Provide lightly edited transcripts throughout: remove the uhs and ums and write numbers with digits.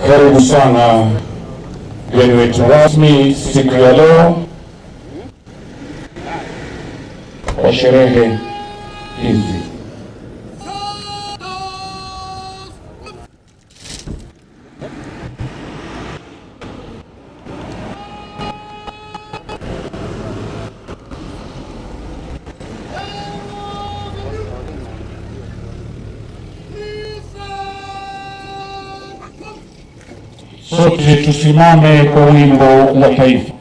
Karibu sana mgeni wetu rasmi siku ya leo kwa sherehe hizi. Sote tusimame kwa wimbo wa taifa.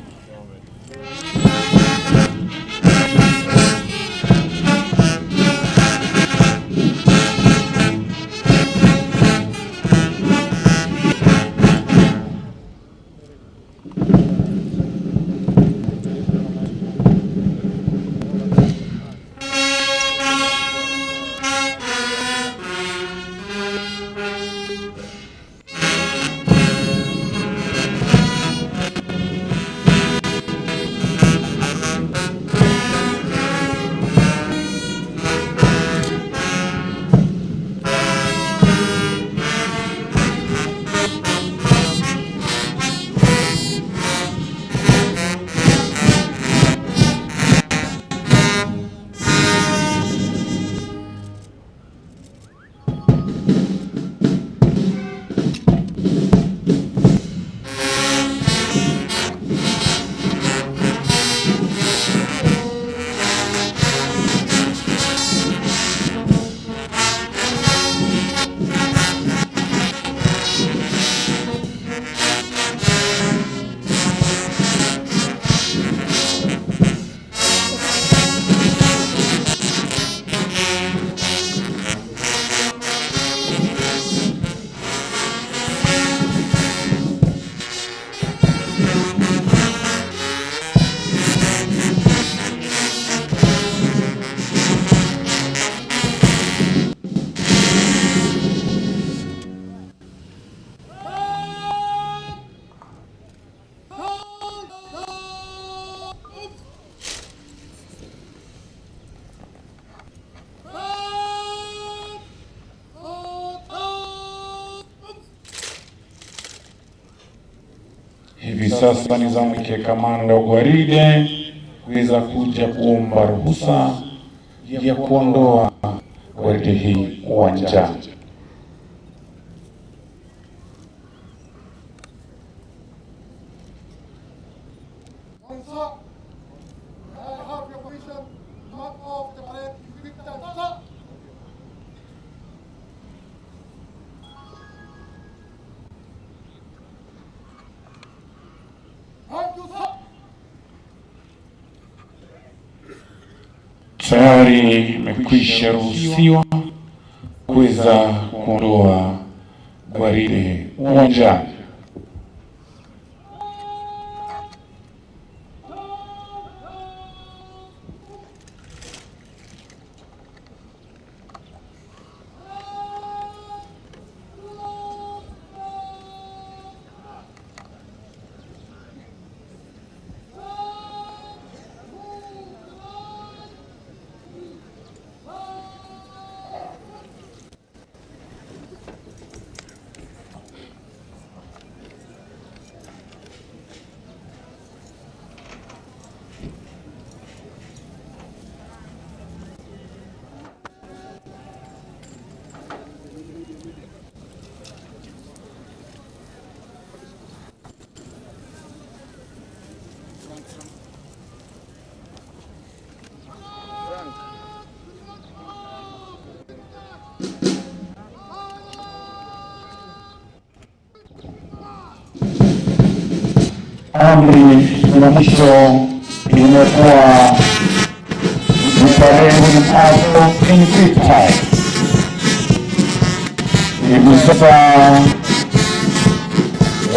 Hivi sasa ni zamu yake kamanda wa gwaride kuweza kuja kuomba ruhusa ya kuondoa gwaride hii uwanjani. Sir, I have your permission to mark off the parade in quick time. Sir. Thank you, sir. Tayari imekwisha ruhusiwa kuweza kuondoa gwaride uwanjani. Amri ya mwisho imekuwa ni parade out in quick time. Hivi sasa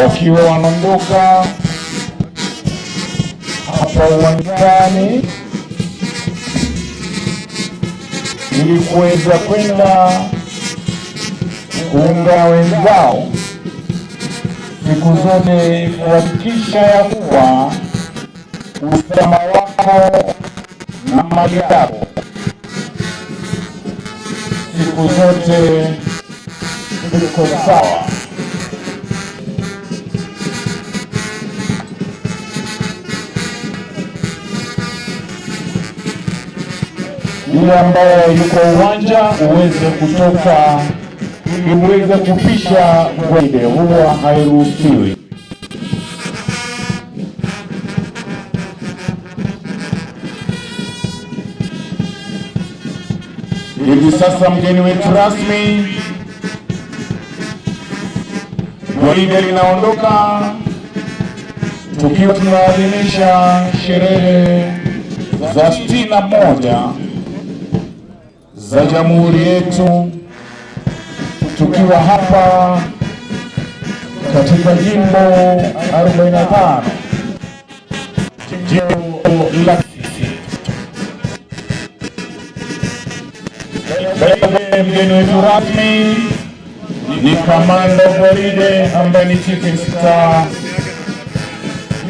wakiwa wanaondoka hapa uwanjani ili kuweza kwenda kuunga wenzao siku zote kuhakikisha ya kuwa usalama wako na mali yako siku zote ziko sawa. Yule ambaye yuko uwanja uweze kutoka ili uweze kupisha gwaride, huwa hairuhusiwi. Hivi sasa mgeni wetu rasmi, gwaride linaondoka tukiwa tunaadhimisha sherehe za 61 za jamhuri yetu, tukiwa hapa katika jimbo 45, jimbo la Kisii. Mbele mgeni wetu rasmi ni kamanda gwaride ambaye ni Chief Inspector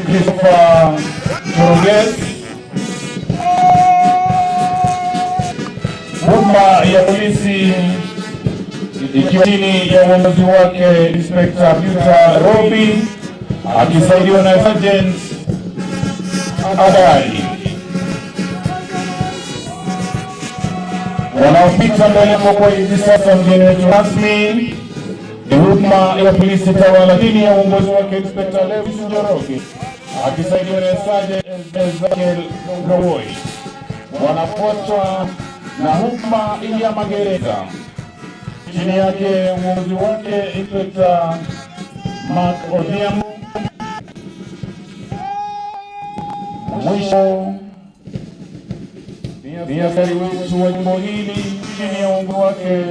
Christopher Njoroge. Huduma ya polisi ikiwa chini ya uongozi wake Inspector Peter Robi akisaidiwa na Sergeant Adai. Wanaopita mbele yako kwa hivi sasa, mgeni wetu rasmi ni huduma ya polisi tawala chini ya uongozi wake Inspector Lewis Njoroge akisaidiwa na Sergeant Ezekiel Lowoi. Wanafuatwa na huduma ya magereza chini yake uongozi wake Inspector Mark Odhiambo. Mwisho ni askari wetu wa jimbo hili chini ya uongozi wake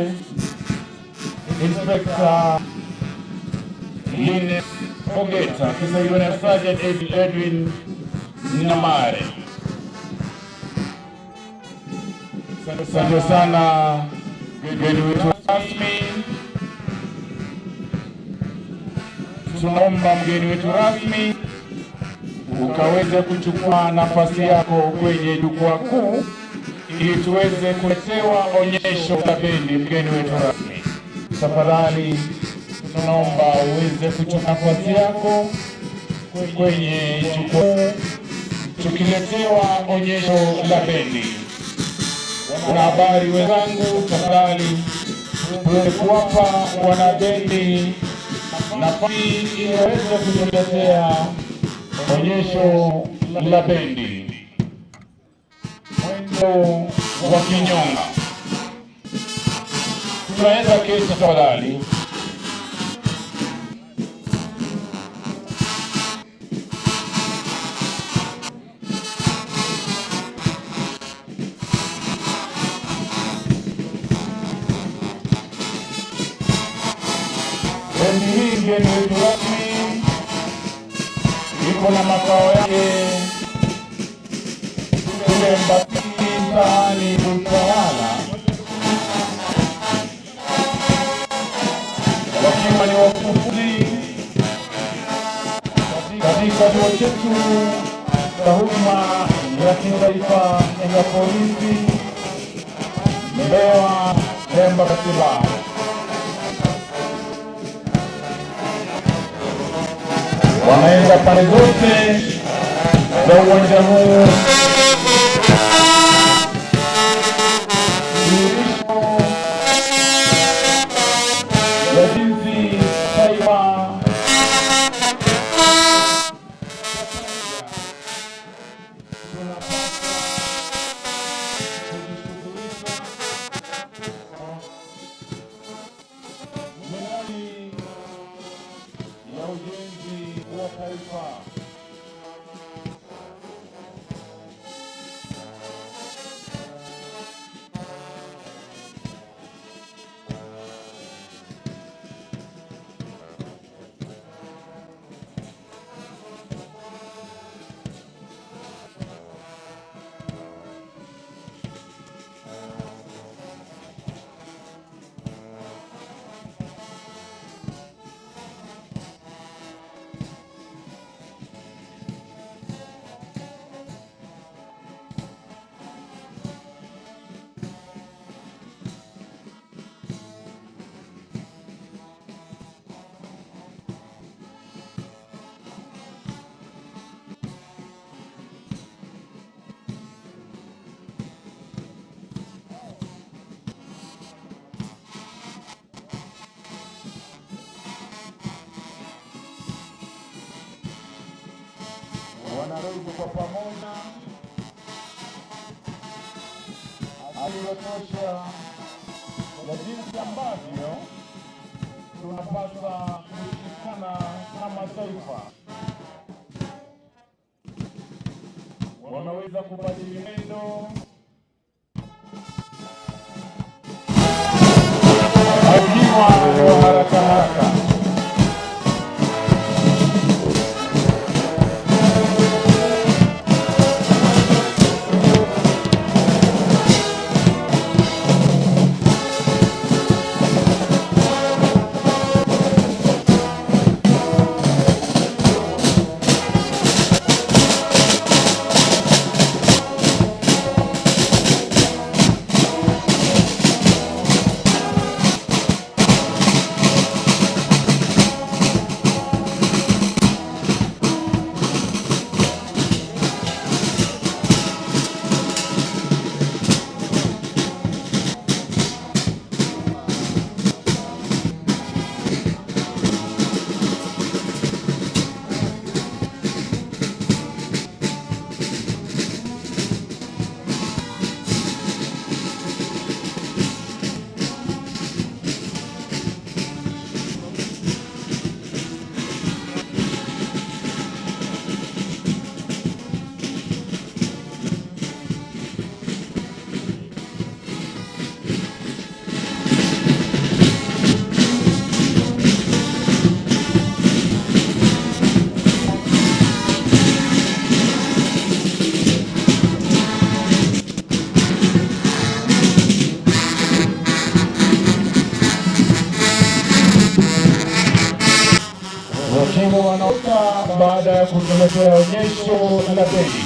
Inspector Line Ogeta akisaidiwa na Sergeant Edwin Namare. Asante sana mgeni wetu rasmi. Tunaomba mgeni wetu rasmi ukaweze kuchukua nafasi yako kwenye jukwaa kuu ili tuweze kuletewa onyesho la bendi. Mgeni wetu rasmi, tafadhali tunaomba uweze kuchukua nafasi yako kwenye jukwaa tukiletewa onyesho la bendi. Wanahabari wenzangu, tafadhali tuweze kuwapa wanabendi nafasi ili waweze kutuletea onyesho la bendi, mwendo wa kinyonga. Tunaweza keti tafadhali. Bendi hii mgeni wetu rasmi iko na makao yake kule Mbakini mtaani Utawala, wakiwa ni wakufunzi katika chuo chetu cha huduma ya kitaifa ya polisi Mbewa Embakasi. Wanaenda pande zote za uwanja huu. Dhihirisho ya jinsi taifa tunapaswa kujishughulisha miradi ya ujenzi wa taifa. Wanarudi kwa pamoja, aliyotosha ya jinsi ambavyo tunapaswa kushikana kama taifa. Wameweza kubadili mwendo wakiwa kwa haraka haraka. Wakiwa wanaoka baada ya kutuletea onyesho la bendi.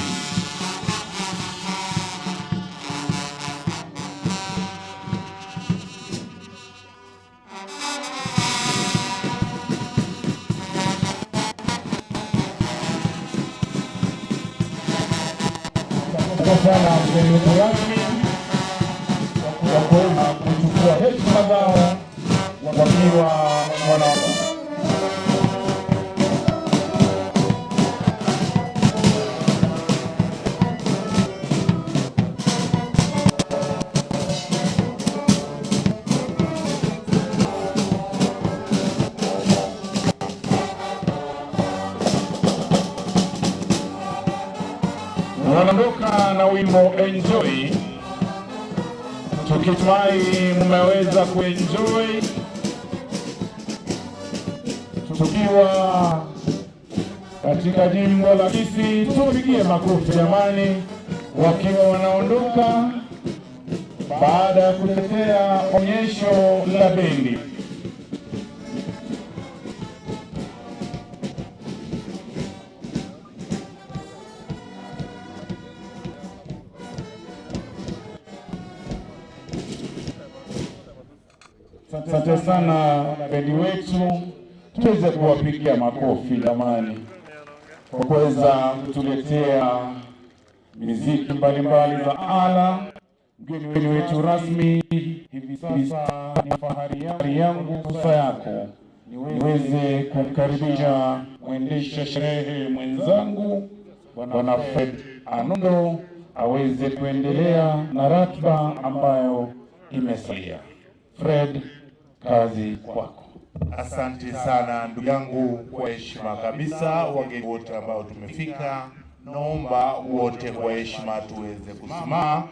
Asante sana mgeni wetu rasmi kwa kuweza kuchukua heshima zao wakiwa wanaoka. Wanaondoka na wimbo "Enjoy", tukitumai mmeweza kuenjoy tukiwa katika jimbo la Kisii. Tupigie makofi jamani, wakiwa wanaondoka baada ya kutetea onyesho la bendi. Asante sana bendi wetu, tuweze kuwapigia makofi jamani, kwa kuweza kutuletea miziki mbalimbali za ala. Mgeni wetu rasmi hivi sasa, ni fahari yangu, fursa yako niweze kumkaribisha mwendesha sherehe mwenzangu Bwana Fred Anundo aweze kuendelea na ratiba ambayo imesalia. Fred, kazi kwako. Asante sana ndugu yangu, kwa heshima kabisa, wageni wote ambao tumefika, naomba wote kwa heshima tuweze kusimama,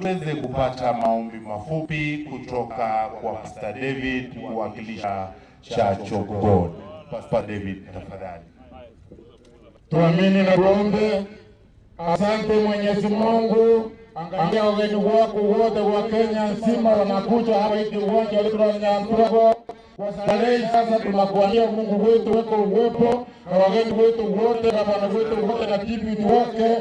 tuweze kupata maombi mafupi kutoka kwa Pastor David kuwakilisha Church of God. Pastor David, tafadhali. Tuamini na tuombe. Asante Mwenyezi Mungu, angalia wageni wako wote wa Kenya nzima wanakuja hapa hiki uwanja wetu wa Nyanturago. Kwa starehe sasa tunakuambia Mungu wetu weko uwepo na wageni wetu wote na bwana wetu wote na deputy wake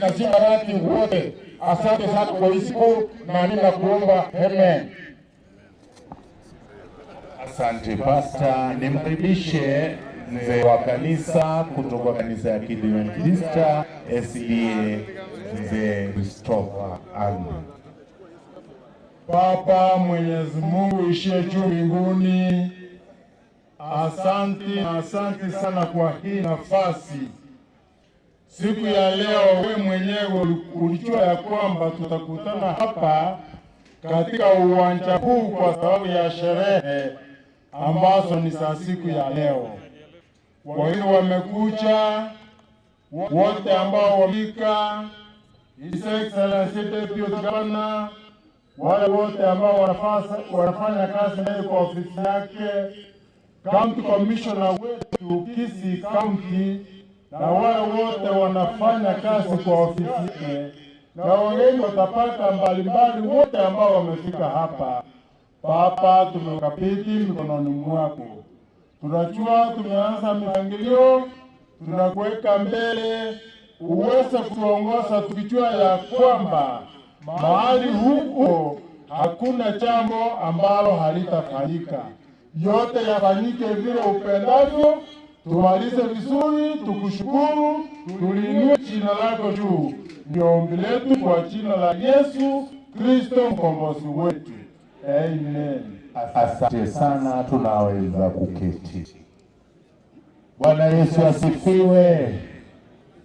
na simarati wote. Asante sana kwa hii siku na mimi nakuomba amen. Asante Pastor, nimkaribishe mzee wa kanisa kutoka kanisa ya Kiadventista SDA, Mzee Christopher Andrew. Baba Mwenyezi Mungu ishiye juu mbinguni, asante na asante sana kwa hii nafasi. Siku ya leo we mwenyewe ulijua ya kwamba tutakutana hapa katika uwanja huu kwa sababu ya sherehe ambazo ni za siku ya leo. Wageni wamekuja wote ambao wamefika, His Excellency Deputy Governor, wale wote ambao wanafanya kazi naye kwa ofisi yake, County Commissioner wetu Kisii County, na wale wote wanafanya kazi kwa ofisi yake, na wageni watapata mbalimbali wote ambao wamefika hapa. Baba, tumekabidhi mikononi mwako. Tunajua tumeanza mipangilio, tunakuweka mbele uweze kutuongoza, tukijua ya kwamba mahali huko hakuna jambo ambalo halitafanyika. Yote yafanyike vile upendavyo, tumalize vizuri, tukushukuru, tuliinue jina lako juu. Ndio ombi letu kwa jina la Yesu Kristo mkombozi wetu. Amen. Asante sana, tunaweza kuketi. Bwana Yesu asifiwe.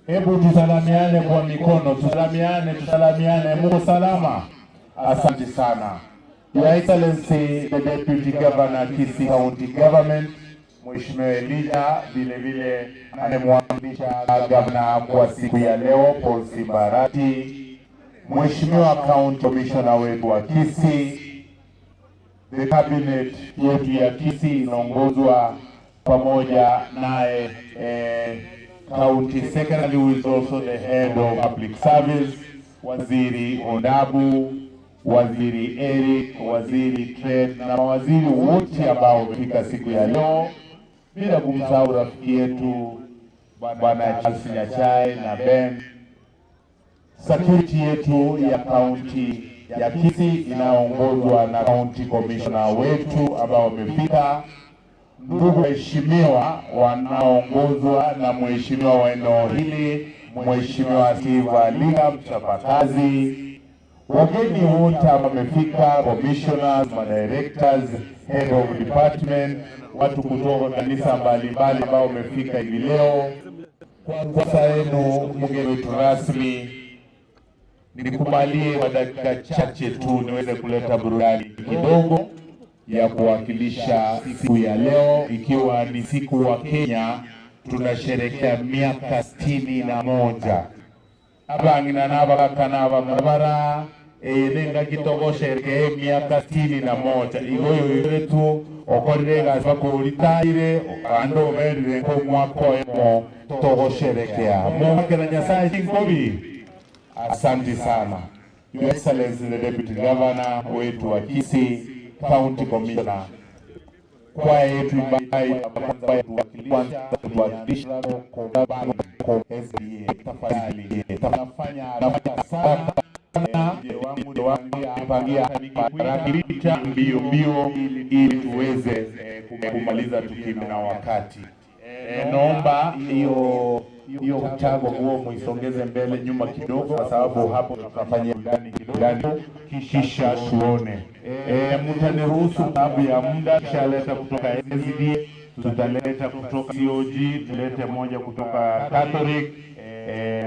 Hebu tusalamiane kwa mikono, tusalamiane, tusalamiane. Mungu salama. Asante sana. Your Excellency the Deputy Governor Kisii County Government, Mheshimiwa Elijah, vile vile anayemwakilisha gavana kwa siku ya leo Paul Simbarati, Mheshimiwa County Commissioner wetu wa Kisii, the cabinet yetu ya Kisii inaongozwa pamoja naye County Secretary who is also the head of public service, Waziri Ondabu, Waziri Eric, Waziri Trade na mawaziri wote ambao wamefika siku ya leo, bila kumsahau rafiki yetu Bwana Charles Nyachae na Ben. Security yetu ya kaunti ya Kisii inaongozwa na County Commissioner wetu ambao wamefika, ndugu waheshimiwa wanaoongozwa na mheshimiwa wa eneo hili, Mheshimiwa Steve Alinga mchapakazi, wageni wote ambao wamefika, commissioners, madirectors, head of department, watu kutoka kanisa mbalimbali ambao wamefika hivi leo. Kwa sasa yenu mgeni wetu rasmi, nikubalie kwa dakika chache tu niweze kuleta burudani kidogo ya kuwakilisha siku ya leo, ikiwa ni siku wa Kenya tunasherekea miaka 61 abang'ina n'abagaka n'abamabara nenga kitogosherekee miaka 61 igoyo iretu okorire gasi bakuritaire ando oberire nko mwaka emo togosherekea mwakera Nyasaye chinkobi. Asante sana Your Excellency the Deputy Governor wetu wa Kisii, County Commissioner, kwaya yetu kwanza tuwakilisha SDA, tafadhali nafanya sana wangu pangia mbio mbio ili tuweze kumaliza tukiwa na wakati. Naomba hiyo mchango huo muisongeze mbele nyuma kidogo, kwa sababu hapo tutafanya ndani kisha tuone. Mtaniruhusu sababu ya muda, kishaleta kutoka SDA, tutaleta kutoka COG, tulete moja kutoka Catholic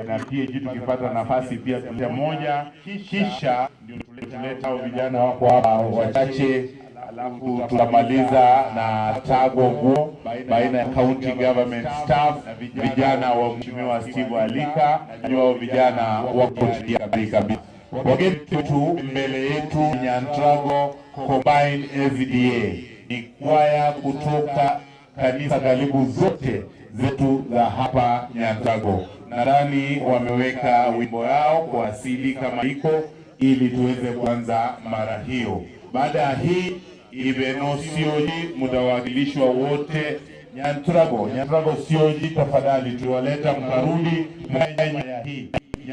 na PAG tukipata nafasi pia tulete moja, kisha ndio tulete hao vijana wako hapa wachache, alafu tutamaliza na tago nguo baina ya county government staff, vijana wa Mheshimiwa Steve Alika, na vijana wako tayari kabisa. Wageni wetu mbele yetu Nyantrago Combined SDA ni kwaya kutoka kanisa karibu zote zetu za hapa Nyantrago. Nadhani wameweka wimbo yao kwa asili kama iko ili tuweze kuanza mara hiyo. Baada ya hii Ibeno COG mtawakilishwa wote Nyantrago, Nyantrago COG tafadhali tuwaleta mkarudi nyuma ya hii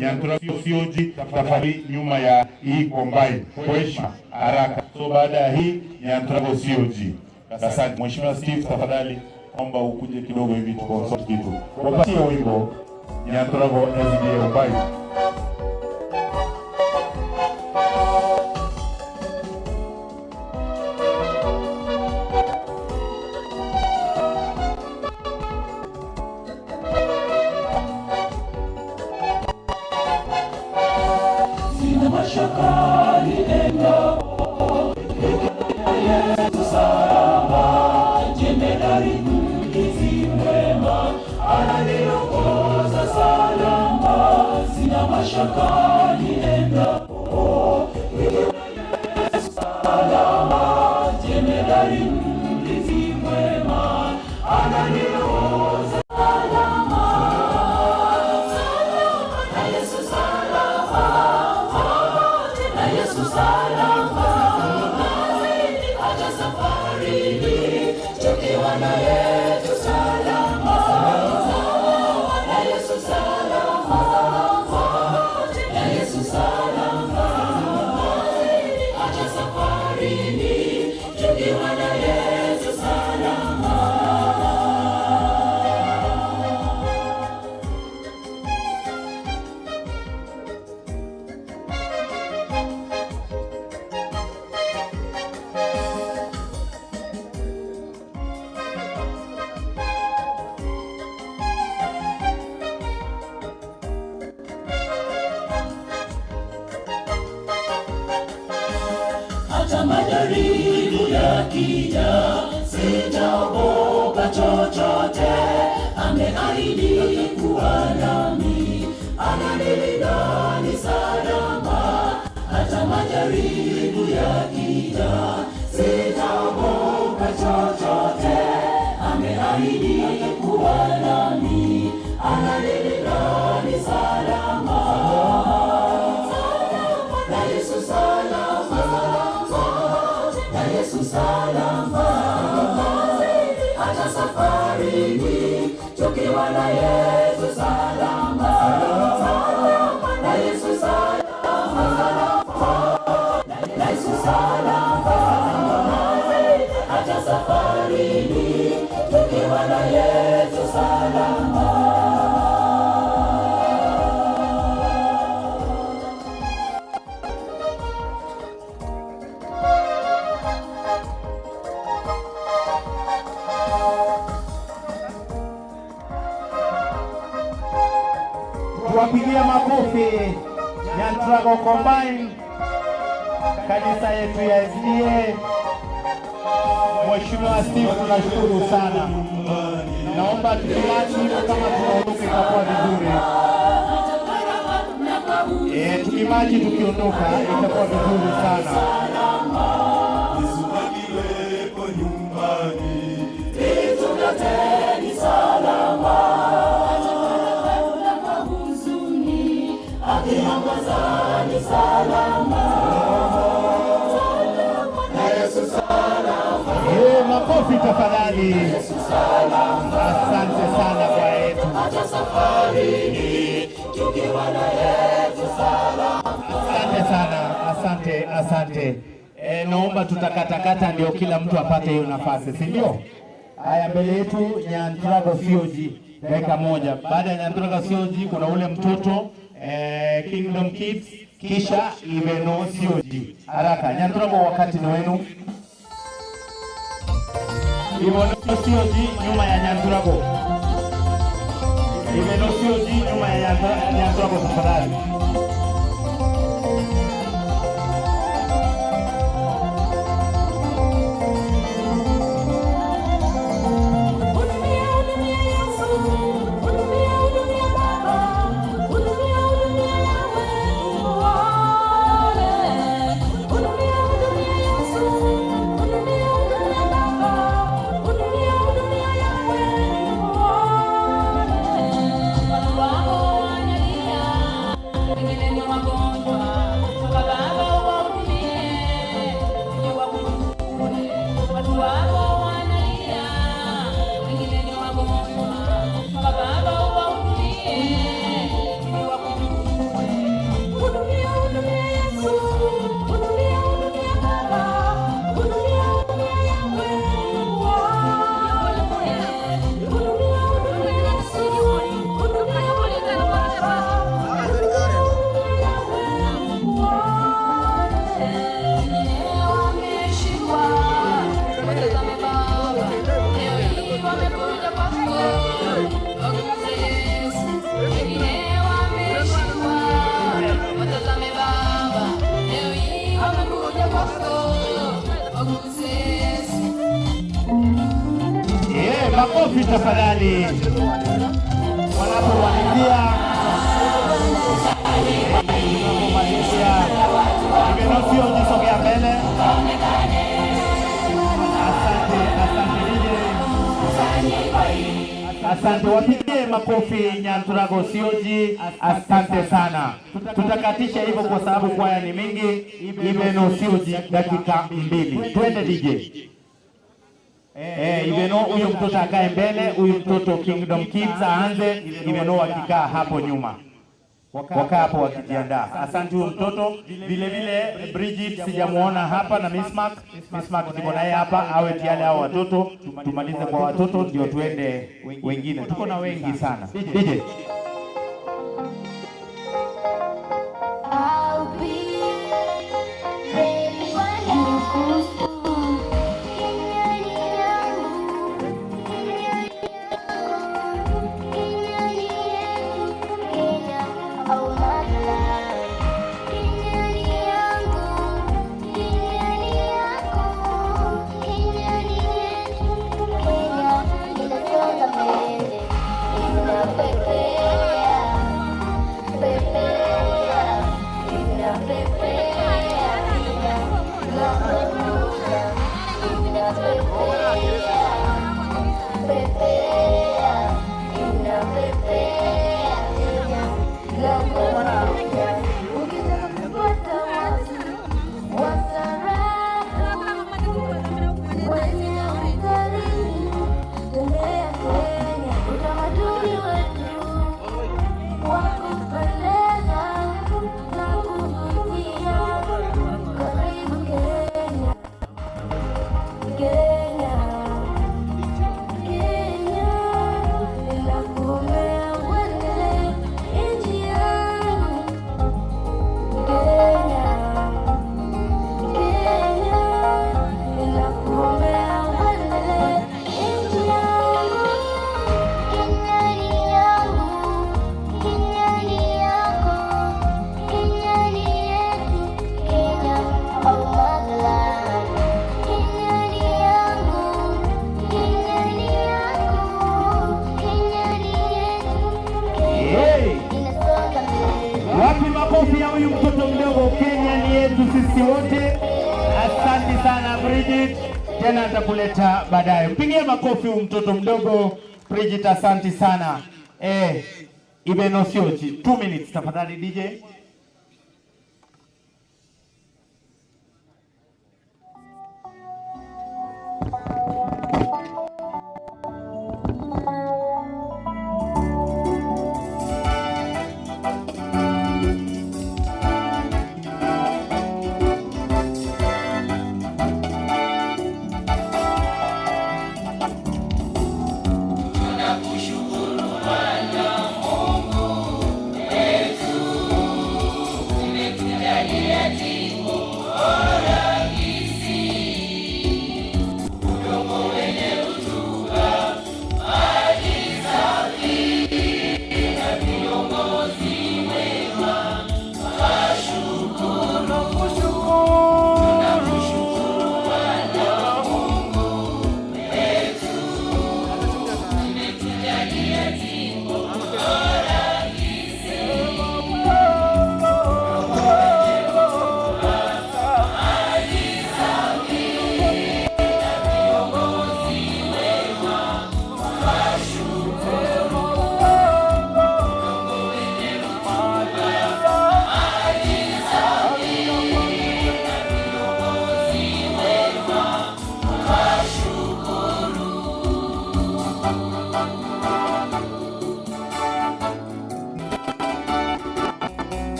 Nyantrago COG tafadhali nyuma ya hii combine kwa heshima haraka. So baada ya hii Nyantrago COG. Asante Mheshimiwa Steve, tafadhali omba ukuje kidogo hivi tuconsult kitu. Wapatie wimbo Nyantrago SDA combine. Hata majaribu yakija, sitaogopa chochote. Ameahidi kuwa nami, ananilinda ni salama. Hata majaribu yakija, sitaogopa chochote. Ameahidi kuwa nami, ananilinda ni salama. Salama na Yesu salama, na Yesu salama, hata safarini tukiwa na Yesu salama, salama na Yesu salama, na Yesu salama, hata safarini tukiwa na Yesu salama. Tuwapigia makofi Nyantrago Combine, kanisa yetu ya SDA. Mheshimiwa Steve, tunashukuru sana. Naomba tukimachi hivyo kama tunaondoka itakuwa vizuri. Tukimachi tukiondoka itakuwa vizuri sana. Yesu akiwepo nyumbani, Vitu vyote ni salama, hata kwa huzuni, akiongoza ni salama. Na Yesu salama, Makofi tafadhali. Asante sana kwa yetu. Hata safarini tukiwa na Yesu salama. Asante sana, asante, asante. Naomba tutakatakata ndio kila mtu apate hiyo nafasi, si ndio? Haya, mbele yetu Nyantrago COG dakika moja. Baada ya Nyantrago COG kuna ule mtoto Kingdom Kids, kisha Iveno COG. Haraka, Nyantrago, wakati ni wenu. Iveno COG nyuma ya Nyantrago. Iveno COG nyuma ya Nyantrago tafadhali. Hudumia, hudumia Yesu, hudumia, hudumia Baba, hudumia, hudumia Yahweh, uone. Hudumia, hudumia Yesu, hudumia, hudumia Baba, hudumia, hudumia Yahweh, uone. Watu wako wanalia, wengine ni wagonjwa. Toka Baba uwahudumie, uje wakujue. Watu wako wanalia, wengine ni wagonjwa. Toka Baba uwahudumie, uje wakujue. Hudumia, hudumia Yesu, hudumia, hudumia Baba, hudumia, hudumia Yahweh, uone. Hudumia, hudumia Yesu, hudumia, hudumia Baba, hudumia, hudumia Yahweh, uone. Wengine wameshikwa, watazame Baba, leo hii wamekuja kwako, waguze Yesu. Wengine wameshikwa, watazame Baba, leo hii wamekuja kwako, waguze Yesu. Makofi tafadhali wanapomalizia. Tunapomalizia Ibenosio, jisogea mbele. Asante, asante DJ. Asante, wapigie makofi Nyanturago Sioji, asante sana. Tutakatisha hivyo kwa sababu kwaya ni mingi. Ibeno Sioji, dakika 2. Twende DJ. Ibeno huyu mtoto akae mbele, huyu mtoto Kingdom Kids aanze, Ibeno akikaa hapo nyuma. Wakaa hapo wakijiandaa. Asante huyo mtoto. Vile vile Bridget sijamuona hapa na Miss Mark. Miss Mark niko naye hapa, awe tayari hao watoto. Tumalize kwa watoto ndio tuende wengine. Tuko na wengi sana. DJ. I'll be ready when you. Kenya ni yangu, Kenya ni yako, Kenya ni yetu, Kenya, oh motherland. Kenya ni yangu, Kenya ni yako, Kenya ni yetu, Kenya inasonga mbele, inapepea, pepea, inapepea, inakuja, inapepea, pepea, inapepea, inakuja. Ukitaka kupata watu wastaarabu wenye ukarimu, tembea Kenya. Utamaduni wetu wa kupendeza na kuvutia. Karibu Kenya, Kenya, Kenya, ninakuombea uendelee, nchi yangu. Kenya, Kenya, ninakuombea uendelee, nchi yangu. Kenya ni yangu, Kenya ni yako, Kenya ni yetu, Kenya, oh motherland. Kenya ni yangu, Kenya ni yako, Kenya ni yetu, Kenya Hey! inasonga mbele. Wapi makofi ya huyu mtoto mdogo? Kenya ni yetu sisi wote. Asante sana Bridget, tena nitakuleta baadaye. Mpigie makofi huyu mtoto mdogo Bridget, asante sana. Ibeno Sioji, 2 minutes tafadhali DJ. Tunakushukuru Bwana Mungu wetu.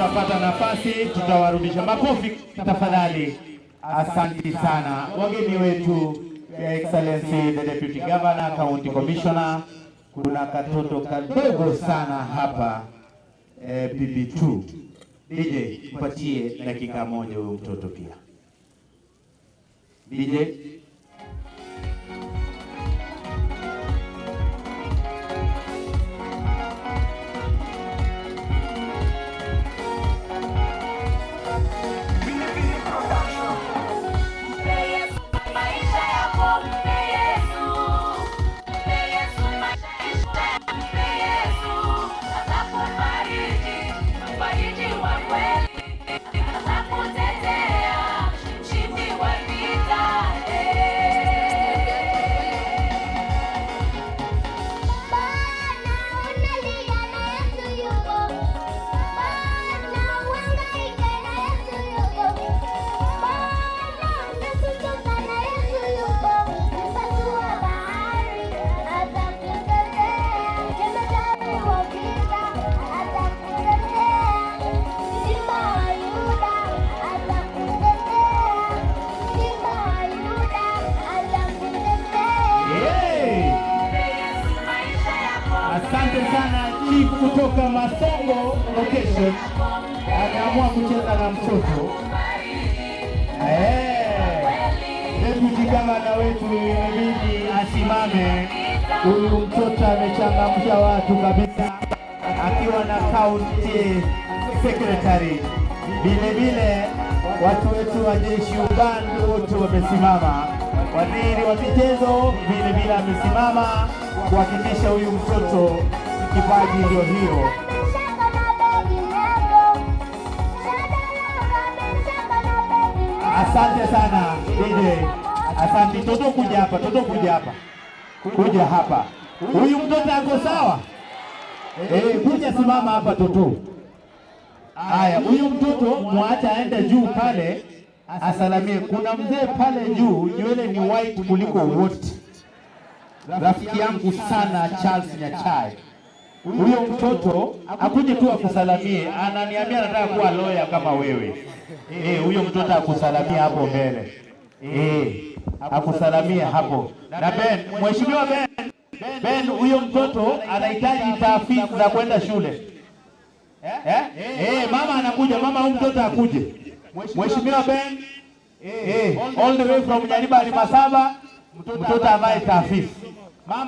Hatutapata nafasi, tutawarudisha. Makofi tafadhali. Asante sana wageni wetu, Your Excellency the Deputy Governor, County Commissioner. Kuna katoto kadogo sana hapa PB2. DJ, mpatie dakika 1 huyu mtoto pia. DJ. Maisha yako mpe Yesu, mpe Yesu maisha, mpe Yesu atakufariji, mfariji wa kweli, atakutetea, mshindi wa vita. Bwana unalia na Yesu yupo. Bwana uhangaike na Yesu yupo. Bwana unasumbuka na Yesu yupo. Mpasua bahari atakutetea. Jemadari wa vita atakutetea. Simba wa Yuda atakutetea. Simba wa Yuda atakutetea. Hey! Asante sana Chief kutoka Masongo location, akaamua kucheza na mtoto. Deputy Governor wetu imebidi asimame. Huyu mtoto amechangamsha watu kabisa, akiwa na county secretary. Vile vile watu wetu wa jeshi Uganda wote wamesimama. Waziri wa michezo vile vile amesimama kuhakikisha huyu mtoto kipaji ndio hiyo. Asante sana DJ. Asante toto, kuja hapa, toto kuja hapa. Kuja hapa. Huyu mtoto ako sawa? Kuja simama hapa toto. Haya, huyu mtoto mwacha aende juu pale asalamie. Kuna mzee pale juu, nywele ni white kuliko wote. Rafiki yangu sana Charles Nyachai. Huyo mtoto akuje tu akusalamie, ananiambia anataka kuwa lawyer kama wewe. Huyo mtoto akusalamie hapo mbele. Akusalamie hapo. Na Ben, Mheshimiwa Ben, Ben, huyo mtoto anahitaji taafisi za kwenda shule. Eh? Mama anakuja, mama huyu mtoto akuje. Mheshimiwa Ben, all the way from Nyaribari Masaba, mtoto ambaye taafisi.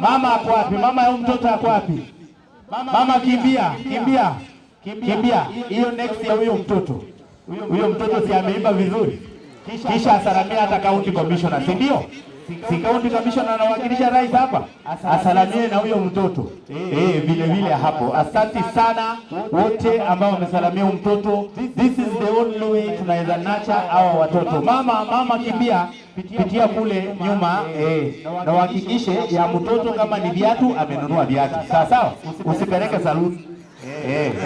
Mama ako wapi? Mama huyu mtoto ako wapi? Mama kimbia, kimbia, kimbia. Hiyo next ya huyo mtoto. Huyo mtoto si ameimba vizuri? Kisha asalamia hata county commissioner, si ndio? Si county commissioner anawakilisha rais hapa? Asalamie na huyo mtoto. Vile vile hapo. Asante sana wote ambao wamesalamia huyu mtoto. This is the only way tunaweza nurture hawa watoto. Mama, mama kimbia, pitia kule nyuma na uhakikishe ya mtoto kama ni viatu amenunua viatu. Sawa sawa? Usipeleke saluni.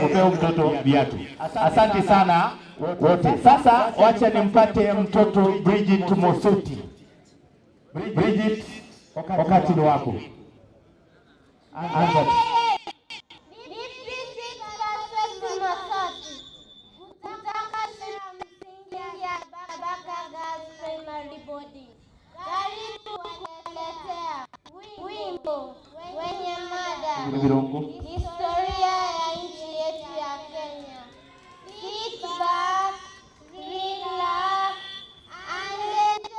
Upewe mtoto viatu. Asante sana wote. Sasa wacha nimpate mtoto Bridget Mosuti. Bridget, wakati ni wako. Anza. DP6 Masasi kutoka shule ya msingi ya Baka Girls Primary Boarding. Karibu kukuletea wimbo wenye mada Virongo. historia ya nchi yetu ya Kenya. Sit back, relax and enjoy.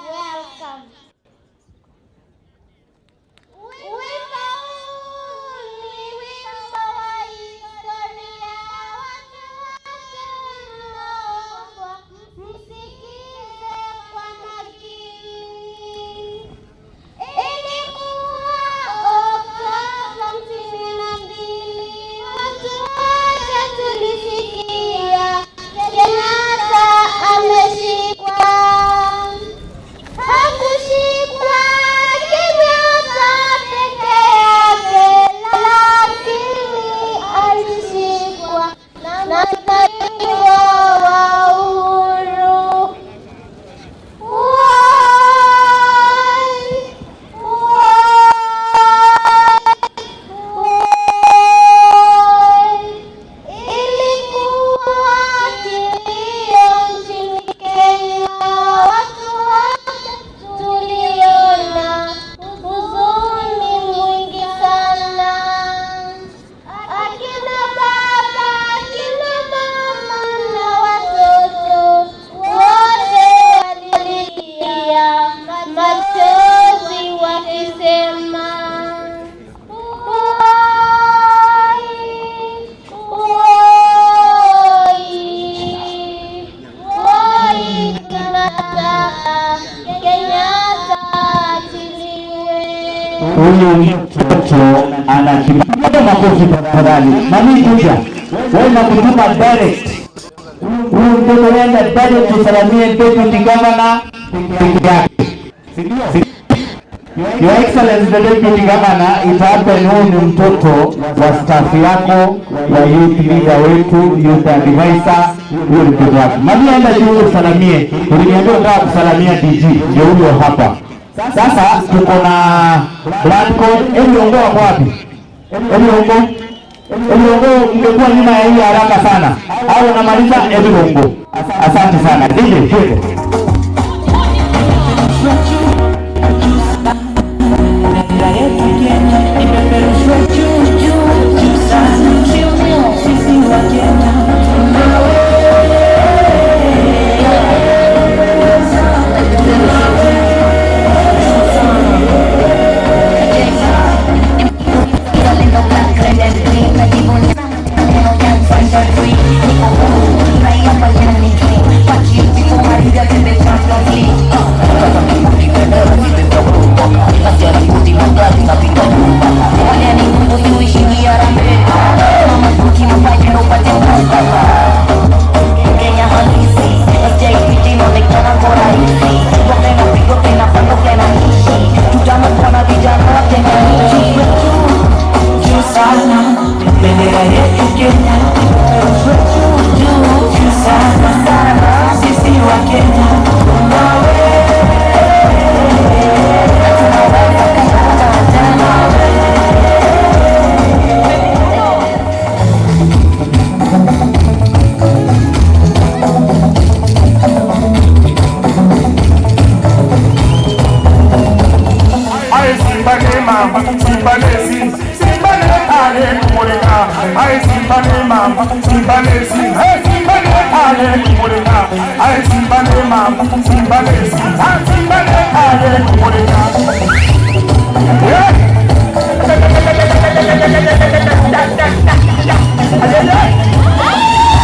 Welcome. Wimbo huu ni wimbo wa historia, watu wote wanaombwa msikize kwa makini. Ilikuwa Oktoba Huyu mtoto ana kibao. Makofi tafadhali. Mami kuja. Wewe nakutuma direct. Huyu mtoto nenda direct usalimie deputy governor peke yake. Your Excellency the Deputy Governor, it happened huyu ni mtoto wa staff yako wa youth leader wetu, youth advisor, huyo ni mtoto wake. Mami enda juu usalimie. Uliniambia unataka kusalimia DG, ndio huyo hapa. Sasa tuko na blood code. Hebu ongoa kwa wapi? Hebu ongo. Hebu ongo, mngekuwa nyuma ya hii haraka sana. Au unamaliza hebu ongo. Asante sana. DJ, twende. Bendera yetu Kenya ipeperushwe juu juu juu sana, sisi wa Kenya. Juu sana, bendera yetu Kenya ipeperushwe juu juu juu sana, sisi wa Kenya. Aye Simba ne mama, Simba ne Simba, Simba ne ale kumuleka. Aye Simba ne mama, Simba ne Simba, hey Simba ne ale kumuleka. Aye Simba ne mama, Simba ne Simba, Simba ne ale kumuleka. Yeah. Ay, ay.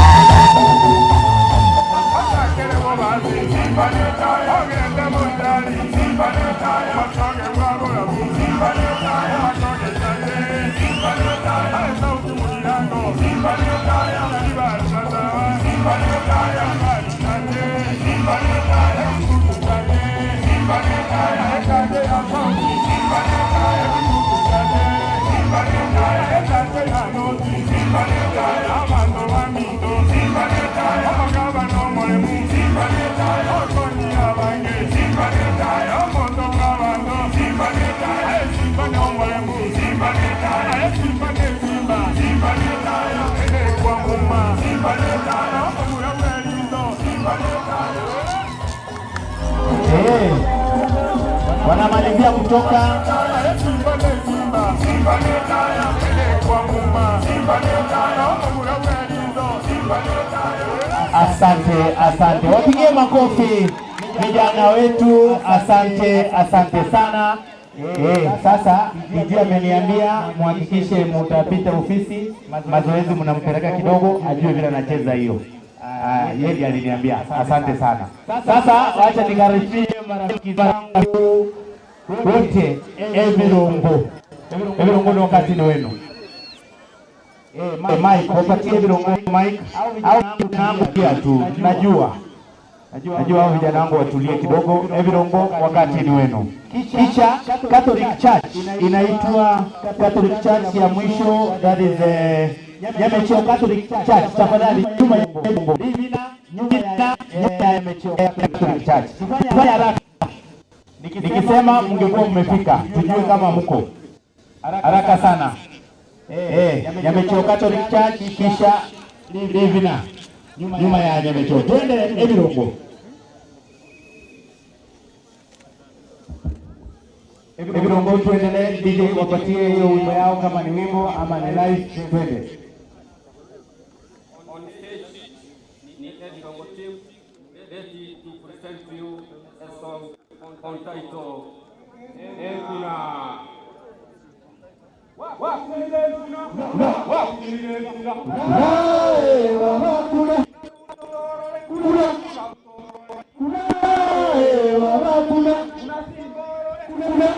Eh, wanamalizia kutoka. Asante, asante, wapigie makofi vijana wetu, asante, asante sana. Sasa DJ ameniambia muhakikishe mutapita ofisi, mazoezi mnampeleka kidogo ajue vile anacheza hiyo. Yeye ndiye aliniambia. Asante sana. Sasa wacha nikaribishe marafiki zangu wote Ebirongo. Ebirongo ni wakati ni wenu. Mike, wapatie Ebirongo mic au nangu pia tu. Najua hao vijana wangu watulie kidogo. Ebirongo, wakati ni wenu. Kisha Catholic Church inaitwa Catholic Church ya mwisho, that is Nyamecheo Catholic Church. Tafadhali nyuma ya Ebirongo. Nyuma ya Nyamecheo Catholic Church. Tufanye haraka. Nikisema mngekuwa mmefika, tujue kama mko. Haraka sana. Nyamecheo Catholic Church kisha Livina nyuma ya Nyamecheo. Twende Ebirongo. Ebirongo tuendelee, DJ wapatie hiyo wimbo yao kama ni wimbo ama ni live, twende. On stage ni Ebirongo team ready to present to you a song on title Ekuna. Wakulile Ekuna, wakulile Ekuna. Kula, kula, kula, kula, kula, kula.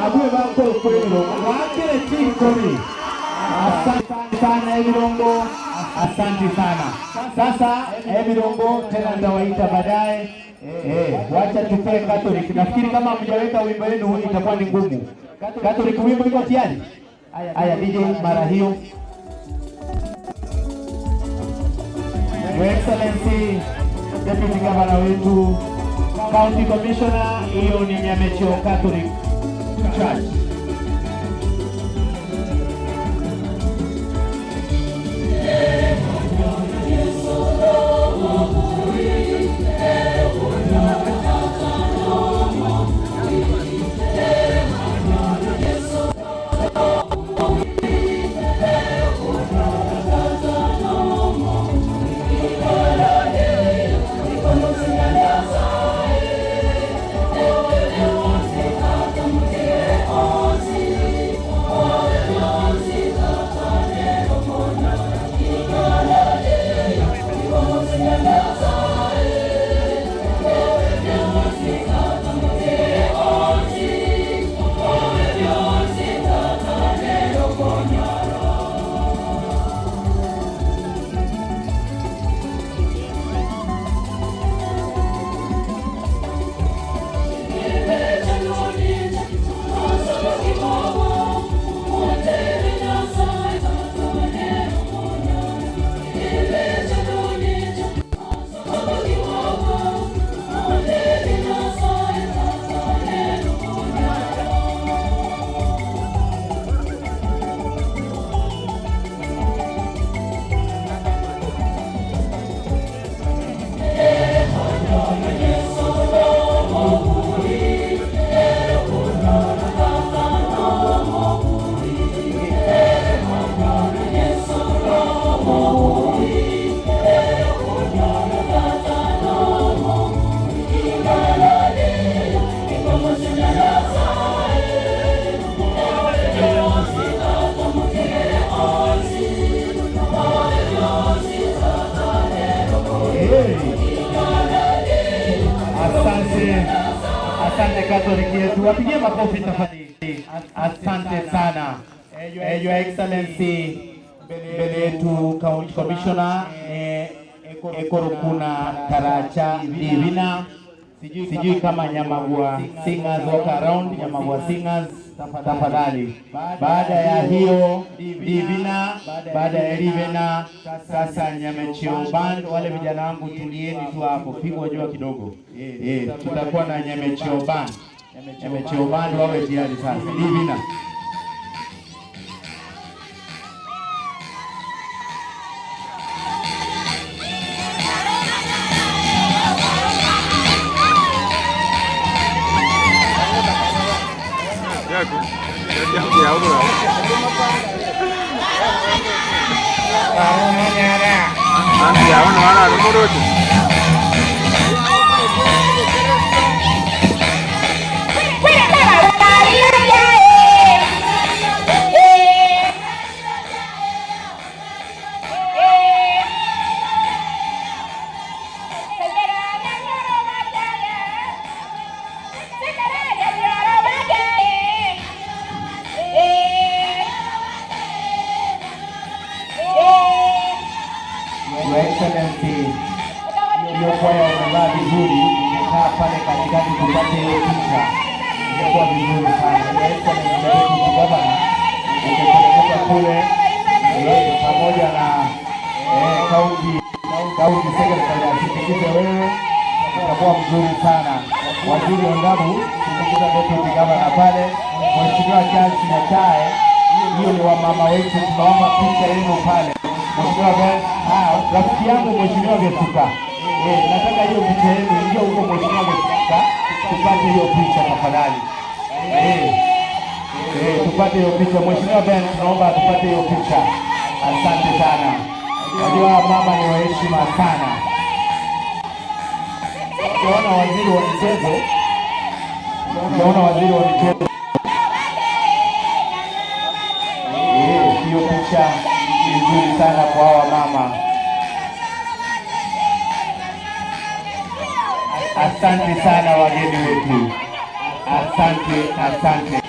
Abwe bako kwelo wakele chikomi. Asante sana Ebirongo, asante sana. Sasa Ebirongo tena nitawaita baadaye. Wacha tupe Catholic. Nafikiri kama hamjaweka wimbo wenu itakuwa ni ngumu. Catholic wimbo iko tayari? Aya DJ mara hiyo. Your Excellency Deputy Governor wetu, County Commissioner, hiyo ni Nyamecheo Catholic Church. Asante, asante Catholic yetu, wapigie makofi tafadhali. Asante sana Your Excellency, mbele yetu County Commissioner Ekorokuna Taracha Divina, sijui kama Nyamagwa Singers walk around, Nyamagwa Singers tafadhali. Baada ya hiyo Divina, baada ya Divina, sasa Nyamecheo Band, wale vijana wangu tulieni tu hapo, pigwa jua kidogo. Tutakuwa na Nyamecheo Band. Nyamecheo Band wawe tayari sasa. Divina. Your Excellency, hiyo kwaya umevaa vizuri, ungekaa pale katikati tupate hiyo picha, ingekuwa vizuri sana. Your Excellency, Deputy Governor, ungeteremka. kule pamoja na county secretary asindikize wewe, itakuwa mzuri sana. Waziri Ondabu, sindikiza deputy governor pale. Mheshimiwa Charles Nyachae, hiyo ni wamama wetu, tunaomba picha yenu pale. Mheshimiwa Ben, rafiki yangu Mheshimiwa Gesuka, nataka hiyo picha yenu, ingia huko Mheshimiwa Gesuka, tupate hiyo picha tafadhali. Tupate hiyo picha. Mheshimiwa Ben, tunaomba tupate hiyo picha. Asante sana. Najua mama ni wa heshima sana. Ukiona waziri wa michezo, ukiona waziri wa michezo, hiyo picha ni nzuri sana kwa hawa mama. Asante sana wageni wetu, asante, asante.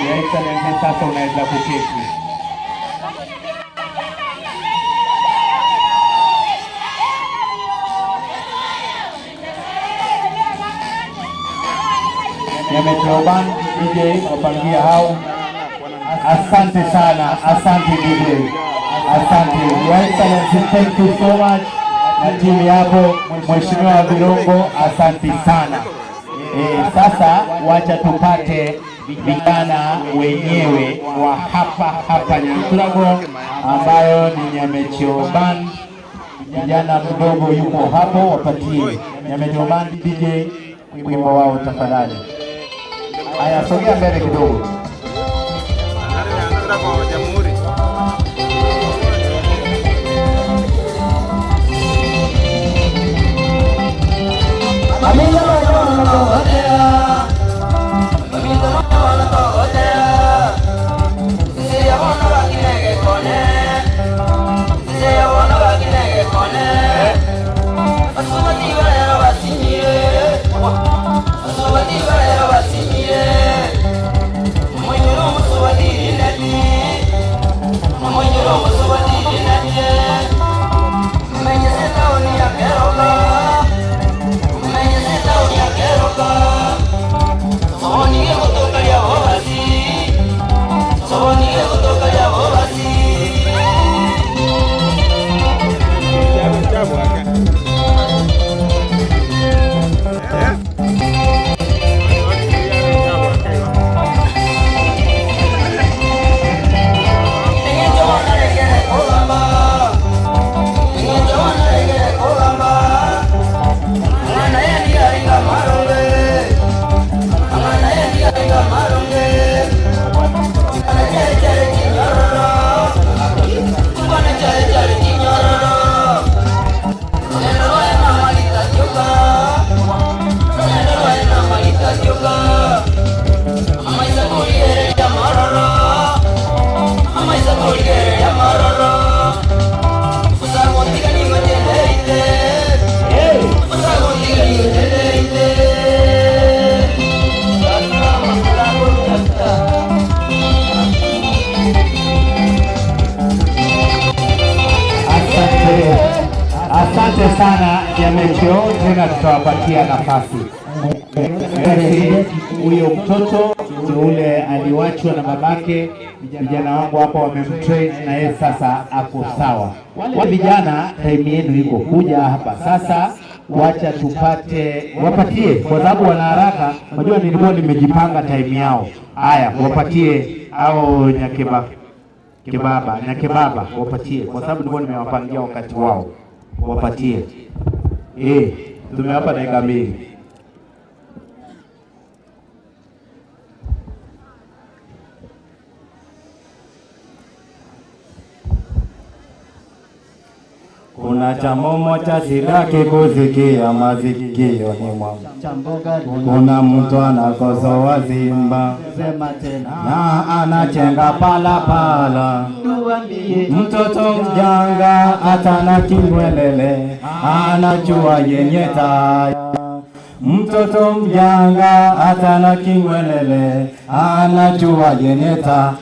Your Excellency, sasa unaweza kuketi. Yametroban DJ wapangia hao. Asante sana, asante DJ, asante. Your Excellency, thank you so much na timu yako Mheshimiwa Virongo, asante sana. Sasa wacha tupate vijana wenyewe wa hapa hapa Nyanturago ambayo ni Nyamecheo Band. Kijana mdogo yuko hapo, wapatie Nyamecheo Band DJ wimbo wao tafadhali. Haya, sogea mbele kidogo. Asante, asante sana Nyamecheo, tena tutawapatia nafasi. Basi huyo mtoto ndio ule aliwachwa na babake. Vijana wangu hapa wamemtrain na yeye sasa ako sawa. Wale vijana, time yenu iko kuja hapa sasa, wacha tupate, wapatie kwa sababu wana haraka. Unajua nilikuwa nimejipanga time yao. Haya, wapatie au Nyakeba Kebaba, Nyakebaba wapatie, kwa sababu nilikuwa nimewapangia wakati wao, wapatie. Tumewapa dakika 2. Kuna chambo moja sitaki kusikia masikioni mwangu. Kuna mtu anakosoa Simba na anachenga palapala. Mtoto mjanga hata na kimwelele anajua yenye taya. Mtoto mjanga hata na kimwelele anajua yenye taya.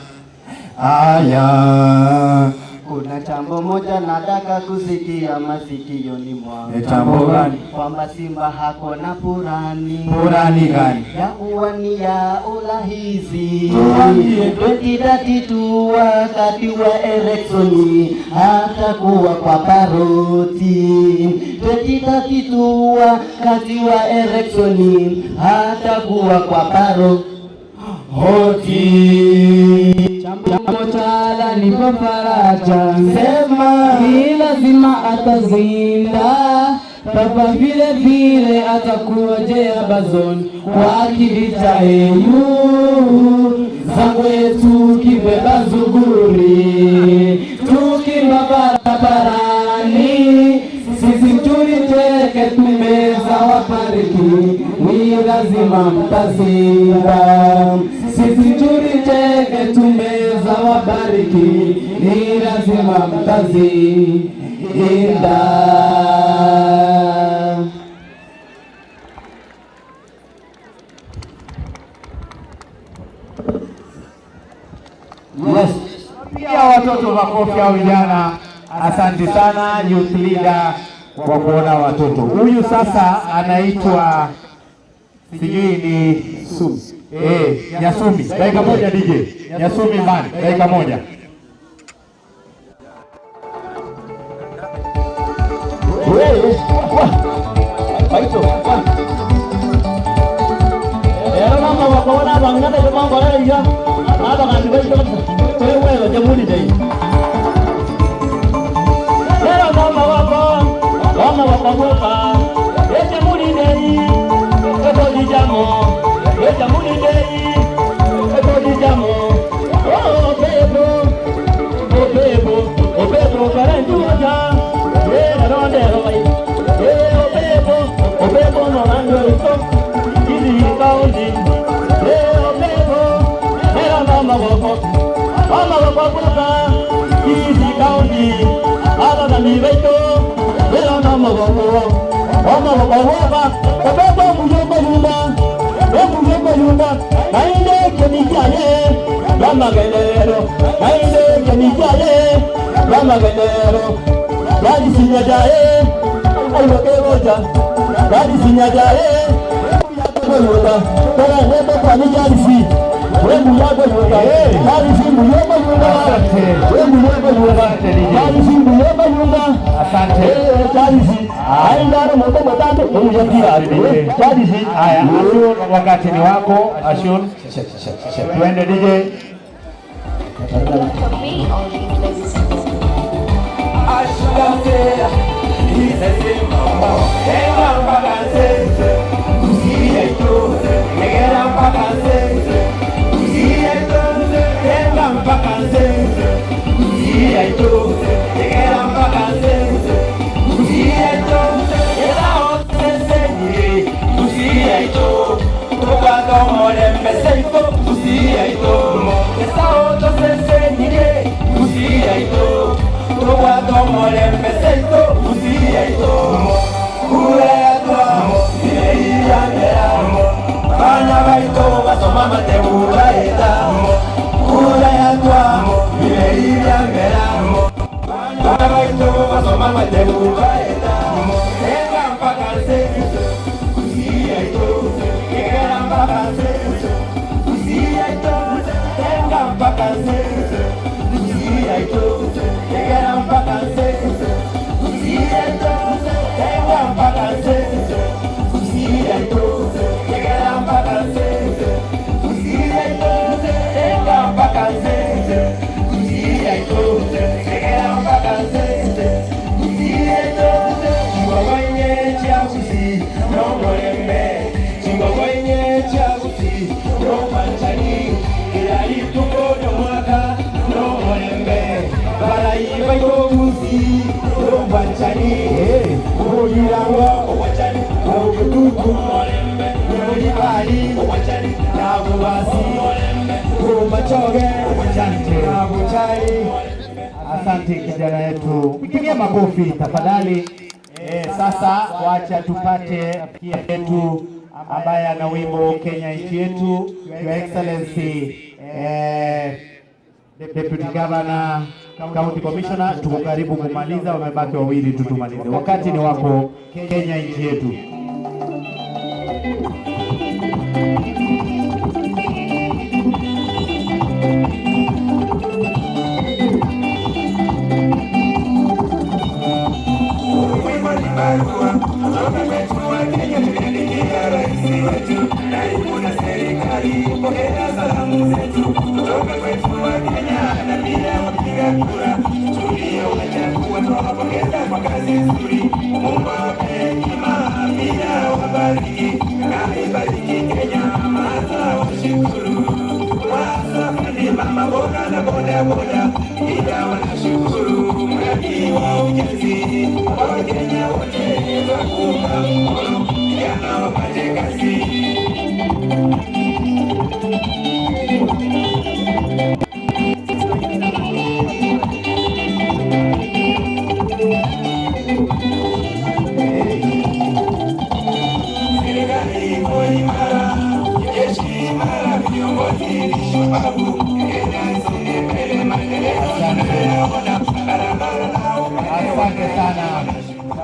Aya, Kuna jambo moja nataka kusikia masikioni mwangu. Ni jambo gani? Kwamba Simba hako na purani. Purani gani? Ya uwania uraisi. Tuambie. 2032 wakati wa eleksoni hatakuwa kwa paroti. 2032 wakati wa eleksoni hatakuwa kwa paro Hoti. Jambo chala ni faraja, sema ni lazima atazinda. Papa vile vile atakuwa jea bazon wakivita EU zangwe tukibeba zuguri tukimba barabarani sisi tulicheke tumeza wapariki ni lazima mtazinda sisi tulicheke tumeza wabariki ni lazima mtazinda. Yes. Pia watoto makofi au vijana. Asante sana youth leader kwa kuona watoto. Huyu sasa anaitwa sijui ni Sumi. Nyasumi. Dakika moja DJ. Nyasumi man, dakika moja. Haya, Ashun, wakati ni wako Ashun. Tuende DJ. Asante kijana yetu, pigia makofi tafadhali. Sasa wacha tupate rafiki yetu ambaye ana wimbo Kenya nchi yetu, Your Excellency Deputy Governor, County Commissioner, tuko karibu kumaliza, wamebaki wawili tu tumalize. Wakati ni wako, Kenya nchi yetu. Barua kutoka kwetu wa Kenya tuliandikia rais wetu, naibu na serikali, pokea salamu zetu kutoka kwetu wa Kenya na pia wapiga kura tuliowachagua, twawapongeza kwa kazi nzuri. Mungu awape hekima, pia awabariki na ibariki Kenya, maana washukuru wasafiri, mama mboga na boda boda, pia wanashukuru mradi wa ujenzi wa Wakenya wote twakuunga mkono, vijana wapate kazi. Serikali iko imara, jeshi imara, viongozi ni shupavu, Kenya isonge mbele, maendeleo tunayaona, barabara na umeme. Asante sana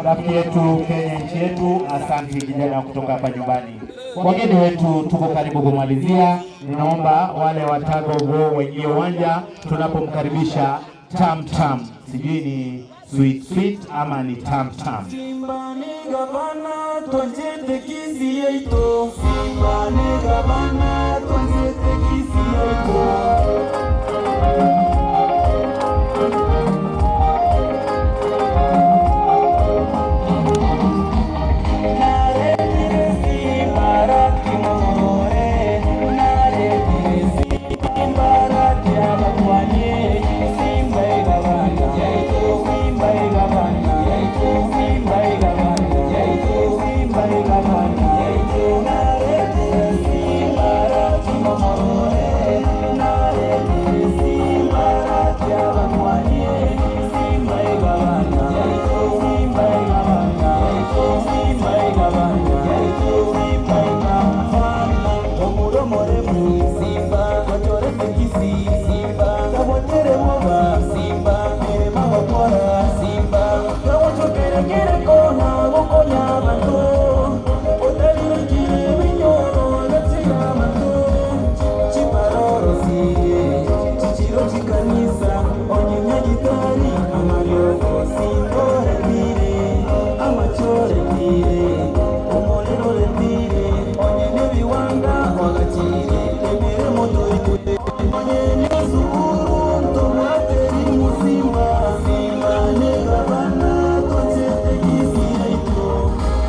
rafiki yetu Kenya nchi yetu, asante kijana kutoka hapa nyumbani. Wageni wetu, tuko karibu kumalizia. Ninaomba wale wa tug of war waingie uwanja tunapomkaribisha Tam Tam, sijui ni sweet sweet ama ni Tam Tam. Simba ni gavana twanjete kisi yeito. Simba ni gavana twanjete kisi yeito. Naretire simba ratimore, naretire simba ratiabakwanye, simba igabana, simba igabana, simba igabana, simba igabana. Naretire simba ratimore, naretire simba ratiabakwanye, simba igabana, simba igabana, simba igabana, simba igabana. Omuromoremu simba, wachorete kisi simba, kabotere woba simba, mirema wakora simba, kawochokerekere kona gokonya bantu, otabirukire binyoro gatsira bantu, chiparoro siye, chichiro chikanisa, onyinya gitari, amarioko sindore tire, amachore tire, omorero retire, onyene biwanga wagachire, emiremo turikure, onyene sukuru ntobwateri musimba, simba ne gavana twanchete kisi yaito,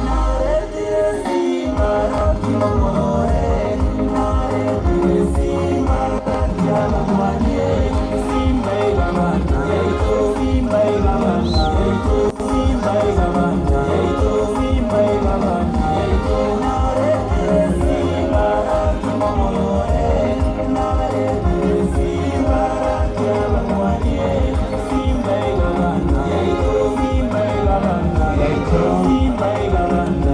naretire simba ratimomore, naretire simba ratiabakwanye, simba igabana, simba igabana, simba igabana, simba igabana, naretire simba ratimomore, naretire simba ratiabakwanye, simba igabana, simba igabana, simba igabana,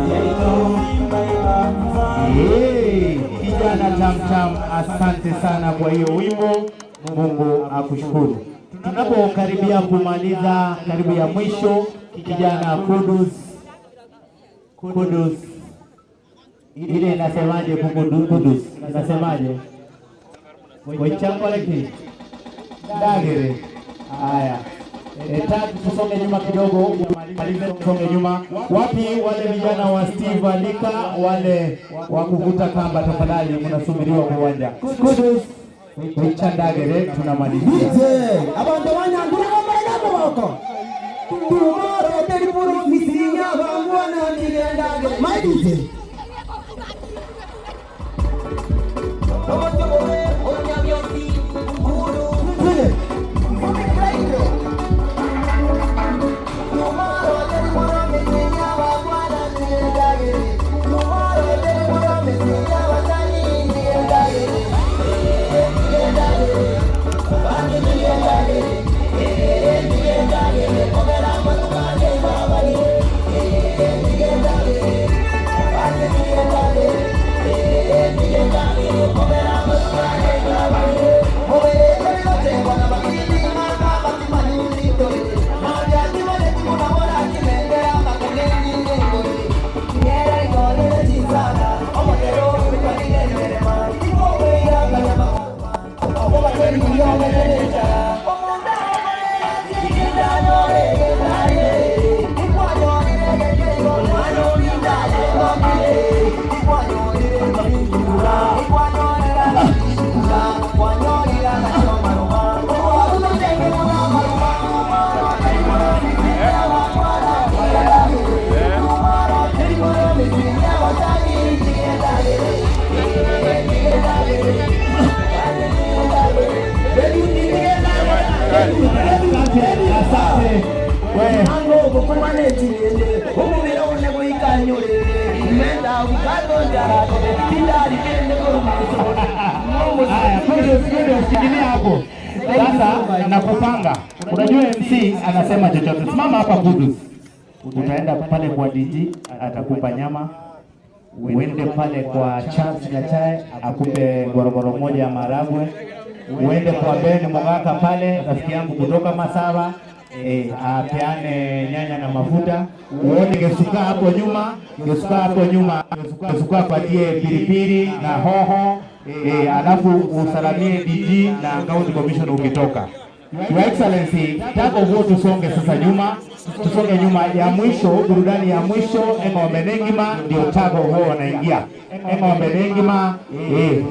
simba igabana. Hey, kijana Tam Tam, asante sana kwa hiyo wimbo. Mungu akushukuru. Tunapokaribia kumaliza karibu ya mwisho, kijana Kudus, Kudus, ile inasemaje? Kudus inasemaje? Waichangoleki dagere. Haya, tatu, tusonge nyuma kidogo, malize, tusonge nyuma. Wapi wale vijana wa Steve Alika, wale wa kuvuta kamba, tafadhali, mnasubiriwa kwa uwanja. Kudus Wichandagere, tunamalizia. DJ, abantu banyandura bambaraga amaboko. Tomorrow teri puro misinya bangwana nigendage. My DJ. Twende. Haya, shikilia hapo. Sasa nakupanga. Unajua MC anasema chochote. Simama hapa Kudus. Utaenda pale kwa DG atakupa nyama. Uende pale kwa Charles Nyachae akupe gorogoro moja ya maragwe. Uende kwa Ben Mugaka pale rafiki yangu kutoka Masaba apeane nyanya na mafuta. Uone Gesuka hapo nyuma, Gesuka hapo nyuma, Gesuka apatie pilipili na hoho. Alafu usalamie DG na county commissioner ukitoka. Your Excellency, tako huo tusonge sasa nyuma, tusonge nyuma ya mwisho, burudani ya mwisho Eng'ombe Nengima ndio tako huo wanaingia. Eng'ombe Nengima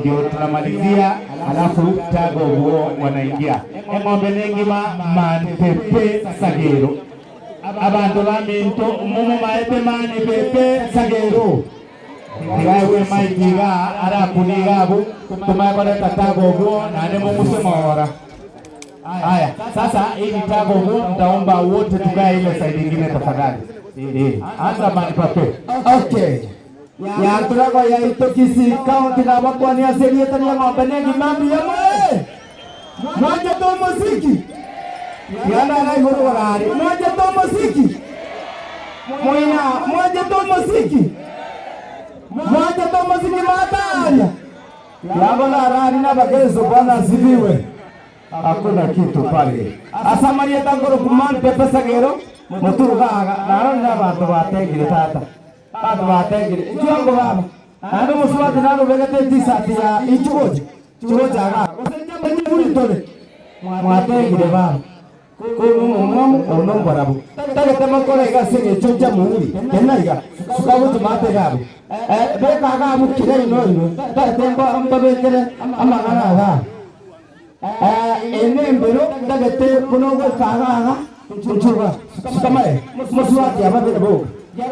ndio tunamalizia, alafu tako huo wanaingia. Eng'ombe Nengima manpepe sagero. Abantu baminto mumu maete mani pepe sagero. Tigawe maikiga arakuniga abu tumakoreta tagogo na ne mumusemora. Haya, sasa hii ni tagogo, nitaomba wote tukae ile side nyingine tafadhali. Anza mani pape. Okay. Nyanturago ya Itokisi County na bakwani aserieta ya ng'ombe nengima mbuya moe. Mwanje to muziki. Yana na iguru gorari. Mwanje to muziki. Moina, mwanje to muziki. Mwanje to muziki matanya. Yabona rari na bagezo Bwana asifiwe. Hakuna kitu pale. Asamaria tangoro kuman pepe sagero muturuga naro na bantu bategire tata. Bantu bategire. Ichongo baba. Nando muswati nando begete tisati ya ichugoji. Chugoji aga. Osenja muri tole. Mwategire baba. Kono mumu ono barabu. Tagete makora iga senge chonja muri. Kenna iga. Sukabu tumate gabu. Beka aga mukire ino ino. Tagete mba mbabekere amagana aga. Ene mbero tagete kunogo kaga aga. Chunchuga. Sukamae. Muswati ababere bo.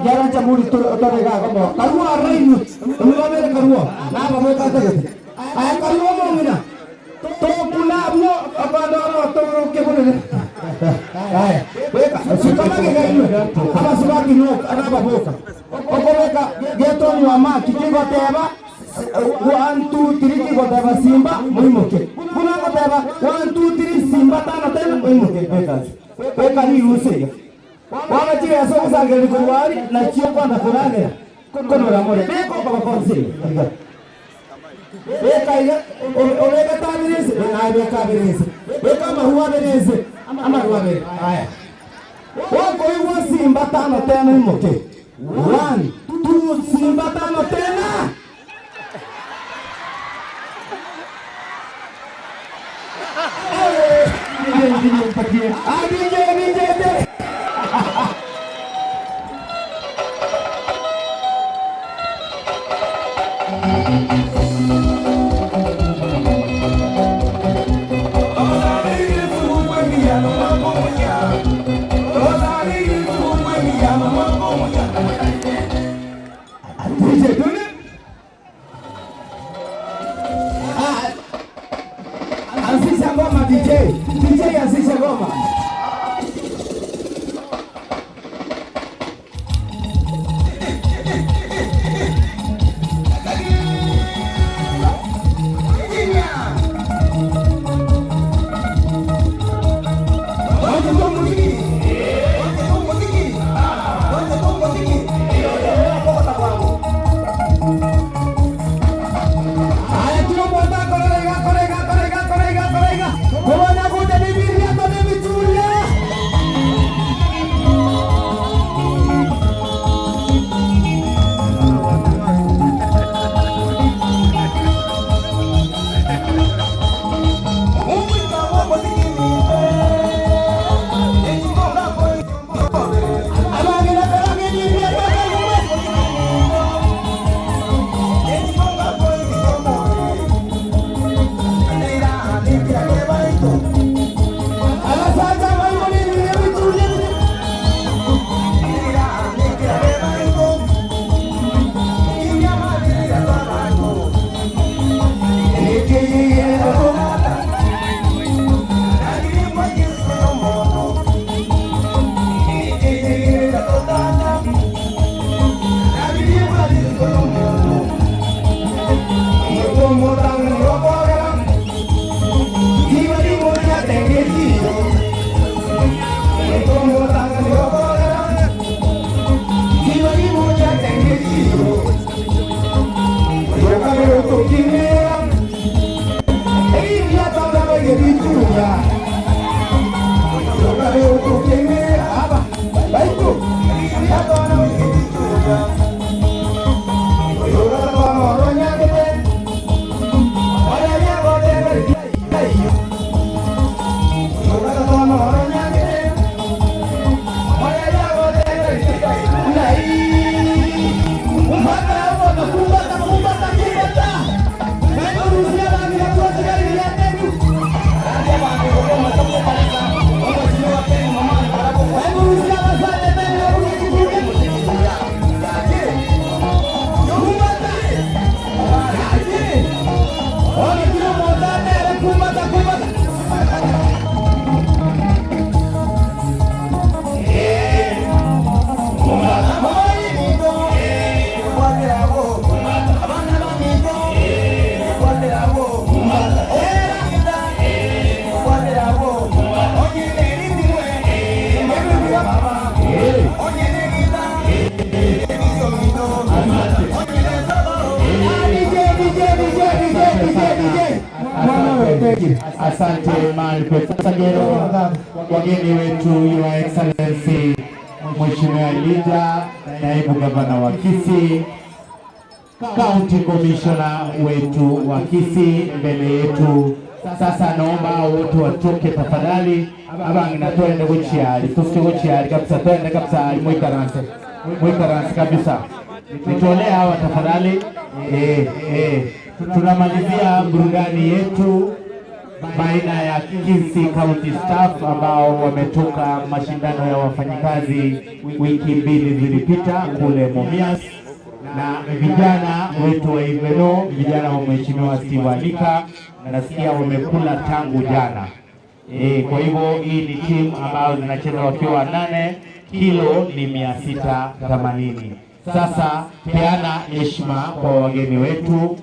Yarancha muri tole ga gomo. Karua reinu. Nubabere karua. Na babe tagete. Ay karua mongina. To kunabno abado to ke bole. Haya, weka sukamage gainu. Aba subaki no anaba boka. Okobeka geto ni wa kikingo teba 1 2 3 kigo teba simba muimuke. Kuna go teba 1 2 3 simba tano tena muimuke weka. Weka ni use. Wana chi aso kusangeli kurwari na chio kwa na kurage. Kono ramore. Beko kwa konsi. Weka iga obeka tabirese na beka birese. Weka mahuwa birese. Amaruwa bere. Haya. Wako iwo simba tano tena imoke. 1 2 simba tano tena. DJ DJ. Anzisha ngoma DJ. DJ anzisha ngoma. Haya, you. Asante mahali Sagero, wageni wetu, Your Excellency Mheshimiwa Elijah, naibu gavana wa Kisii, County Commissioner wetu wa Kisii mbele yetu. Sasa naomba wote watoke tafadhali, abangina twende kuchiali, tufike kuchiali kabisa, twende kabisa, mwikaranse mwikaranse kabisa, nitolee hawa tafadhali. Tunamalizia burudani yetu baina ya Kisii County Staff ambao wametoka mashindano ya wafanyikazi wiki mbili zilipita kule Mumias, na vijana wetu wa Iveno, vijana wa Mheshimiwa Steve Alika, nasikia wamekula tangu jana. Kwa hivyo hii ni timu ambayo zinacheza wakiwa 8, kilo ni 680. Sasa peana heshima kwa wageni wetu.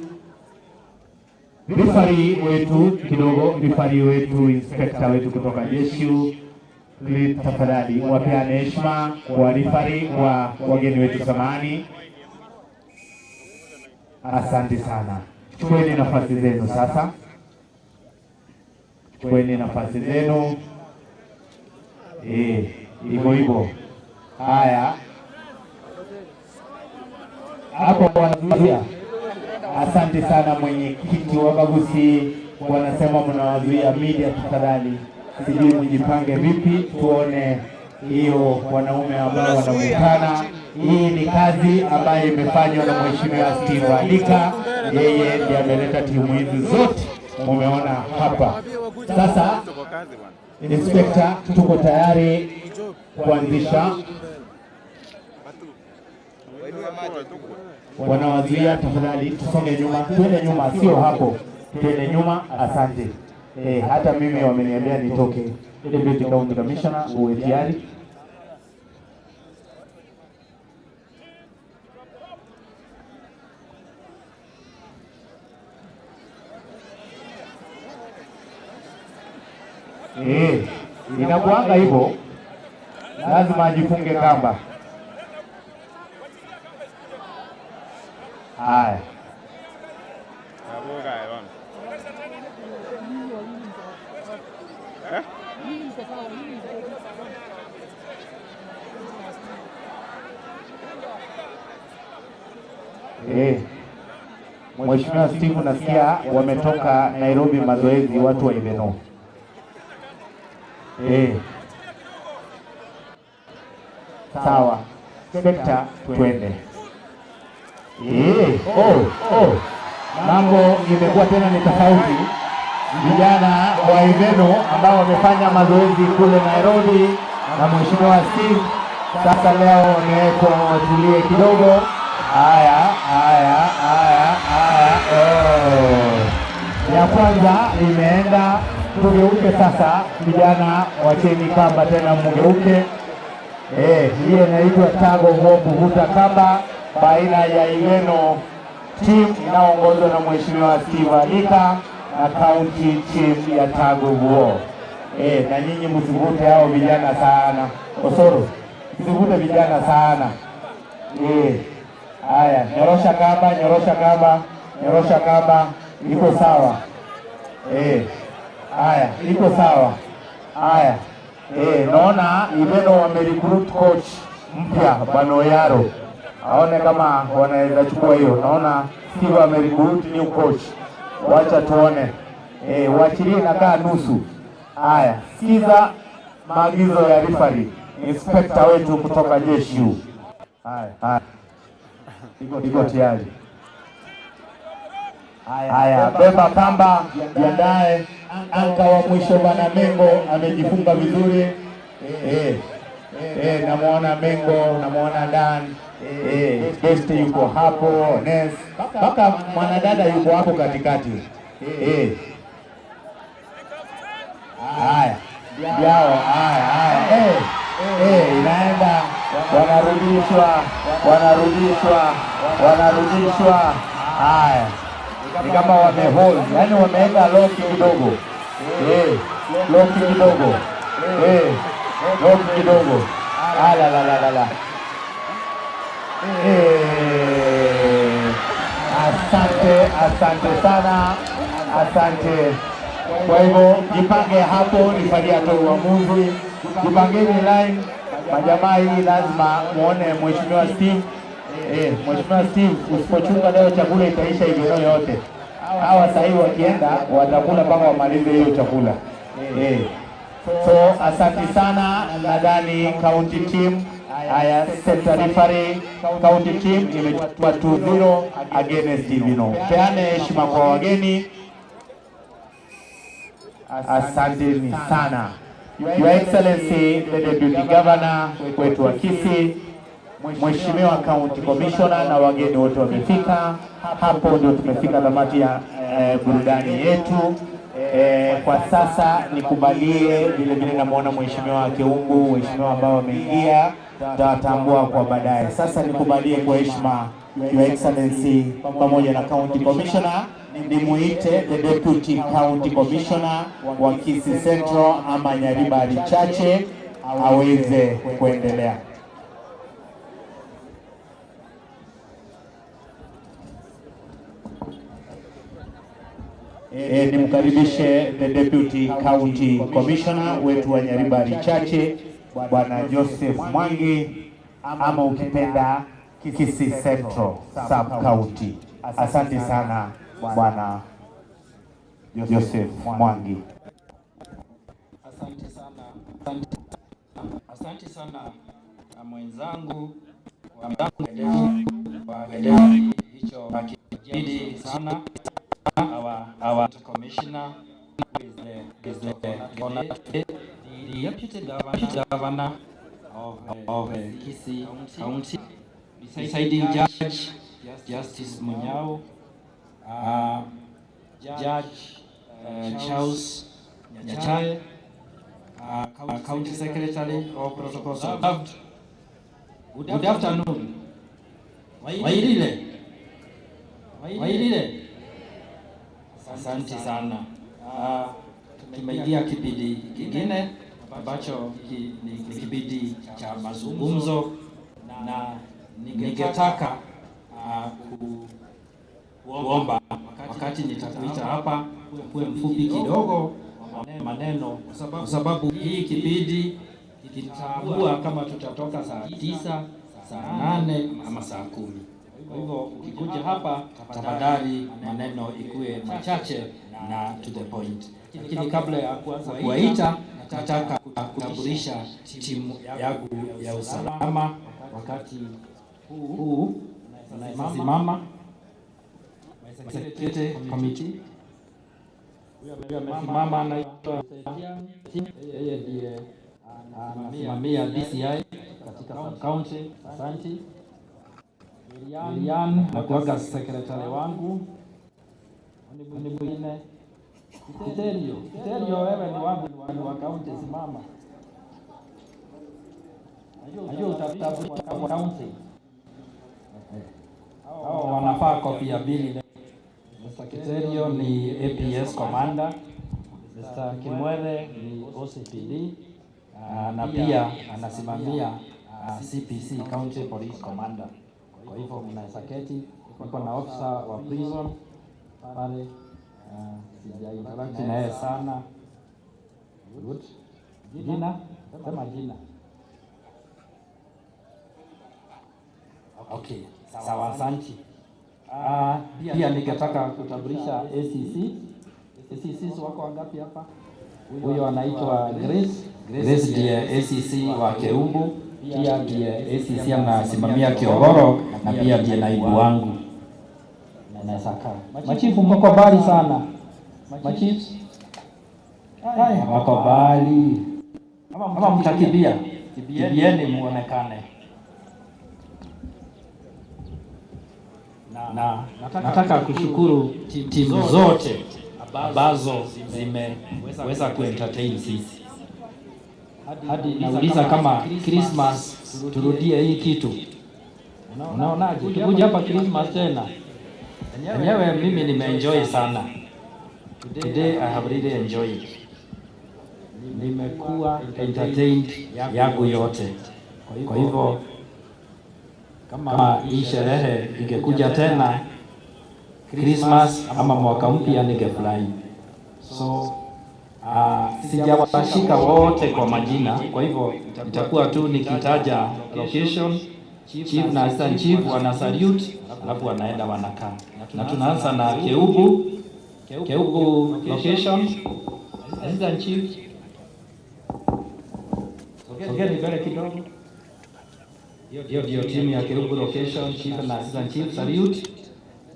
Rifari wetu kidogo, rifari wetu, inspector wetu kutoka jeshi, tafadhali wapeane heshima kwa rifari wa wageni wetu, samahani. Asante sana. Chukueni nafasi zenu sasa, chukueni nafasi zenu. Hivyo hivyo. Haya, hapo wanazuia. Asante sana mwenyekiti wa Bagusi, wanasema mnawazuia media, tafadhali. Sijui mjipange vipi, tuone hiyo wanaume ambao wanavutana. Hii ni kazi ambayo imefanywa na Mheshimiwa Steve Alika, yeye ndiye ameleta timu hizi zote mumeona hapa. Sasa Inspector, tuko tayari kuanzisha. Wanawazuia, tafadhali tusonge nyuma, twende nyuma, sio hapo, twende nyuma. Asante. Hata mimi wameniambia nitoke. Deputy County Commissioner, uwe tayari. Inakuanga hivyo, lazima ajifunge kamba. Haya, Mheshimiwa Steve, nasikia wametoka Nairobi mazoezi watu wa Iveno. Sawa. Sekta twende. Mambo imekuwa tena ni tofauti. Vijana wa Iveno ambao wamefanya mazoezi kule Nairobi na Mheshimiwa Steve, sasa leo wamewekwa watulie kidogo. Haya, haya, haya, haya. Ya kwanza imeenda. Tugeuke sasa, vijana wacheni kamba tena mgeuke. Hiyo inaitwa tago kuvuta kamba baina ya Iveno team inayoongozwa na Mheshimiwa Steve Alika na county team ya Tug of War. Na nyinyi msivute hao vijana sana. Osoro, msivute vijana sana. Haya, nyorosha kamba, nyorosha kamba, nyorosha kamba, iko sawa. Haya, iko sawa. Haya. Naona Iveno wamerecruit coach mpya Bwana Oyaro. Aone kama wanaweza chukua hiyo. Naona Steve amerecruit new coach. Wacha tuone. Waachilie nakaa nusu. Haya, sikiza maagizo ya referee, inspector wetu kutoka jeshi. Haya, haya. Iko tayari. Haya, beba kamba, jiandae. Anka wa mwisho bana Mengo amejifunga vizuri. Namuona Mengo, namuona Dan. Guest yuko hapo, Nes. Mpaka mwanadada yuko hapo katikati. Haya. Yao, haya, haya. Inaenda, wanarudishwa, wanarudishwa, wanarudishwa. Haya. Ni kama wamehold, yani wameweka lock kidogo. Lock kidogo. Lock kidogo. Ala la la la la. Asante, asante sana. Asante. Kwa hivyo jipange hapo, referee atoe uamuzi. Jipangeni line, majamaa, hii lazima muone Mheshimiwa Steve. Mheshimiwa Steve, usipochunga leo chakula itaisha hivyo yote. Hawa sahii wakienda watakula mpaka wamalize hiyo chakula. So asante sana, nadhani county team. Haya, center referee, county team imechukua 2-0 against Ivino. Peane heshima kwa wageni. Asanteni sana. Your Excellency the Deputy Governor wetu wa Kisii, Mheshimiwa County Commissioner na wageni wote wamefika. Hapo ndio tumefika tamati ya burudani yetu. Kwa sasa nikubalie vile vile, namwona Mheshimiwa Keumbu, waheshimiwa ambao wameingia tutawatambua kwa baadaye. Sasa nikubalie kwa heshima, Your Excellency pamoja na County Commissioner, nimuite the Deputy County Commissioner wa Kisii Central ama Nyaribari Chache aweze kuendelea. Nimkaribishe the Deputy County Commissioner wetu wa Nyaribari Chache, Bwana Joseph Mwangi, ama ukipenda Kisii Central Sub County. Asante sana, Bwana Joseph Mwangi. Asante sana, asante sana mwenzangu wa hicho kibidi sana, our commissioner is the deputy governor of Kisii County, presiding judge Justice Munyao, Judge Charles Nyachae, County Secretary, all protocols observed. Good afternoon. Wairire. Wairire. Asante sana. Tumeingia kipindi kingine ambacho ni kipindi cha mazungumzo, na ningetaka kuomba wakati nitakuita hapa kuwe mfupi kidogo maneno, kwa sababu hii kipindi kitaamua kama tutatoka saa 9, saa 8 ama saa 10. Kwa hivyo ukikuja hapa, tafadhali maneno ikuwe machache na to the point. Lakini kabla ya kuwaita, nataka kutambulisha timu yangu ya usalama wakati huu. Simama security committee. Huyu amesimama anaitwa, yeye ndiye anasimamia DCI katika sub county. Asante. Lilian nakuaga secretary wangu. Ni mwingine Kiterio, Kiterio, wewe ni wangu, ni wa county, simama. Najua utatambulisha kwa county. Hao wanafaa kofia mbili. Mr. Kiterio ni APS commander, Mr. Kimwere ni OCPD, na pia anasimamia CPC, County Police Commander. Kwa hivyo mnaweza keti. Niko na officer wa prison pale, sija interact na yeye sana. Good. Jina? Sema jina. Okay, sawa, asante. Pia ningetaka kutambulisha ACC. ACC wako wangapi hapa? Huyo anaitwa Grace. Grace ndiye ACC wa Keumbu, pia ndiye ACC anasimamia Kiogoro na pia ndiye naibu wangu. Naweza kaa. Machifu mko mbali sana. Machifu? Haya, wako mbali. Kama mtakimbia, kimbieni muonekane. Na nataka kushukuru timu zote ambazo zimeweza kuentertain sisi. Hadi nauliza kama Christmas turudie hii kitu. Unaonaje? Tukuje hapa Christmas tena? Enyewe mimi nimeenjoy sana. Today I have really enjoyed. Nimekuwa entertained yangu yote. Kwa hivyo kama hii sherehe ingekuja tena Christmas ama mwaka mpya, ningefurahi. So Sijawashika wote kwa majina, kwa hivyo nitakuwa tu nikitaja location, chief na assistant chief wana salute, alafu wanaenda wanakaa. Na tunaanza na Keubu, Keubu location, assistant chief. Sogeni mbele kidogo. Hiyo ndio timu ya Keubu location, chief na assistant chief, salute.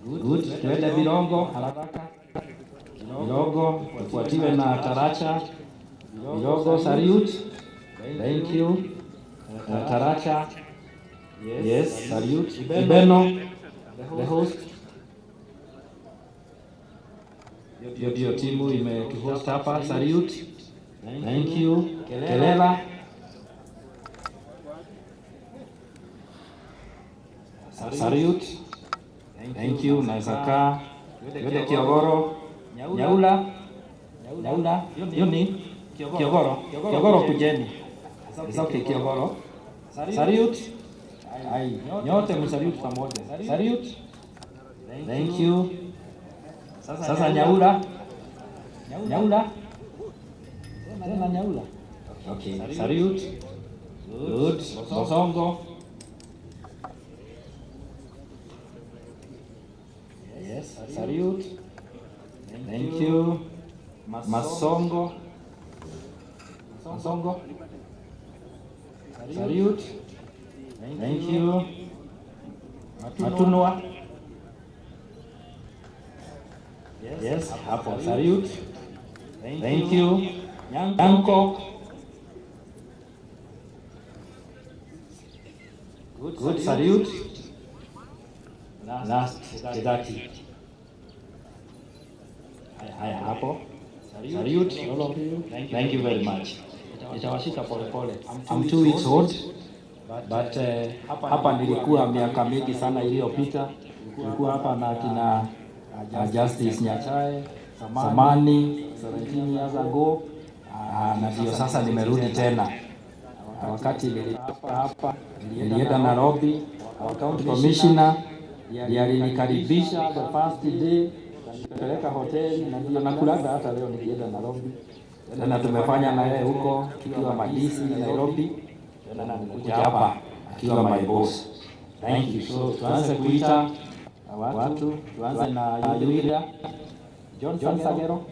Good. Tuende Birongo haraka. Birongo tufuatiwe na Taracha. Birongo salute. Thank you. Taracha. Yes, salute. Ibeno, the host. Hiyo ndio timu imetuhost hapa, salute. Thank you. Kelela. Salute. Thank you. Naweza kaa. Twende Kiogoro. Nyaula. Nyaula. Hiyo ni Kiogoro. Kiogoro kujeni. It's okay, Kiogoro. Salute. Ai, nyote msalute pamoja. Salute. Thank you. Sasa Nyaula. Nyaula. Tena Nyaula. Okay, salute. Good. Bosongo. Yes, salute. Thank you. Masongo. Masongo. Salute. Thank you. Matunwa. Yes, hapo salute. Thank you. Nyanko. Good salute. Last, Kidati. Haya hapo. Salute all of you. Thank you very much. Nitawashika pole pole. I'm 2 weeks old but hapa nilikuwa miaka mingi sana iliyopita. Nilikuwa hapa na kina Justice Nyachae Samani 17 years ago, na ndio sasa nimerudi tena. Wakati nilitoka hapa nilienda Nairobi, our county commissioner ndiye alinikaribisha the first day, kanipeleka hoteli na ndio nakulaga hata leo nikienda Nairobi. Tena tumefanya na yeye huko tukiwa Madisi Nairobi, tena nimekuja hapa akiwa my boss. Thank you. So tuanze kuita watu, tuanze na Yulia John Sagero.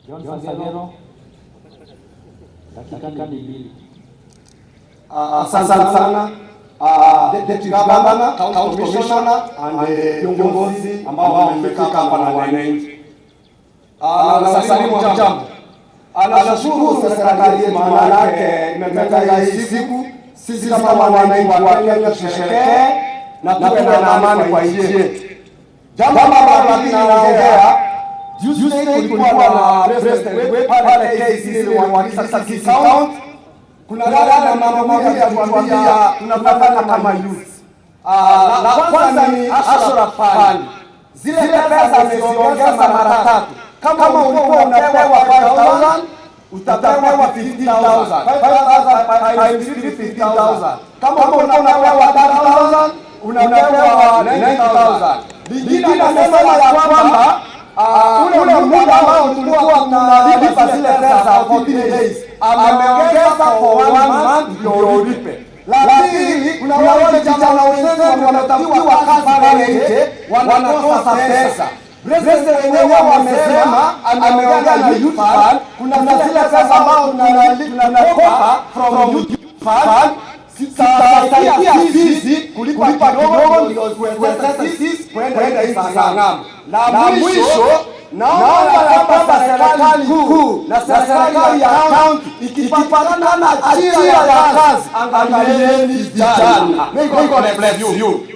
John Sagero. Dakika ni 2. Asante sana Deputy Governor, County Commissioner and viongozi ambao wamefika hapa na wananchi. Nasalimu jambo. Anashukuru serikali yetu, maana yake imeleta hii siku sisi kama wananchi wa Kenya tusherekee na tuwe na amani kwa nchi yetu. Jambo ambalo la pili naongea, Tuesday kulikuwa na president wetu pale KICC wa Kisii County. Kuna dada na mambo mawili ya kutuambia tunafanya kama youth. La kwanza ni Hustler Fund. Zile pesa ameziongeza mara tatu. Kama ulikuwa unapewa 5000 utapewa 15,000. 5000 times 15,000. Kama ulikuwa unapewa 30,000 unapewa 90,000. Lingine anasema ya kwamba ule muda ambao tulikuwa tunalipa zile pesa 14 days ameongeza for one month ndio ulipe. La pili, kuna wale vijana wenzetu wanatafutiwa kazi pale nje wanakosa pesa. President wenyewe wamesema, ameongea na youth fund, kuna zile pesa ambao tunakopa from youth fund zitasaidia sisi kulipa kidogo ndio kuwezesha sisi kwenda nchi za ng'ambo. La mwisho, naomba ya kwamba serikali kuu na serikali ya kaunti ikipatikana ajira ya kazi, angalieni vijana. May God bless you.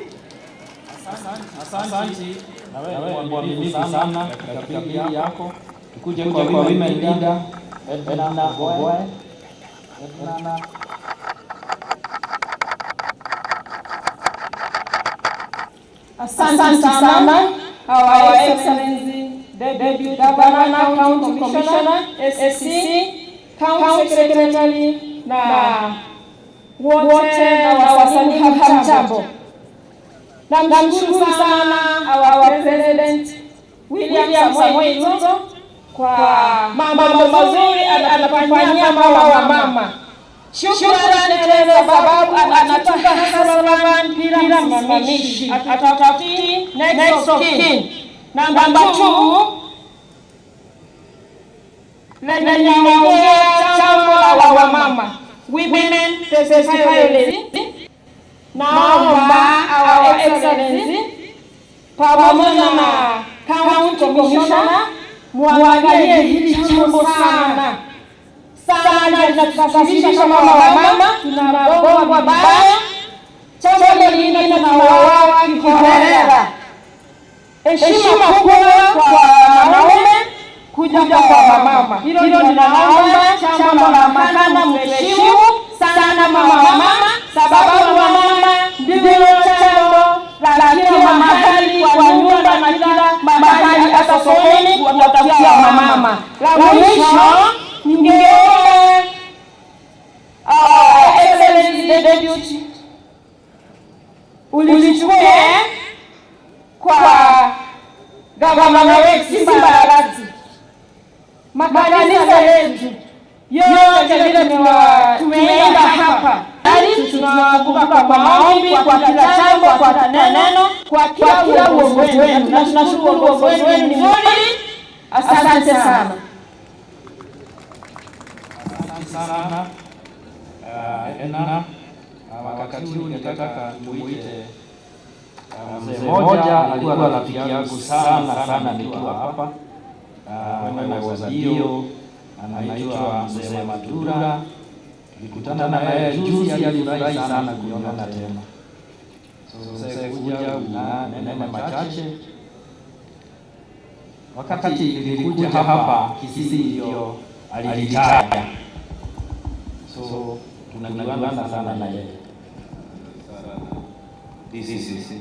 Asante. Na wewe mwaminifu sana katika bidii yako. Tukuje kwa women leader Edna Oboe. Edna. Asante sana, Our Excellency, Deputy Governor, County Commissioner, SC, County Secretary na wote na wasalimu hamjambo. Namshukuru sana our President William Samoei Ruto kwa mambo mazuri anatufanyia kama wamama. Shukrani tele sababu anatupa hustler bila msimamishi, atatafuti next of kin. Namba 2, linaongea jambo la wamama, women specifically. Naomba Our Excellency pamoja na County Commissioner muangalie hili jambo sana sana, linatukasirisha kama wamama, tunagongwa vibaya. Jambo lingine, tunauawa kiholela. Heshima kubwa kwa wanaume kuja kwa wamama, hilo ninaomba chama la Mahana mheshimu sana mama, sababu wamama ndio chambo la kila mahali kwa nyumba na kila mahali, hata sokoni watafutia wamama. La mwisho, ningeomba Excellency the Deputy ulichukue kwa gavana wetu Simba Arati, makanisa yetu yote vile tumeenda hapa, tunawakumbuka kwa maombi, kwa kila jambo, kwa kila neno, kwa kila uongozi wenu, na tunashukuru uongozi wenu ni mzuri. Asante sana. Asante sana Edna. Wakati huu ningetaka tumuite mzee mmoja alikuwa rafiki yangu sana sana nikiwa hapa kwenda Wazadio, anaitwa Mzee Madura. Tulikutana na yeye juzi, alifurahi sana kuonana tena. So mzee, kuja na neno machache. Wakati nilikuja hapa Kisii ndio alinitaja, so tunajuana sana na yeye. DCC.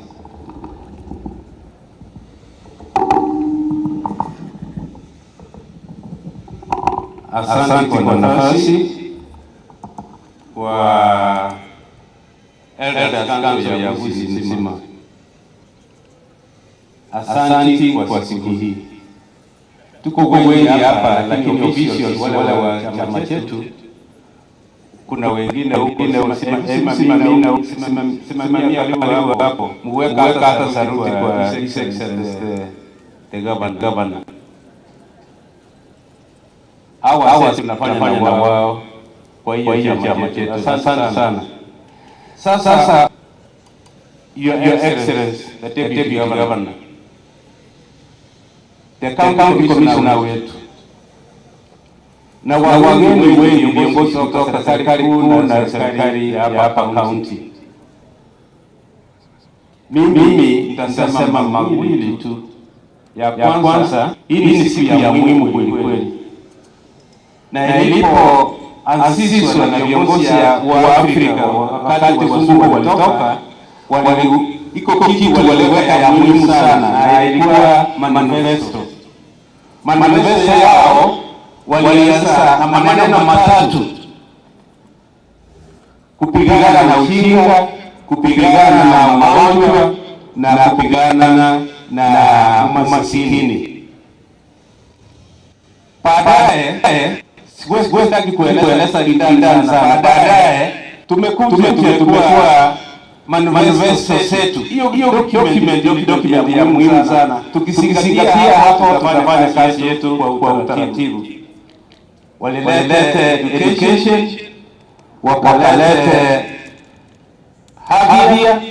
Asante kwa nafasi kwa Elders Council ya Gusii nzima. Asante kwa siku hii. Tuko wengi hapa, lakini officials wale wa chama chetu, kuna wengine huko, simamia hapo, muweka hata saruti kwa His Excellency the governor. Hawa tunafanya na wao kwa hiyo chama chetu. Asante sana. Sasa, Your Excellency the Deputy Governor, the County Commissioner wetu na wageni wengi, viongozi kutoka serikali kuu na serikali ya hapa county. Mimi nitasema mawili tu. Ya kwanza, hii ni siku ya muhimu kweli kweli, na ilipo anzishwa na viongozi wa Afrika wakati wazungu walitoka, iko kitu waliweka ya muhimu sana, na ilikuwa manifesto. Manifesto yao walianza na maneno matatu: kupigana na ujinga, kupigana na magonjwa na kupigana na umasikini. Baadaye, siwezi kueleza kindani sana, baadaye tumekuja tumekuwa manifesto zetu. Hiyo document ndio document ya muhimu sana. Tukizingatia hapo, tutafanya kazi yetu kwa utaratibu. Walilete education, wakalete afya,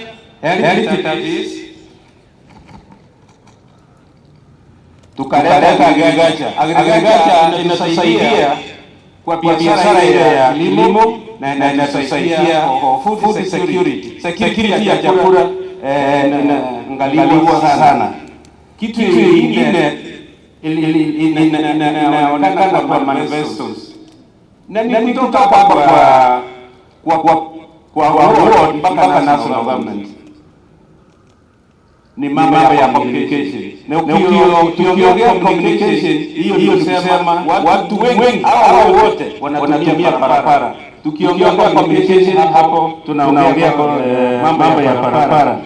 health service, tukaleta agriculture. Agriculture inatusaidia kwa biashara ile ya kilimo na inatusaidia kwa food security, security ya chakula inaangaliwa sana. Kitu ingine inaonekana kwa manifestos na ni kutoka hapa kwa ward mpaka national government ni mambo ya communication. Na tukiongea communication, hiyo ndio kusema watu wengi hawa wote wanatumia barabara. Tukiongea communication hapo tunaongea mambo ya barabara.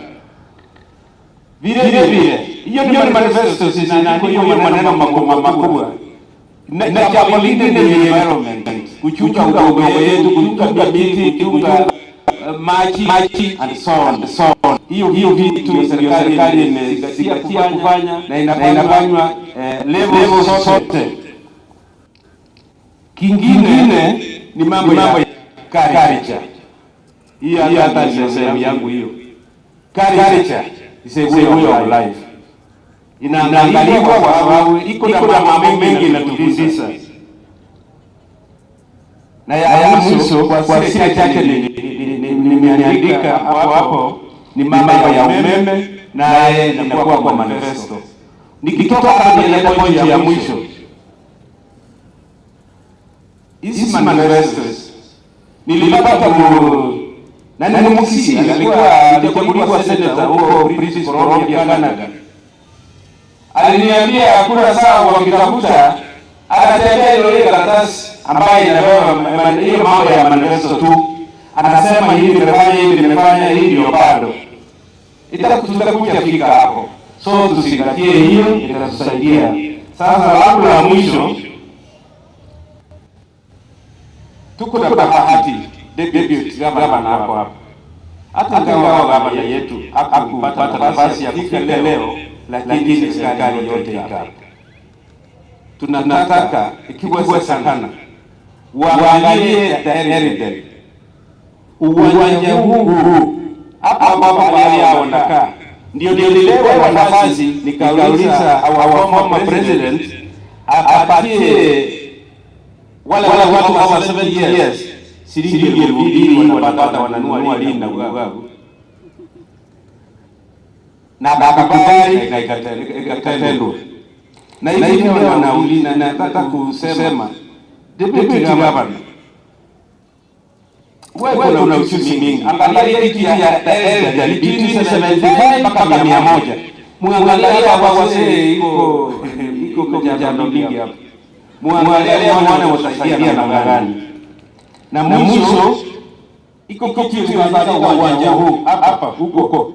Vile vile hiyo ni manifesto sisi, hiyo maneno makubwa makubwa. Na jambo lingine ni environment, kuchunga udongo yetu, kuchunga miti, kuchunga maji and so on and so on. Hiyo vitu serikali imezingatia kufanya na inafanywa level zote. Kingine ni mambo ya culture. Hii hata ni sehemu yangu hiyo. Culture is a way of life. Inaangaliwa kwa sababu iko na mambo mengi inatufundisha. Na ya mwisho kwa zile chache nimeandika hapo hapo ni mambo ya umeme, naye inakuwa kwa manifesto. Nikitoka hapa niende point ya mwisho. Hizi manifestos nilipata na ni Mkisii, alikuwa alichaguliwa senator huko British Columbia, Canada. Aliniambia hakuna saa wakitafuta, akatembea ile karatasi ambayo inabeba hiyo mambo ya manifesto tu. Anasema hivi nimefanya, hivi nimefanya, hii ndio bado tutakuja fika hapo. So tuzingatie hiyo, itatusaidia. Sasa langu la mwisho, tuko na bahati deputy governor hapo hapo, hata ingawa gavana yetu hakupata nafasi ya kufika leo, lakini serikali yote iko. Tunataka ikiwezekana waangalie Eriden uwanja huu hapa hapa mahali hao wanakaa. Ndio nilipewa nafasi nikauliza our former president apatie wale watu over 70 years shilingi 2,000 wanapata wananunua lini na ugagu, na akakubali na ikatendwa. Na hivi leo wanauliza, nataka kusema deputy governor, wewe una ujuzi mingi, angalia hiki ya elderly between 75 mpaka 100, muangalie hapa wazee, iko jambo mingi hapa, muangalie muone watasaidia namna gani. Na mwisho iko kitu inafanyika uwanja huu hapa huko.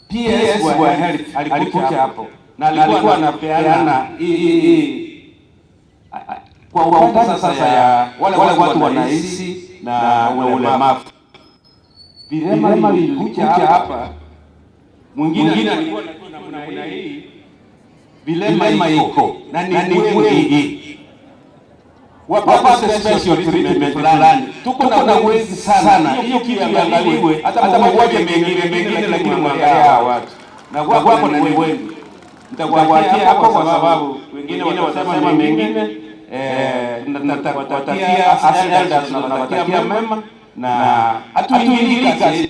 PS wa health alikuja hapo na alikuwa anapeana hii kwa upande sasa ya wale watu wanaishi na ulemavu. Vilema vilikuja hapa, mwingine alikuwa namna hii, vilema iko na ni wengi wapate special treatment fulani. Tuko na uwezo sana, hiyo kitu iangaliwe, hata mwaje mengine, lakini mwangalie hawa watu na wako na ni wengi. Nitakuachia hapo kwa sababu wengine watasema mengine. Tunatakia as elders, tunatakia mema na hatuingilii kazi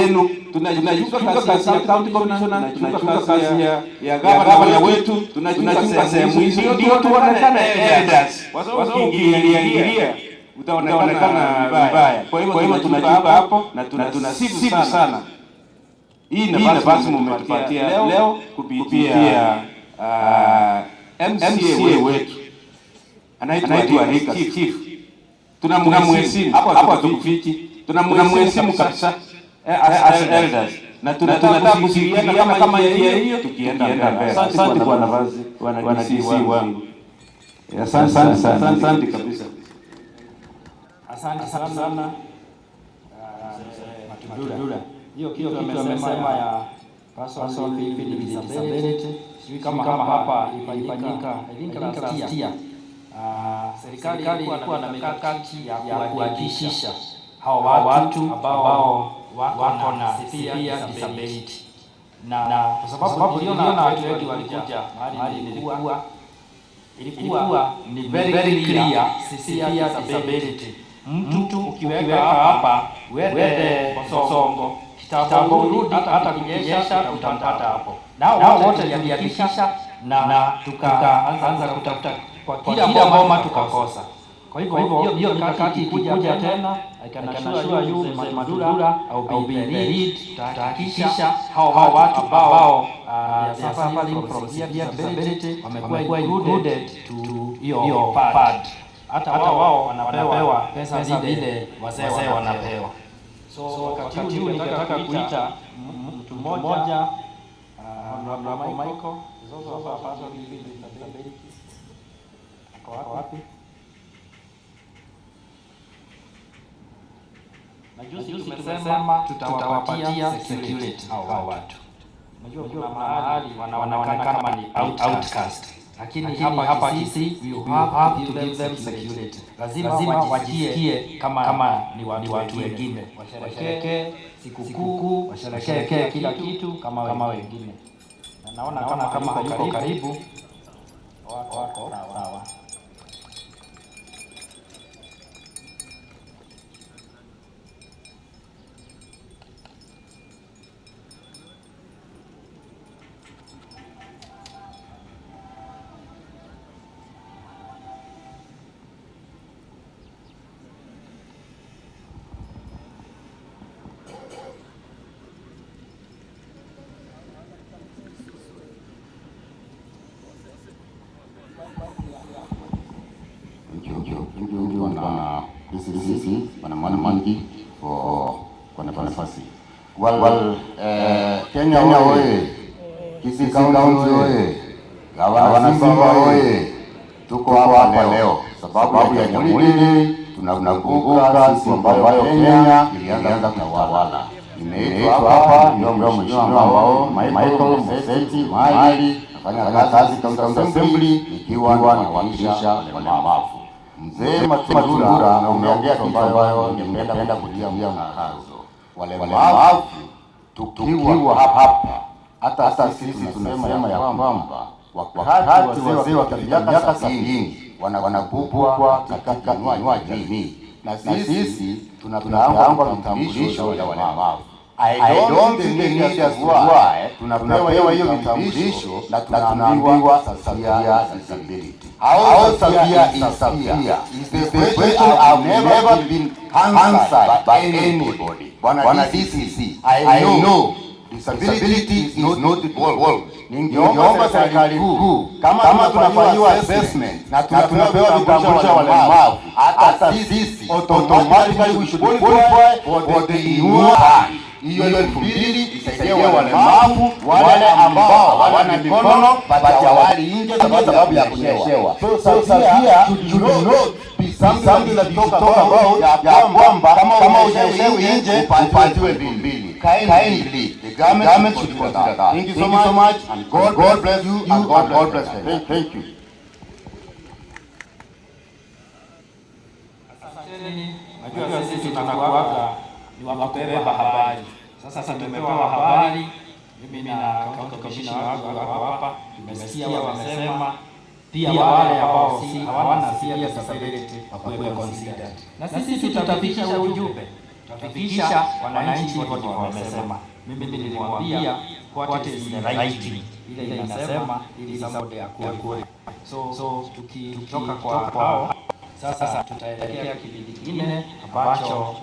yenu. Tunajuka kazi ya county commissioner, tunajuka kazi ya gavana wetu, tunajuka sehemu hizo ndio tuonekane elders, kwa sababu ukiingilia utaonekana vibaya. Kwa hivyo tunajuka hapo na tunasifu sana hii nafasi mmetupatia leo kupitia MCA wetu anaitwa Rika Chief. Tunamheshimu hapo, hatukufichi, tunamheshimu kabisa as elders, na tunataka kushirikiana kama njia hiyo tukienda mbele. Asante kwa nafasi wana DC wangu, asante sana, asante kabisa, asante sana Matudura. Hiyo kitu amesema ya person living with disability, sijui kama hapa ilifanyika, I think last year. Serikali ilikuwa na mikakati ya kuhakikisha hao watu ambao wako na severe disability, na kwa sababu niliona watu wengi walikuja mahali nilikuwa, ilikuwa ni very clear severe disability. Mtu ukiweka hapa uende Bosongo kitambo urudi, hata kukinyesha utampata hapo. Nao wote tuliandikisha na tukaanza kutafuta kwa kila boma tukakosa. Kwa hivyo hiyo mikakati ikikuja tena, I can assure you Mzee Madula au be the lead, tutahakikisha hao watu ambao they are suffering from severe disability wamekuwa included to hiyo fund. Hata wao wanapewa pesa vile wazee wanapewa. So wakati huu ningetaka kuita Mtu mmoja, Honorable Michael is also a person living with disabilities. Ako wapi? Na juzi tumesema tutawapatia security hao watu. Unajua kuna mahali wanaonekana kama ni outcast. Lakini hapa Kisii we have to give them security. Lazima wajisikie kama ni watu wengine. Washerehekee sikukuu, washerehekee kila kitu kama wengine. Na naona kama yuko karibu. Wako sawa. Bwana DCC, Bwana Mwangi kwa nafasi. Well, Kenya oye, Kisii County oye, Gavana Simba oye. Tuko hapa leo sababu ya Jamhuri Day. Tunakumbuka siku ambayo Kenya ilianza kutawala. Nimeitwa hapa ndio mheshimiwa ambao Michael Moseti Mali, nafanya kazi County Assembly nikiwa nawakilisha walemavu. Mzee Matundura umeongea kitu ambayo ningependa kutia mkazo. Walemavu tukiwa hapa, hata sisi tunasema ya kwamba wakati wazee wa miaka 70 wanakupwa katika kuinua jamii, na sisi tunapewa vitambulisho vya walemavu. I don't think they need us why tunapewa hiyo vitambulisho na tunaambiwa severe disability. How severe is severe? Is the question I've never been answered by anybody. Bwana DCC, I know disability is not world. Ningeomba serikali kuu kama tunafanyiwa assessment na tunapewa vitambulisho walemavu, hata sisi automatically we should qualify for the Inua. Hiyo 2000 isaidie walemavu wale ambao hawana mikono but hawali nje sababu ya kunyeshewa. So severe should not be something that we talk about ya kwamba kama hunyeshewi nje upatiwe 2,000. Kindly, the government should consider that. Thank you so much and God bless you and God bless you. Thank you. Asanteni. Najua sisi tunakuaga ni wa kubeba habari. Sasa tumepewa habari, mimi na county commissioner wangu hapa, tumesikia wamesema pia wale ambao si hawana severe disability wakuwe considered. Na sisi tutafikisha ujumbe, tutafikisha wananchi wote wamesema. Mimi nilimwambia what is the right thing, ile inasema ili somebody akuwe. So tukitoka kwa hao sasa tutaelekea kipindi kingine ambacho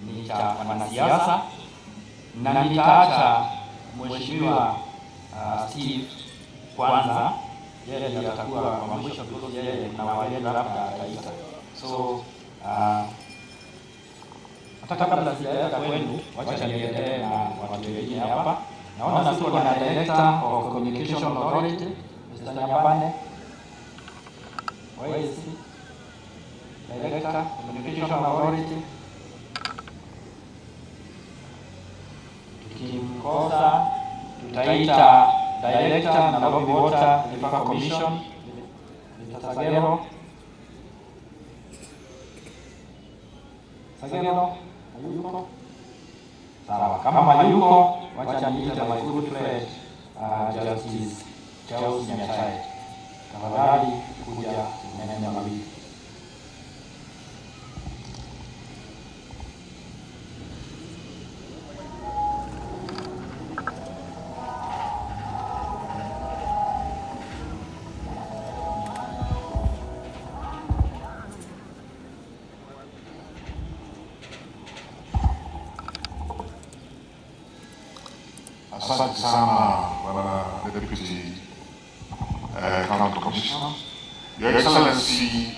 ni cha wanasiasa, na nitaacha Mheshimiwa Steve kwanza, yeye ndiye atakuwa wa mwisho because yeye na wale labda ataita. So hata kabla sijaenda kwenu, wacha niendelee na watu wengine hapa. Naona tuko na Director of Communication Authority Mr. Nyabane. Where is he? Director Communication Authority. Tukimkosa tutaita Director Nairobi Water River Commission Mr. Sagero. Sagero hayuko? Sawa, kama hayuko wacha niite my good friend Justice Charles Nyachae. Tafadhali kuja nene mawili. Asante sana Bwana Deputy County Commissioner. Your Excellency,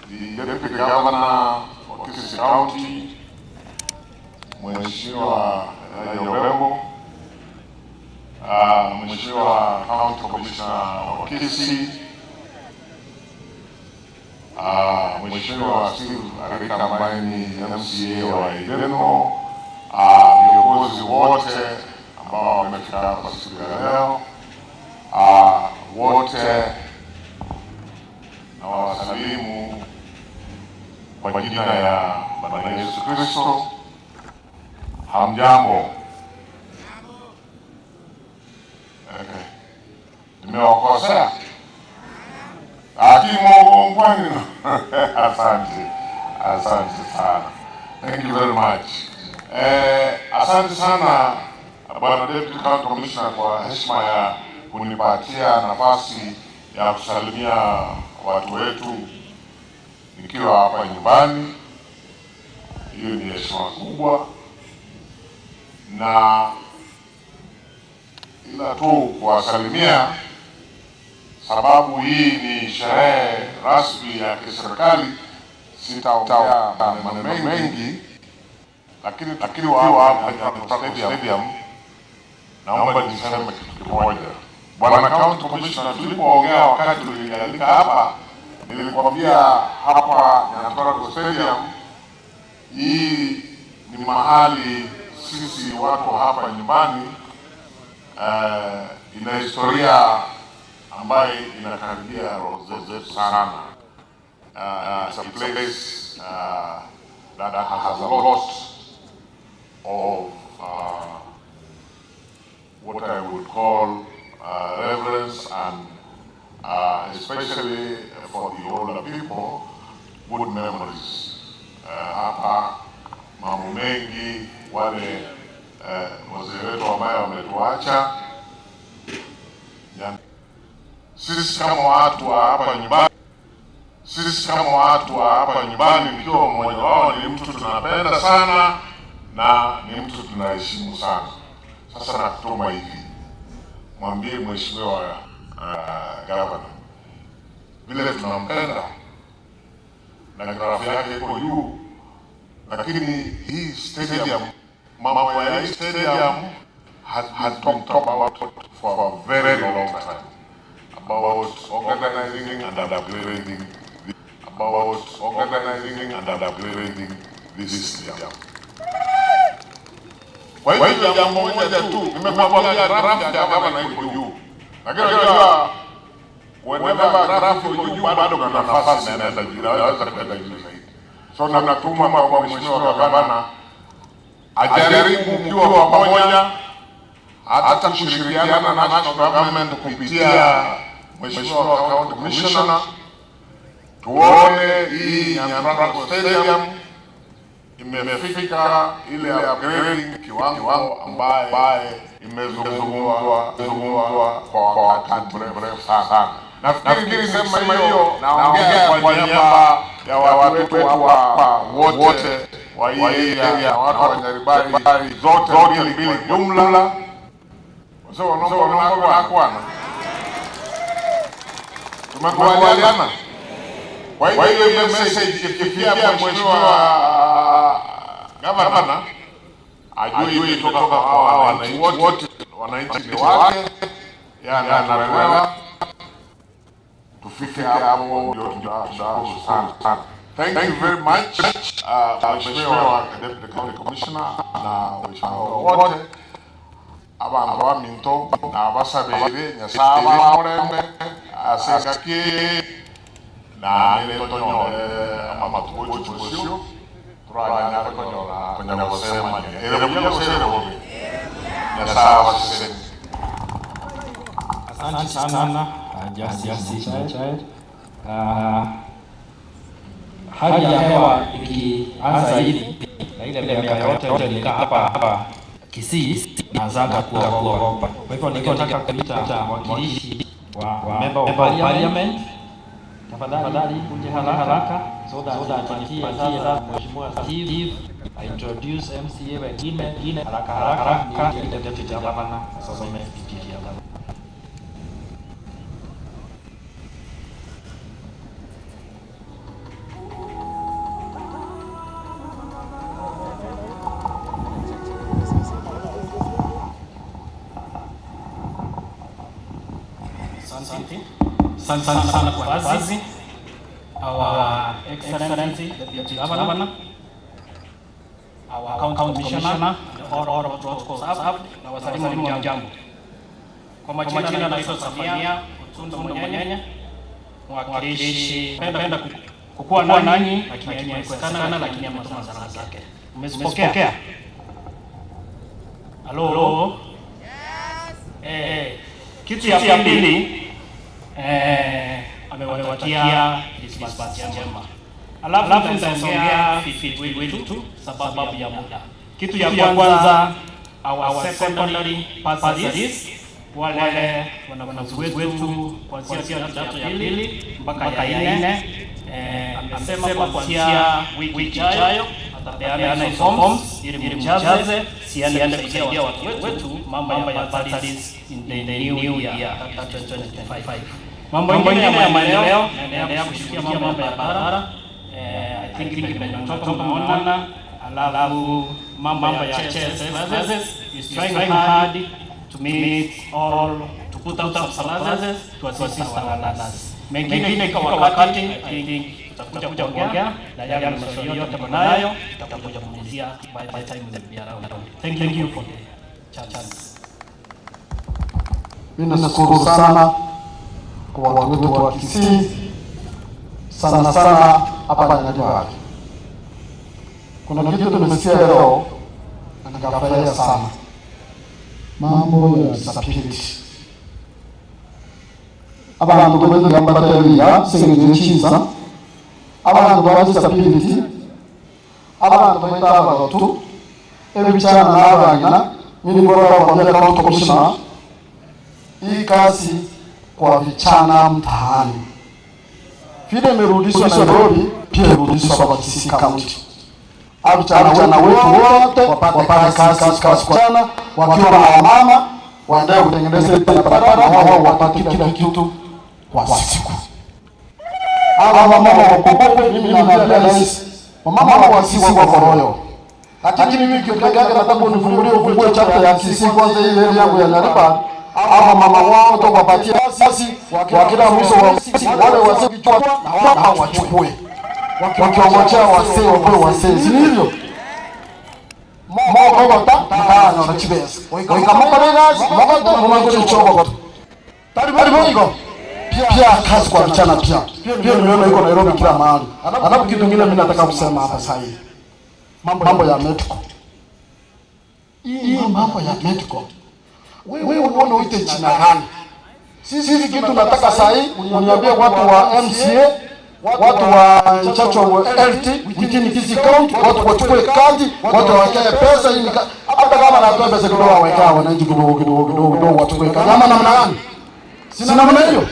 the Deputy Governor for Kisii County, Mheshimiwa Elijah Obembo, Mheshimiwa County Commissioner wa Kisii, Mheshimiwa Steve Arika ambaye ni MCA wa Igeno, viongozi wote ambao wamefika hapa siku ya leo, wote nawasalimu kwa jina ya Bwana Yesu Kristo. Hamjambo? Okay. Nimewakosea? Akimongwani. Asante, asante sana. Thank you very much. Asante sana Bwana Deputy County Commissioner kwa heshima ya kunipatia nafasi ya kusalimia watu wetu nikiwa hapa nyumbani. Hiyo ni heshima kubwa, na ila tu kuwasalimia, sababu hii ni sherehe rasmi ya kiserikali, sitaongea maneno mengi, lakini hapa Stadium, naomba niseme kitu kimoja. Bwana County Commissioner, tulipoongea wakati tulialika hapa, nilikwambia hapa Nyanturago Stadium hii ni mahali sisi watu hapa nyumbani, ina historia ambayo inakaribia roho zetu sana. It's a place that has a lot of what I would call reverence and especially for the older people, good memories. Hapa mambo mengi wale wazee wetu ambayo wametuacha. Sisi kama watu wa hapa nyumbani, sisi kama watu wa hapa nyumbani, nikiwa mmoja wao, ni mtu tunapenda sana na ni mtu tunaheshimu sana. Sasa nakutuma hivi, mwambie mheshimiwa gavana vile tunampenda na grafu yake iko juu, lakini hii stadium, mambo ya hii stadium has been talked about for a very long time, about organizing and upgrading, about organizing and upgrading this stadium. Kwa hivyo jambo moja tu, nimekwambia grafu ya gavana iko juu, lakini unajua whenever grafu iko juu bado kuna nafasi inaenda juu, inaweza kwenda juu zaidi. So natuma kwa mheshimiwa gavana ajaribu mkiwa pamoja, hata kushirikiana na national government kupitia mheshimiwa county commissioner, tuone hii Nyanturago Stadium imefika ile upgrading kiwango ambaye imezungumzwa kwa wakati mrefu sana. Nafikiri nisema hiyo, naongea kwa niaba ya watu wetu hapa wote wa hii area, watu wa Nyaribari zote mbili jumla. Tumekubaliana, tumekubaliana. Kwa hiyo hiyo message ikifikia mheshimiwa gavana, ajue imetoka kwa wananchi wote, wananchi ni wake, yani anatuelewa. Tufike hapo, ndio tutashukuru sana. Thank you very much, Mheshimiwa Deputy County Commissioner na waheshimiwa wote abantu baminto nabasabire Nyasaye bamurembe asengaki na netonyore amatuko chibosio turanyara konyora konyagosemania ere buya gose bobe Nyasaye abaseseni. Asante sana Justice Child. Hali ya hewa ikianza hivi na ile miaka yote nilikaa hapa hapa Kisii, naanzaga kuogopa. Kwa hivyo ningetaka kuita mwakilishi wa member of parliament, tafadhali uje haraka so that nipatie sasa Mheshimiwa Steve I introduce MCA wengine haraka haraka, ni deputy governor asome speech ya. Asante. Asante sana kwa nafasi. Our Excellency, the Deputy Governor, our County Commissioner, and all protocol staff, na wasalimu hamjambo. Kwa majina naitwa Safania Otundo Monyenye, mwakilishi. Napenda kukuwa nanyi, lakini haiwezekana, lakini ametuma salamu zake. Mmezipokea? Halo? Kitu ya pili, amewatakia Christmas njema. Alafu nitaongea viwili tu sababu ya muda. Kitu ya kwanza, our secondary bursaries, wale wanafunzi wetu kuanzia kidato ya pili mpaka ya nne, amesema kuanzia wiki ijayo atapeana hizo forms ili mjaze, siende kusaidia watu wetu mambo ya bursaries in the new year 2025. Mambo mengine ya maendeleo, naendelea kushughulikia mambo ya barabara. I think nimetoka mmeona. Alafu mambo ya chess classes is trying hard to meet all to put out some classes to assist our learners. Mengine kwa wakati, I think tutakuja kuongea na yale maswali yote mnayo tutakuja kuulizia by the time we will be around. Thank you for the chance. Mimi nashukuru sana kwa watu wetu wa Kisii, sana sana hapa Nyaribari. Kuna kitu tumesikia leo na nikafurahia sana, mambo ya disability. Abantu betu gambateria sengenye abantu ba disability, abantu baita abatu ebichana n'abangina. Mimi bora kuambia county commissioner, hii kazi kwa vijana mtaani vile imerudishwa Nairobi, pia irudishwa kwa Kisii County. Vijana wetu wote wapate kazi, kazi kwa vijana wakiwa na wamama waendelee kutengeneza barabara na wao wapate kila kitu kwa siku. Hawa wamama wakokope, mimi naambia rais, wamama wa Kisii wako royo. Lakini mimi kitu yake nataka unifungulie ufungue chapter ya Kisii kwanza, ile area yangu ya Nyaribari. Hawa mama wao wapatie kazi wa kila mwisho wa wale wazee kichwa na wao wachukue, wakiongojea wasee wakuwe wasee, si hivyo? Mokogota mutano na chibesa oika mokoregas mokoto momango chogo tari iko pia kazi kwa vijana pia pia nimeona iko Nairobi kila mahali. Alafu kitu kingine mimi nataka kusema hapa sasa hivi, mambo ya medical. Hii mambo ya medical, wewe unaona uite jina gani? Sisi kitu nataka sasa hii uniambie watu wa MCA, watu wa Chacho LT within Kisii County, watu wachukue kadi, watu wawekee pesa ili hata kama natoa pesa kidogo wawekee wananchi kidogo kidogo kidogo kidogo, wachukue kadi. Ama namna gani? Si namna hiyo.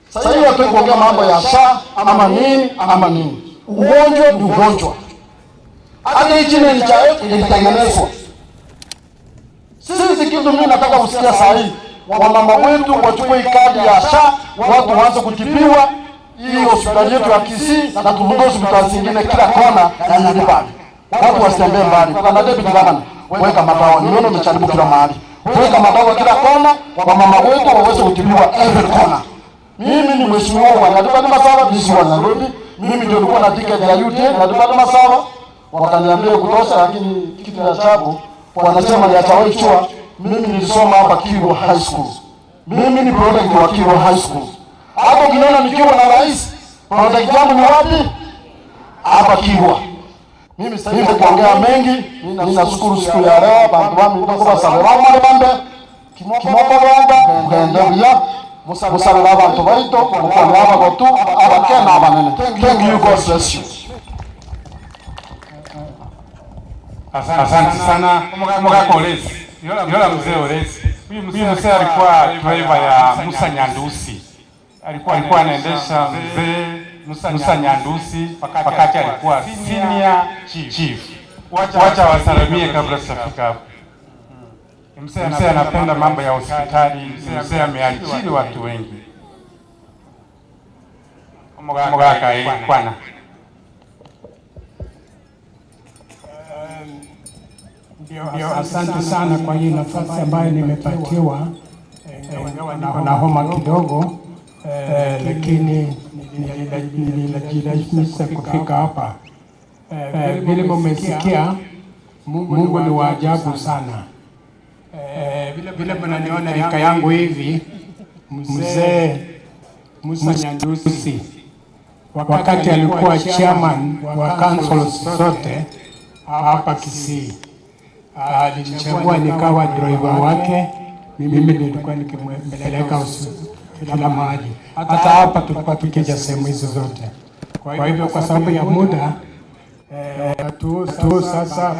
Sasa hiyo watu kuongea mambo ya SHA ama nini ama nini. Ugonjwa ni ugonjwa. Hata hii chini ni cha ilitengenezwa. Sisi kitu mimi nataka kusikia saa hii, wamama wetu wachukue kadi ya SHA, watu waanze kutibiwa hii hospitali yetu ya Kisii na tufungue hospitali zingine kila kona ya Nyaribari. Watu wasitembee mbali. Kuna deputy governor, weka madawa. Nimeona umejaribu kila mahali. Weka madawa kila kona, wamama wetu waweze kutibiwa every corner. Mimi ni mheshimiwa wa Nyaribari Masaba, mimi si wa Nairobi. Mimi ndio nilikuwa na ticket ya UDA Nyaribari Masaba. Wakaniambia kutosha, lakini kitu cha ajabu wanasema ni atawaichua. Mimi nilisoma hapa Kirwa High School. Mimi ni product wa Kirwa High School. Hapo ukiniona nikiwa na rais, product yangu ni wapi? Hapa Kirwa. Mimi sasa kuongea mengi, ninashukuru siku ya leo bantu bami kubasabira bambe kimoko bamba ngende buya musabira abantu baito mukwana abagotu abakena abanene. Thank you, God bless you. Asante sana Mugaka Olesi. Yola mzee Olesi. Huyu mzee alikuwa driver ya Musa Nyandusi. Alikuwa anaendesha mzee Musa Nyandusi wakati alikuwa senior chief. Wacha wasalimie kabla sijafika hapo. Mzee anapenda mambo ya hospitali, mzee ameajiri watu wengi. Mugaka kwana. Ndio, asante sana kwa hii nafasi ambayo nimepatiwa. Ingawa na homa kidogo, lakini nililazimisha kufika hapa. Vile mmesikia, Mungu ni wa ajabu sana. Vile mnaniona rika yangu hivi, mzee Musa Nyandusi wakati alikuwa chairman wa council zote hapa Kisii, alinichagua nikawa driver wake. Mimi nilikuwa nikimpeleka kila mahali, hata hapa tulikuwa tukija sehemu hizo zote. Kwa hivyo kwa sababu ya muda tu sasa,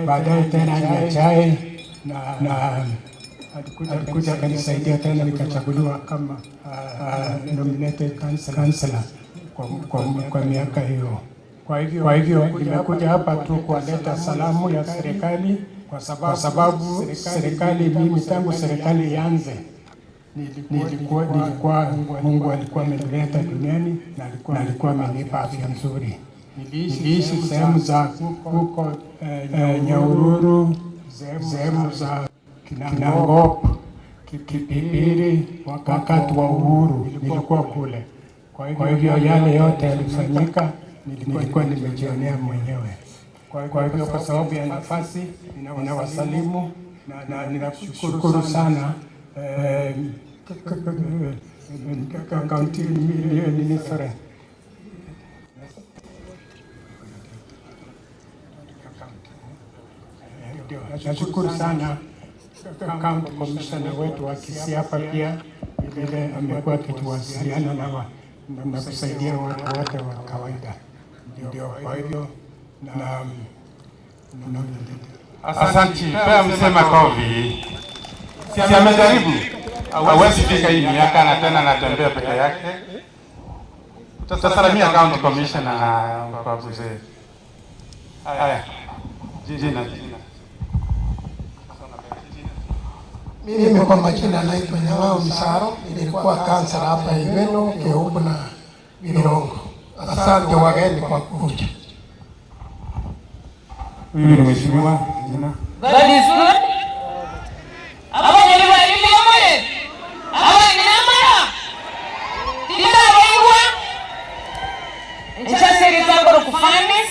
baadaye tena Nyachae na alikuja akanisaidia tena nikachaguliwa kama nominated councillor kwa miaka hiyo. Kwa hivyo nimekuja hapa tu kuwaleta salamu ya serikali, kwa sababu serikali, mimi tangu serikali ianze nilikuwa Mungu alikuwa amenileta duniani na alikuwa amenipa afya nzuri. Niliishi sehemu za huko Nyahururu, sehemu za Kinangop, Kipipiri, wakati wa uhuru nilikuwa kule. Kwa hivyo yale yote yalifanyika, nilikuwa nimejionea mwenyewe. Kwa hivyo kwa sababu ya nafasi, ninawasalimu na ninakushukuru sana county minister. Nashukuru sana county commissioner wetu wa Kisii hapa pia vile amekuwa akituwasiliana na kusaidia watu wote wa kawaida. Ndio, kwa hivyo na Asante. Pea mzee makofi. Si amejaribu, hawezi fika hii miaka na tena anatembea peke yake. Tutasalimia county commissioner na kwa mzee. Haya, jina. Mimi kwa majina naitwa Nyawao Misaro, nilikuwa kansela hapa Iveno, Keumbu na Birongo. Asante wageni kwa kuja. Huyu ni mheshimiwa jina. God is good. Abanyarwanda abaninamara tinabaigwa nchaseritaboro kufanis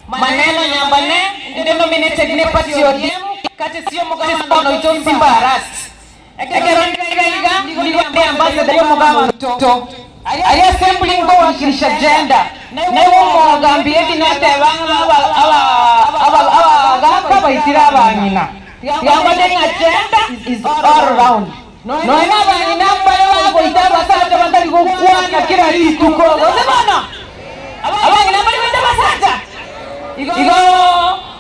maneno nyambane ndenominated ne party ODM kati sio mugabano ito Simba rast ekerondegaiga niliwambia ambassador yo mugabano to ali assembling go wakilisha gender naiwo mogambie binatebanga aba baitira abang'ina tigamba ng'a gender is all round noena abang'ina mbare bagoita abasacha batari gokwana kila rituko gose bono abang'ina bari goita abasacha igo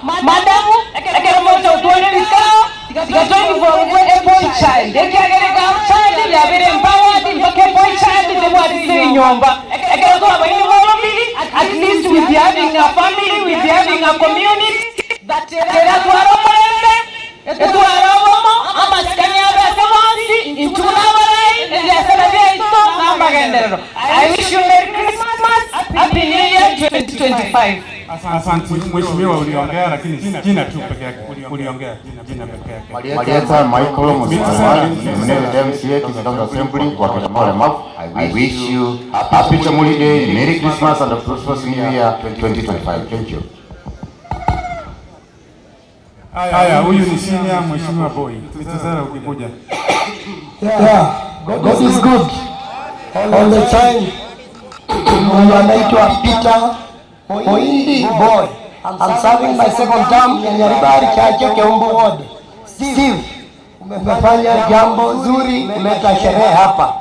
madamu ekero mocha otware rikao tiga involve a boy child ekiagere girl child yabere empowered mpaka a boy child tebwatise enyomba ekero twaba involved at least we be having a family, we be having a community that era twara omurembe etwara obomo amasikani abese bonsi intuna abarai ebiasara byaito n'amagenderero. I wish you Merry Christmas, Happy New Year 2025. Asante mheshimiwa, uliongea lakini jina tu peke yake uliongea, jina peke yake. Marieta Michael Musawali, nominated MCA Kisii County Assembly kwa Kitambo Lemavu. I wish you happy Jamhuri Day, Merry Christmas and a prosperous New Year 2025. Thank you. Haya, huyu ni senior mheshimiwa Boy. Mr. Sara ukikuja. Yeah, God is good all the time. Huyu anaitwa Peter Oindi Boy. I'm serving my second term in Nyaribari Chache Keumbu Ward. Steve, umefanya jambo zuri kuleta sherehe hapa.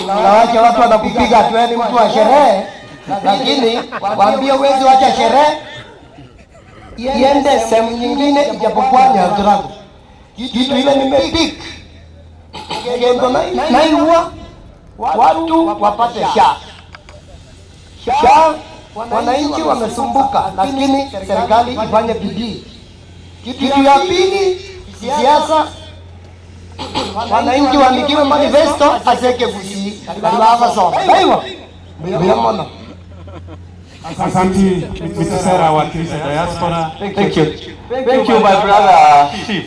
Unawacha watu wanakupiga tu, ni mtu wa sherehe, lakini waambie uwezi wacha sherehe iende sehemu nyingine ijapokuwa Nyandarua. Kitu ile nimepick kendo naiwa watu wapate SHA. SHA wananchi wamesumbuka, lakini serikali ifanye bidii. Kitu ya pili, siasa, wananchi waandikiwe manifesto aseke kusi soma aiwa mbona. Asante Mr. Sara, wakilisha diaspora. Thank you. Thank you, my brother Chief.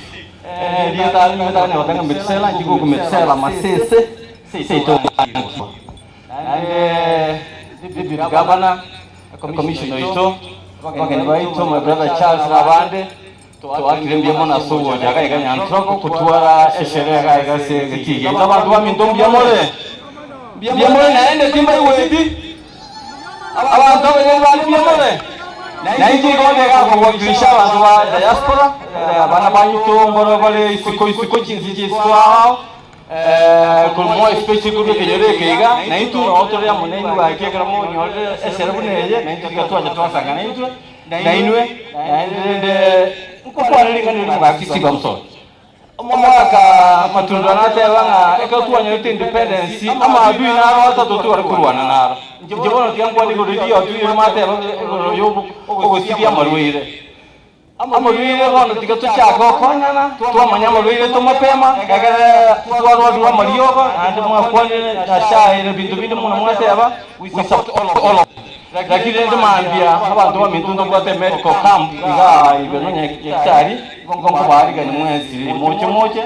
Rietanyota Metusela njiko Metusela masese seito. And Deputy Governor, Commissioner ito, bageni baito, my brother Charles Rabande, twakire mbiamo na subo jaga iga Nyantrago kutwara esherehe ga iga se gitige. Abantu baminto mbiamore. Mbiamore naende timba iwedi. Abantu abanye bali mbiamore. Na inji gonde ga kuwakilisha abantu ba diaspora, bana banyito mboro bale isiko isiko chinzi chiswa. Kulmo especially kuru kenyore keiga na intu no otore ya munenyi wa kekera mo nyore esere buneye na intu gatwa jatwa sanga na intu na inwe na ende nkwariri ngani ni Kisii bamso omwaka matunda natebanga ekatwa nyote independence ama adui naro atatu twari kurwana naro njibono tiangwa ni goridio adui mateba yo ogosibia marwire amarwire bono tiga tuchaka okonyana twamanya amarwire tumapema egere twarwarwa mariogo andi mwakwanire nashaire bintu bindi muno mwateba, we support all of, lakini ndi mambia abantu bamintu bwate medical camp iga ibeno nyekyari ngongo barigani mwezi moche moche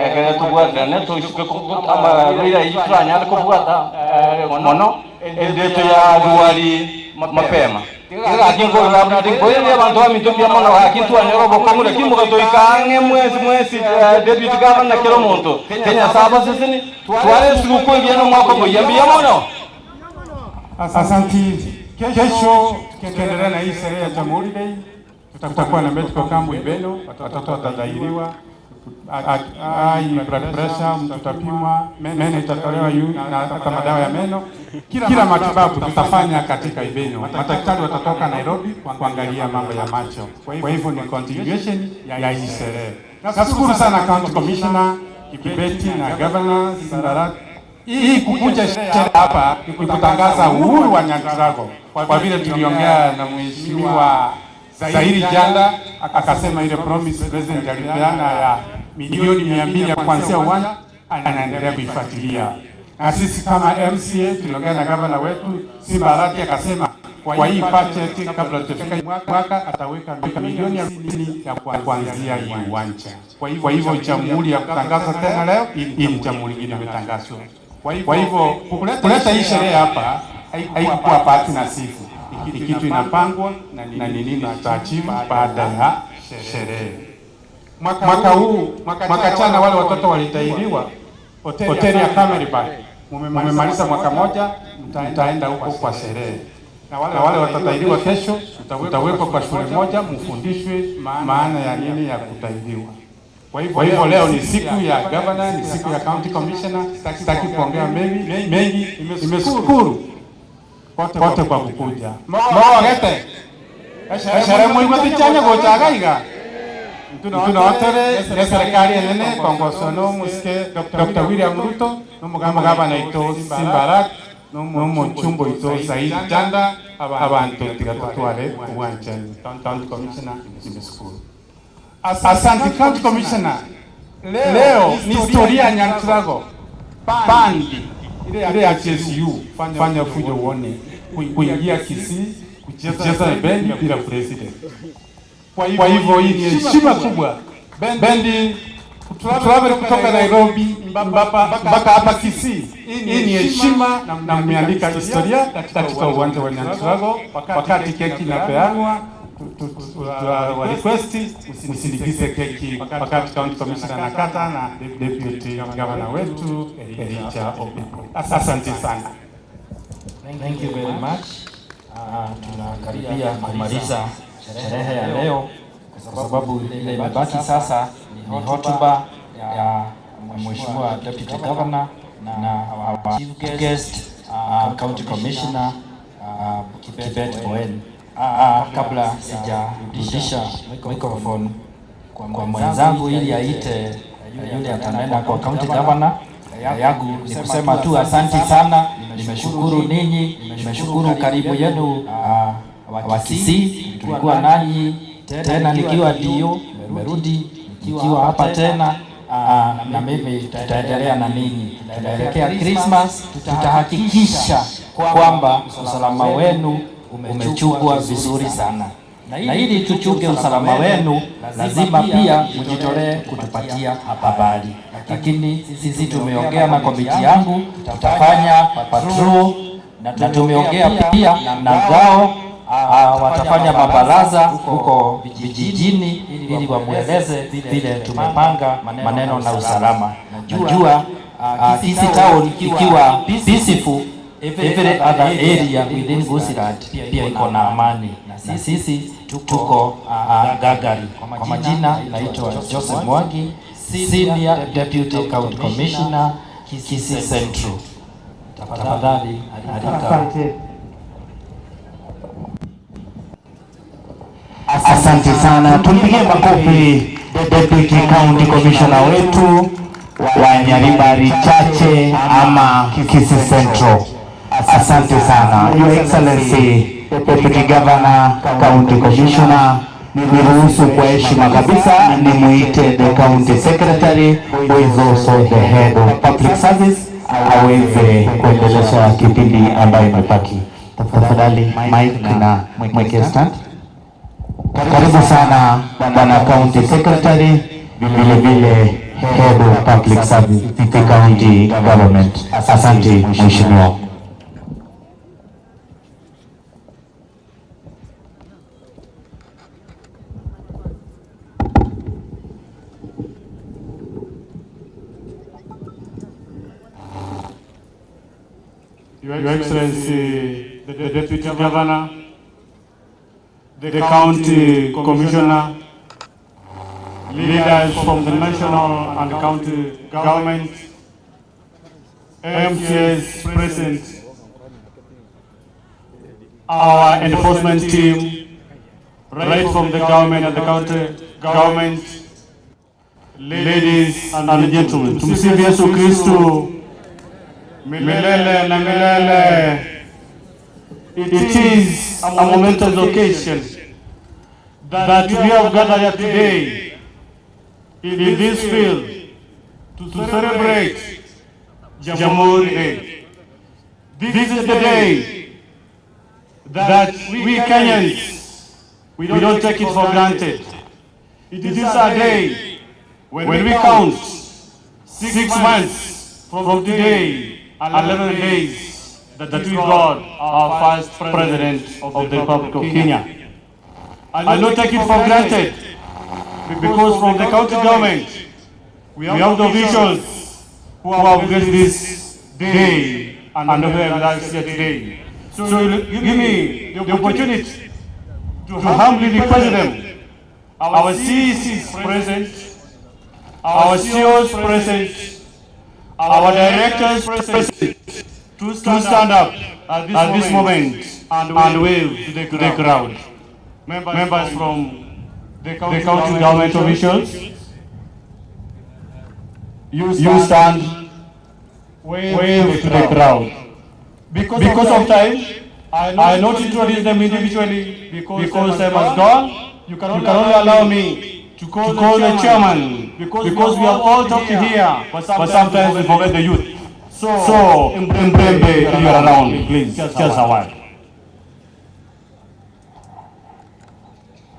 egere tubwatirane tusuke amarwire ituranyana kubwata mono endeto ya ruwari mapema. Gakingoya abantu bamintu mbia mono hakintwanyora obokong'u lakini mugatoikange mwezi mwezi Deputy Governor kero muntu Kenya saba sisini tware sikuku engiya nomwaka omuya mbia mono. Asanti. Kesho tukiendelea na hii sherehe ya Jamhuri Day, tutakuwa na medical camp Ibeno, watoto watadahiriwa, high blood pressure mtapimwa, meno itatolewa na hata madawa ya meno. Kila matibabu tutafanya katika Ibeno. Madaktari watatoka Nairobi kuangalia mambo ya macho. Kwa hivyo ni continuation ya hii sherehe. Nashukuru sana County Commissioner Kibeti na Governor Simba Arati. Hii kukuja sherehe hapa ni kutangaza uhuru wa Nyantrago. Kwa vile tuliongea na Mheshimiwa Zaheer Jhanda, akasema ile promise president alipeana ya milioni 200 ya kuanzia uwanja anaendelea kuifuatilia. Na sisi kama MCA tuliongea na gavana wetu Simba Arati, akasema kwa hii budget kabla tufika mwaka ataweka milioni 50 ya kuanzia hii uwanja. Kwa hivyo jamhuri ya kutangaza tena leo, hii ni jamhuri nyingine imetangazwa. Kwa hivyo kuleta hii sherehe hapa haikuwa bahati nasibu, ni kitu inapangwa na ni nini tutaachieve baada ya sherehe. Mwaka huu, mwaka jana wale watoto walitahiriwa hoteli ya Camelback, mumemaliza mwaka moja, mtaenda huko kwa sherehe, na wale watatahiriwa kesho mtawekwa kwa shule moja, mfundishwe maana ya nini ya kutahiriwa. Kwa hivyo leo ni siku ya governor, ni siku ya county commissioner. Sitaki kuongea mengi mengi, nimeshukuru kote kwa kukuja. Mawagete eshere mwigwe tichanya gochaga iga ntunotere ne serikali enene kongosono musike Dr. William Ruto n'omugabana ito Simba Arati n'omuchumbo ito Zaheer Jhanda abantu tiga tutware uwanjani. County Commissioner, nimeshukuru. Asante County Commissioner. Leo ni historia ya Nyantrago. Bandi ile ya GSU fanya fujo uone kuingia Kisii kucheza bendi bila president. Kwa hivyo hii ni heshima kubwa. Bendi travel kutoka Nairobi mpaka hapa Kisii. Hii ni heshima na mmeandika historia katika uwanja wa Nyantrago wakati keki inapeanwa wa request msindikize keki wakati County Commissioner nakata na Deputy Governor wetu Elijah Obiko. Asante sana. Thank you very much. Tunakaribia kumaliza sherehe ya leo kwa sababu ile imebaki sasa ni hotuba ya Mheshimiwa Deputy Governor na our chief guest, County Commissioner Kibet Boen. Kabla sijarudisha microphone kwa mwenzangu ili aite yule atanena kwa County Governor, yangu ni kusema tu asante sana, nimeshukuru ninyi, nimeshukuru karibu yenu wa Kisii, tulikuwa nanyi tena nikiwa DO, nimerudi nikiwa hapa tena na mimi tutaendelea na ninyi, tunaelekea Christmas, tutahakikisha kwamba usalama wenu umechungwa vizuri sana. Na ili tuchunge usalama wenu, lazima pia mjitolee kutupatia habari. Lakini sisi tumeongea na komiti yangu, tutafanya patrol na tumeongea pia na ngao watafanya mabaraza huko vijijini ili wamweleze vile tumepanga maneno na usalama. Najua Kisii town ikiwa peaceful, every other area within Gusiland pia iko na amani, na sisi tuko gagari. Kwa majina naitwa Joseph Mwangi, Senior Deputy County Commissioner, Kisii Central. Tafadhali alika. Asante sana, tumpigie makofi Deputy County Commissioner wetu wa Nyaribari Chache ama Kisii Central. Asante sana Your Excellency Deputy Governor, County Commissioner, niruhusu kwa heshima kabisa nimuite the County Secretary who is also the head of public service aweze kuendelesha kipindi ambayo imebaki. Tafadhali Mike na mweke stand. Karibu sana Bwana County Secretary, vile vile Head of Public Service, the County Government. Asante Mheshimiwa. Your Excellency, the Deputy Governor, the County Commissioner, leaders from the national and county government, MCAs present, our enforcement team, right from the government and the county government, ladies and gentlemen, tumsifu Yesu Kristo milele na milele. It is a momentous occasion that we have gathered here today in this field to celebrate Jamhuri Day. This is the day that we Kenyans, we don't take it for granted. It is a day when we count 6 months from today, 11 days that we got our first president of the Republic of Kenya. I don't take it for granted because from the county government, we have the officials who have graced this day and who have us here today. So give me the opportunity to humbly request them, our CECs present, our CEOs present, our directors present, to stand up at this moment and wave to the crowd. Members from the county government officials, you stand, wave to the crowd. Because of time, I not introduce them individually because time has gone. You can only allow me to call the chairman because we have all talked here, but sometimes we forget the youth. So, Mbembe, you are around, please, just a while.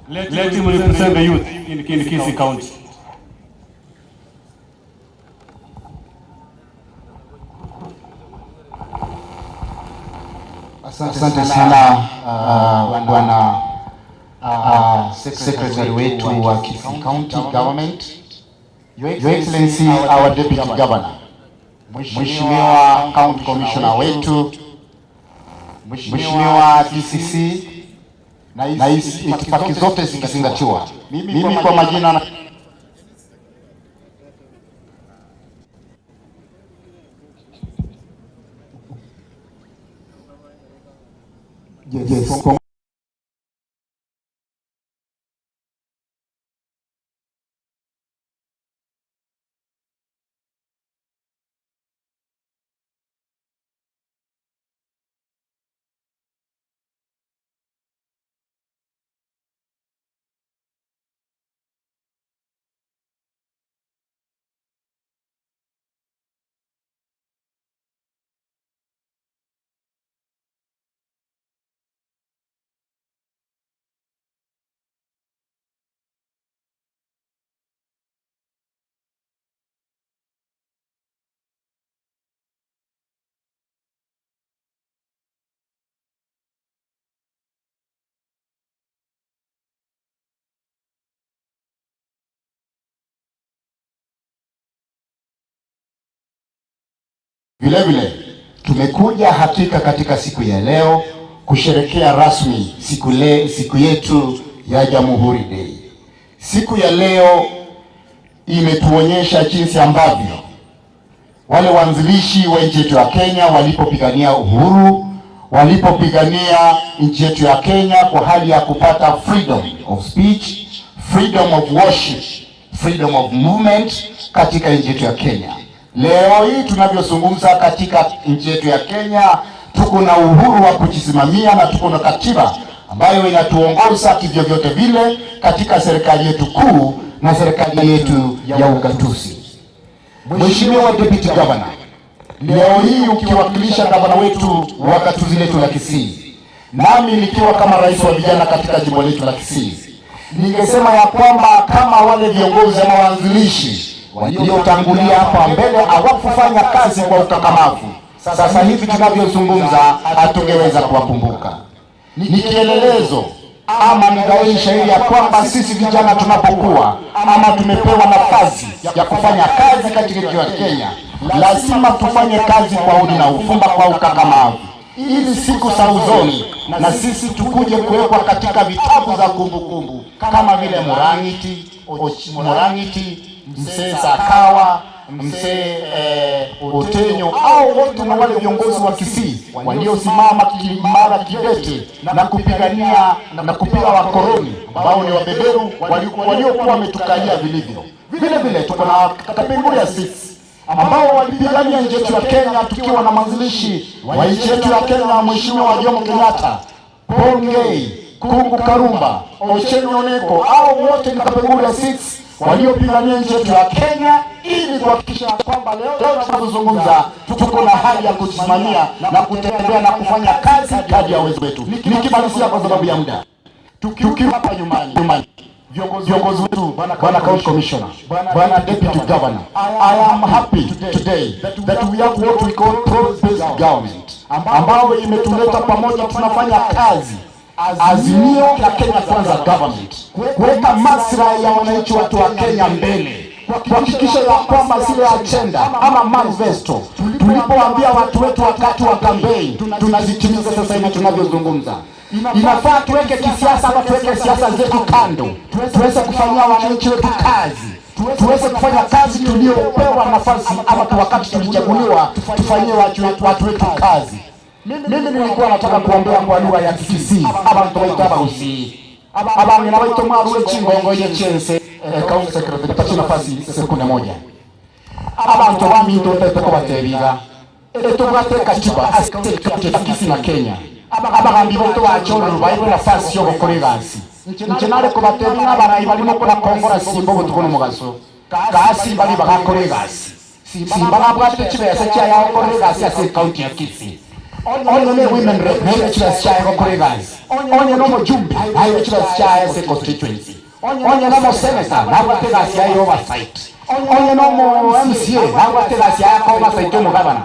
Let him represent the youth in Kisii County. Asante sana Bwana Secretary wetu wa Kisii County Government, Your Excellency our Deputy Governor, Mheshimiwa County Commissioner wetu, Mheshimiwa DCC, na itifaki zote zingazingatiwa. Mimi kwa majina Yes, Vile vile tumekuja hakika katika siku ya leo kusherekea rasmi siku yetu ya Jamhuri Day. Siku ya leo imetuonyesha jinsi ambavyo wale waanzilishi wa nchi yetu ya Kenya walipopigania uhuru, walipopigania nchi yetu ya Kenya kwa hali ya kupata freedom of speech, freedom of worship, freedom of movement katika nchi yetu ya Kenya. Leo hii tunavyozungumza katika nchi yetu ya Kenya, tuko na uhuru wa kujisimamia na tuko na katiba ambayo inatuongoza kivyovyote vile katika serikali yetu kuu na serikali yetu ya ugatuzi. Mheshimiwa Deputy Governor, leo hii ukiwakilisha gavana wetu wa gatuzi letu la Kisii, nami nikiwa kama rais wa vijana katika jimbo letu la Kisii, ningesema ya kwamba kama wale viongozi ama waanzilishi waliotangulia hapa mbele hawakufanya kazi kwa ukakamavu, sasa hivi tunavyozungumza hatungeweza kuwakumbuka. Ni kielelezo ama ni dhahiri shahiri ya kwamba sisi vijana tunapokuwa ama tumepewa nafasi ya kufanya kazi katika nchi ya Kenya, lazima tufanye kazi kwa udi na ufumba, kwa ukakamavu, ili siku za uzoni na sisi tukuje kuwekwa katika vitabu za kumbukumbu kama vile Murang'iti, Mzee Sakawa, Mzee Otenyo au wote na wale viongozi wa Kisii waliosimama kimara kidete na kupigania na kupiga wakoloni ambao ni wabeberu waliokuwa wametukalia vilivyo. Vile vile tuko na Kapenguria 6 ambao walipigania nchi yetu ya Kenya tukiwa na mwanzilishi wa nchi yetu ya Kenya Mheshimiwa Jomo Kenyatta, Paul Ngei, Kungu Karumba, Ochieng Oneko, au wote ni Kapenguria 6 waliopigania nchi yetu ya Kenya ili kuhakikisha kwamba leo tunazozungumza tuko na hali ya kujisimamia na kutembea na kufanya kazi kadri ya uwezo wetu. Nikimalizia kwa sababu ya muda, tukiwa hapa nyumbani, viongozi wetu, Bwana County Commissioner, Bwana Deputy Governor, I am happy today that we have what we call broad-based government ambao imetuleta pamoja, tunafanya kazi azimio la Kenya Kwanza government kuweka maslahi ya wananchi watu wa Kenya mbele, kuhakikisha ya kwamba zile agenda ama manifesto tulipoambia watu wetu wakati wa kampeni tunazitimiza sasa hivi tunavyozungumza. Inafaa tuweke kisiasa ama tuweke siasa zetu kando, tuweze kufanyia wananchi wetu kazi, tuweze kufanya kazi tuliopewa nafasi ama wakati tulichaguliwa, tufanyie watu wetu kazi. Mimi nilikuwa nataka kuombea kwa lugha ya Kisii abantu baita Abagusii abang'ina baito mwarure chingongo ye chense. County Secretary, patie nafasi sekunde moja. Abantu baminto teteko batebiga etubwate katiba ase Kisii na Kenya, abagambi baito bachorero bairwe nafasi yo gukora egasi. Nche nare kubatebi n'abarayi barimo kurakongora simba obotuko n'omugaso kasi bari bagakora egasi, simba babwate chibesa chiaye gukora egasi ase county ya Kisii. Onye ne women rep naye chibesa chiaye gukora egasi, onye n'omujumbe naye chibesa chiaye ase constituency, onye n'omoseneta nabwate egasi yaye oversight, onye n'omo MCA nabwate egasi yaye oversight omogabana.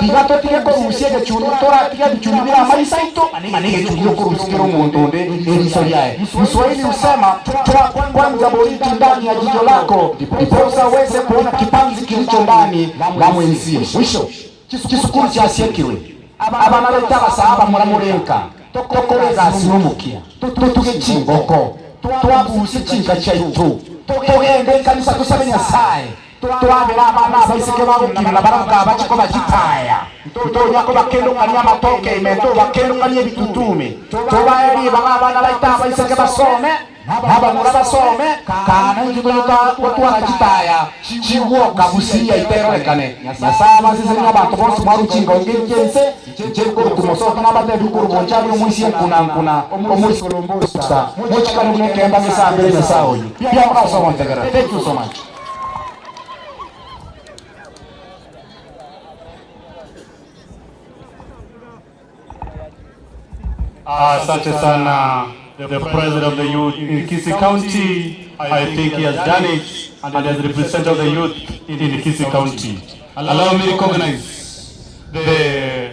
Tiga totige korusia egechundu, toratiga ebichundu bira amaisa ito mane egechundu okorusikera omonto onde eriso lyaye. Mswahili husema toa kwanza boriti ndani ya jicho lako ndiposa uweze kuona kipanzi kilicho ndani la mwenzie. Mwisho, chisukuru kyasiekirwe abana baita abasaba muramurenka tokore egasi n'omukia, tutuge chingoko, twabuse chinka kyaitu, tugende ekanisa tusabe Nyasaye, twabera abana abaiseke bagokina baramuka bachiko bachitaya ntonyako bakendukania amatoke imento bakendukania ebitutume tubae baga abana baita abaiseke basome n'abamura basome kana injitonyotwakachitaya chigwoka busiya iterorekane. Nyasaye abasese n'abantu bonsi mwaruchinga ongenjense ncherukurukumosoto n'abaterukurubonchari omwisi enkunankuna omwisi kolombosa mochikani bunekemba misambere Nyasaye oyo byamurasomontegera. Thank you so much. Asante sana, the president of the youth in Kisii County. I think he has done it and has represented the youth in Kisii County. Allow me to recognize the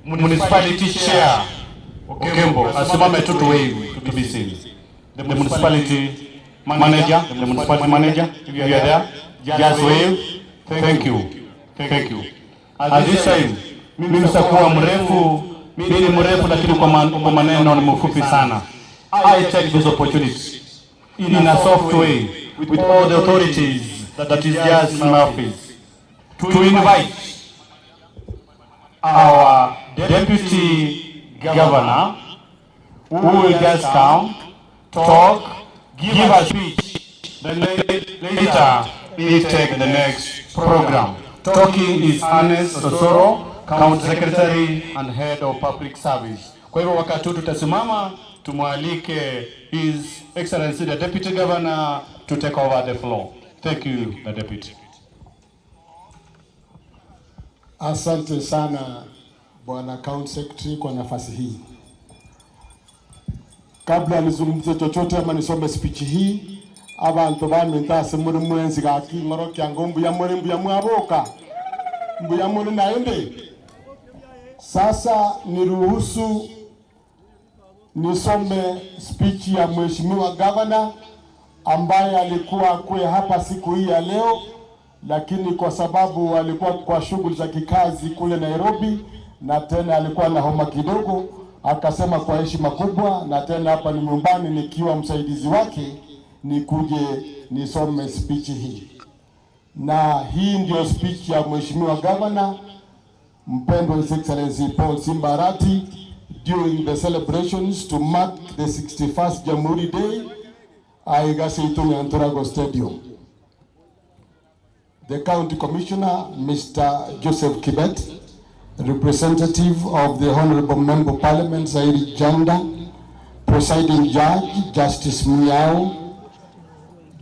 municipality chair, Okembo. Asimame tu to wave to be seen. The municipality manager, the municipality manager, if you are there, just wave. Thank you. Thank you. At this time, mimi sitakuwa mrefu, mimi ni mrefu lakini kwa maneno ni mfupi sana. I take this opportunity in a soft way with all the authorities that is just in my office to invite our deputy governor who will just come, talk, give a speech, then later he take the next program. Talking is Ernest Osoro, County Secretary and Head of Public Service. Kwa hivyo wakati huu tutasimama tumwalike His Excellency the Deputy Governor to take over the floor. Thank you, the Deputy. Asante sana Bwana County Secretary kwa nafasi hii. Kabla nizungumze chochote ama nisome speech hii, abantu baminta muri mwenzi gaki ng'oro kyango mbuya muri, mbuya mwaboka, mbuya muri naende. Sasa niruhusu nisome speech ya Mheshimiwa Governor ambaye alikuwa akue hapa siku hii ya leo, lakini kwa sababu alikuwa kwa shughuli za kikazi kule Nairobi na tena alikuwa na homa kidogo, akasema kwa heshima kubwa, na tena hapa ni nyumbani nikiwa msaidizi wake, nikuje nisome speech hii. Na hii ndio speech ya Mheshimiwa Governor mpendwa His Excellency Paul Simba Arati during the celebrations to mark the 61st Jamhuri Day aiga Nyanturago Stadium. The County Commissioner, Mr. Joseph Kibet, representative of the Honorable Member of Parliament, Zairi Janda, presiding Judge, Justice Miao,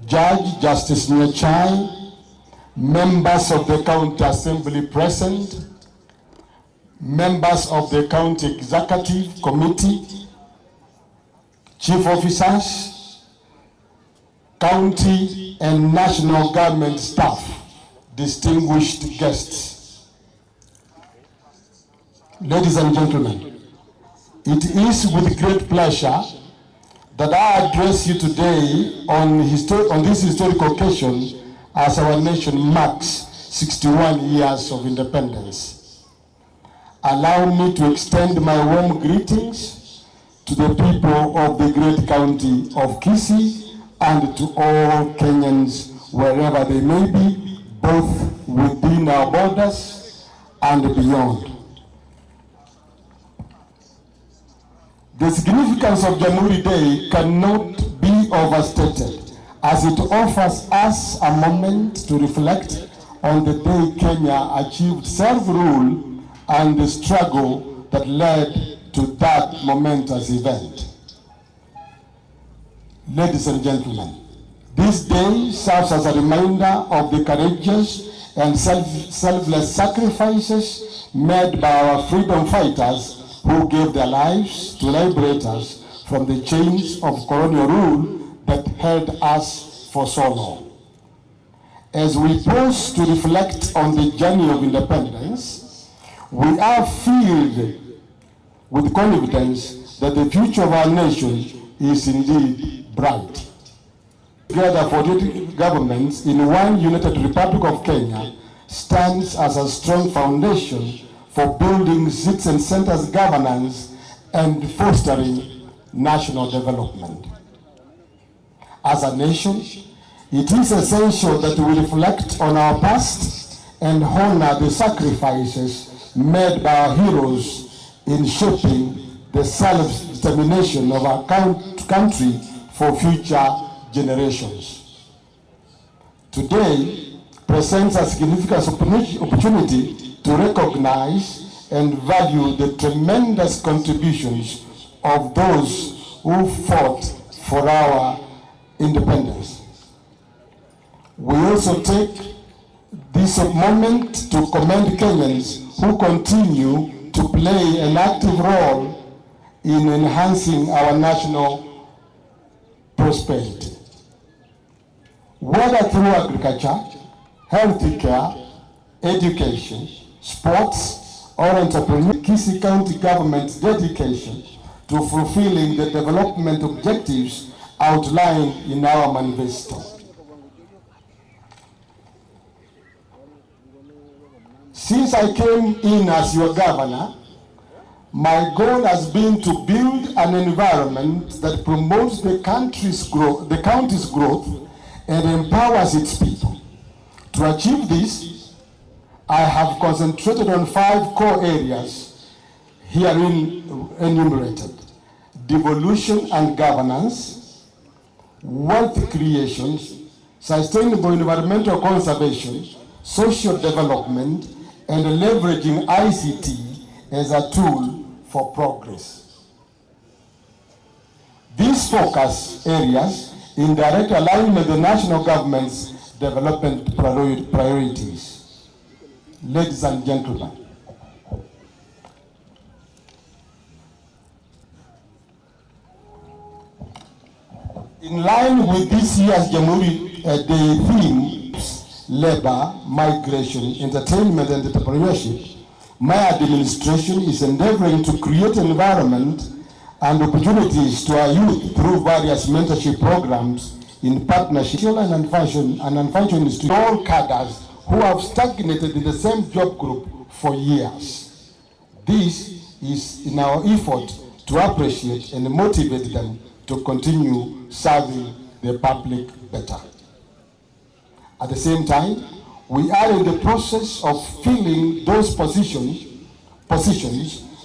Judge Justice Nyachai, members of the County Assembly present, members of the County Executive Committee, chief officers, county and national government staff, distinguished guests. Ladies and gentlemen, it is with great pleasure that I address you today on this historic occasion as our nation marks 61 years of independence. Allow me to extend my warm greetings to the people of the great county of Kisii and to all Kenyans wherever they may be, both within our borders and beyond. The significance of Jamhuri Day cannot be overstated, as it offers us a moment to reflect on the day Kenya achieved self-rule and the struggle that led to that momentous event. Ladies and gentlemen, this day serves as a reminder of the courageous and selfless sacrifices made by our freedom fighters who gave their lives to liberate us from the chains of colonial rule that held us for so long. As we pause to reflect on the journey of independence, we are filled with confidence that the future of our nation is indeed bright. Together, 48 governments in one united Republic of Kenya stands as a strong foundation for building citizen-centered governance and fostering national development. As a nation, it is essential that we reflect on our past and honor the sacrifices made by our heroes in shaping the self-determination of our country for future generations. Today presents a significant opportunity to recognize and value the tremendous contributions of those who fought for our independence. We also take this moment to commend Kenyans who continue to play an active role in enhancing our national prosperity. Whether through agriculture, healthcare, education, sports, or entrepreneurship, Kisii County government's dedication to fulfilling the development objectives outlined in our manifesto. Since Since I came in as your governor, my goal has been to build an environment that promotes the country's growth, the county's growth, and empowers its people. To achieve this, I have concentrated on 5 core areas herein enumerated: devolution and governance, wealth creation, sustainable environmental conservation, social development, and leveraging ICT as a tool for progress. These focus areas in direct alignment with the national government's development priorities. Ladies and gentlemen, in line with this year's Jamhuri Day theme, labor, migration, entertainment, and entrepreneurship, my administration is endeavoring to create an environment and opportunities to our youth through various mentorship programs in partnership and unfunctioning to all cadres who have stagnated in the same job group for years. This is in our effort to appreciate and motivate them to continue serving the public better. At the same time, we are in the process of filling those positions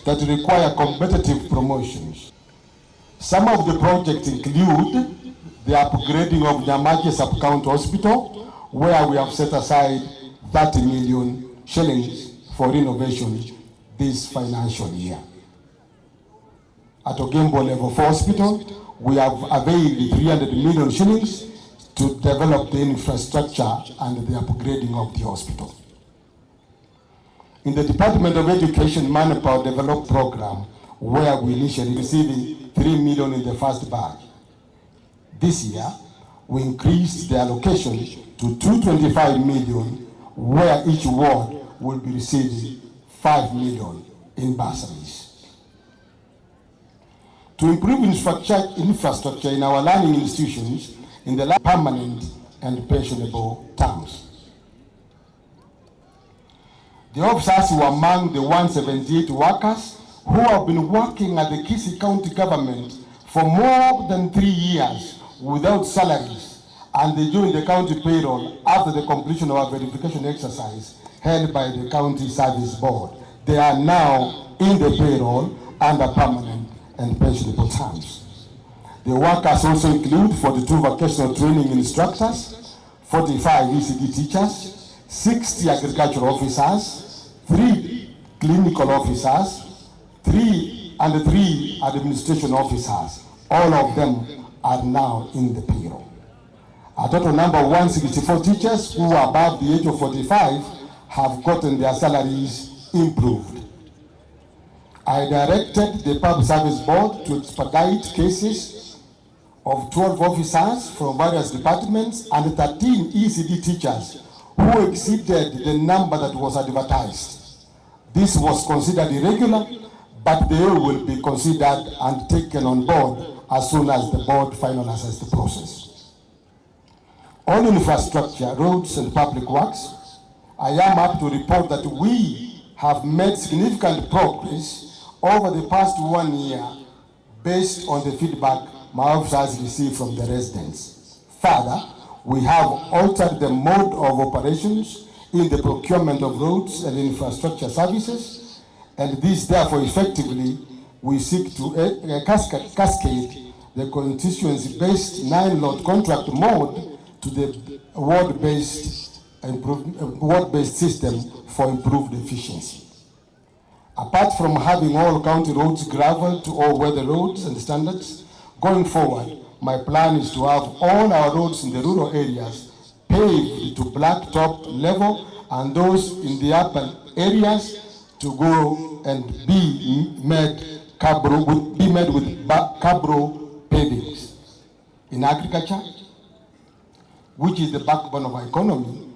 that require competitive promotions. Some of the projects include the upgrading of Nyamache Sub-County Hospital, where we have set aside 30 million shillings for renovation this financial year. At Ogembo Level 4 Hospital, we have availed 300 million shillings to develop the infrastructure and the upgrading of the hospital. In the Department of Education Manpower Development Program, where we initially receiving 3 million in the first batch. This year, we increased the allocation to 225 million, where each ward will be receiving 5 million in bursaries. To improve infrastructure in our learning institutions in the permanent and pensionable terms. The officers were among the 178 workers who have been working at the Kisii County government for more than 3 years without salaries, and they joined the county payroll after the completion of a verification exercise held by the County Service Board. They are now in the payroll under permanent and pensionable terms. The workers also include 42 vocational training instructors, 45 ECD teachers, 60 agricultural officers, 3 clinical officers, 3 administration officers. All of them are now in the payroll. A total number of 164 teachers who are above the age of 45 have gotten their salaries improved. I directed the Public Service Board to expedite cases of 12 officers from various departments and 13 ECD teachers who exceeded the number that was advertised. This was considered irregular, but they will be considered and taken on board as soon as the board finalizes the process. On infrastructure, roads and public works, I am happy to report that we have made significant progress over the past 1 year based on the feedback my officers received from the residents. Further, we have altered the mode of operations in the procurement of roads and infrastructure services, and this therefore effectively we seek to cascade the constituency-based 9-lot contract mode to the ward-based system for improved efficiency. Apart from having all county roads graveled to all weather roads and standards, going forward, my plan is to have all our roads in the rural areas paved to blacktop level and those in the urban areas to go and be made with cabro pavings. In agriculture, which is the backbone of our economy,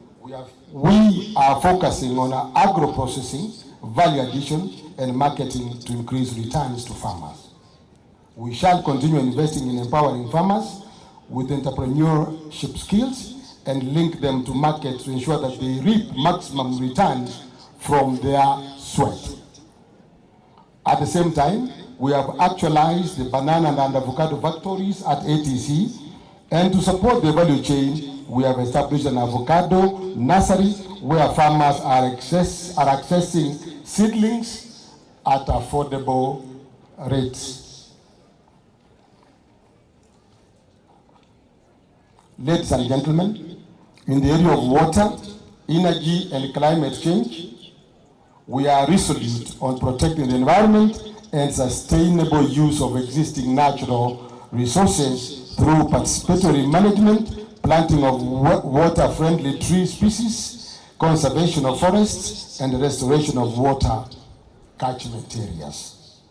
we are focusing on our agro-processing, value addition, and marketing to increase returns to farmers. We shall continue investing in empowering farmers with entrepreneurship skills and link them to markets to ensure that they reap maximum returns from their sweat. At the same time, we have actualized the banana and avocado factories at ATC, and to support the value chain, we have established an avocado nursery where farmers are accessing seedlings at affordable rates. Ladies and gentlemen, in the area of water, energy, and climate change, we are resolute on protecting the environment and sustainable use of existing natural resources through participatory management, planting of water-friendly tree species, conservation of forests, and restoration of water catchment areas.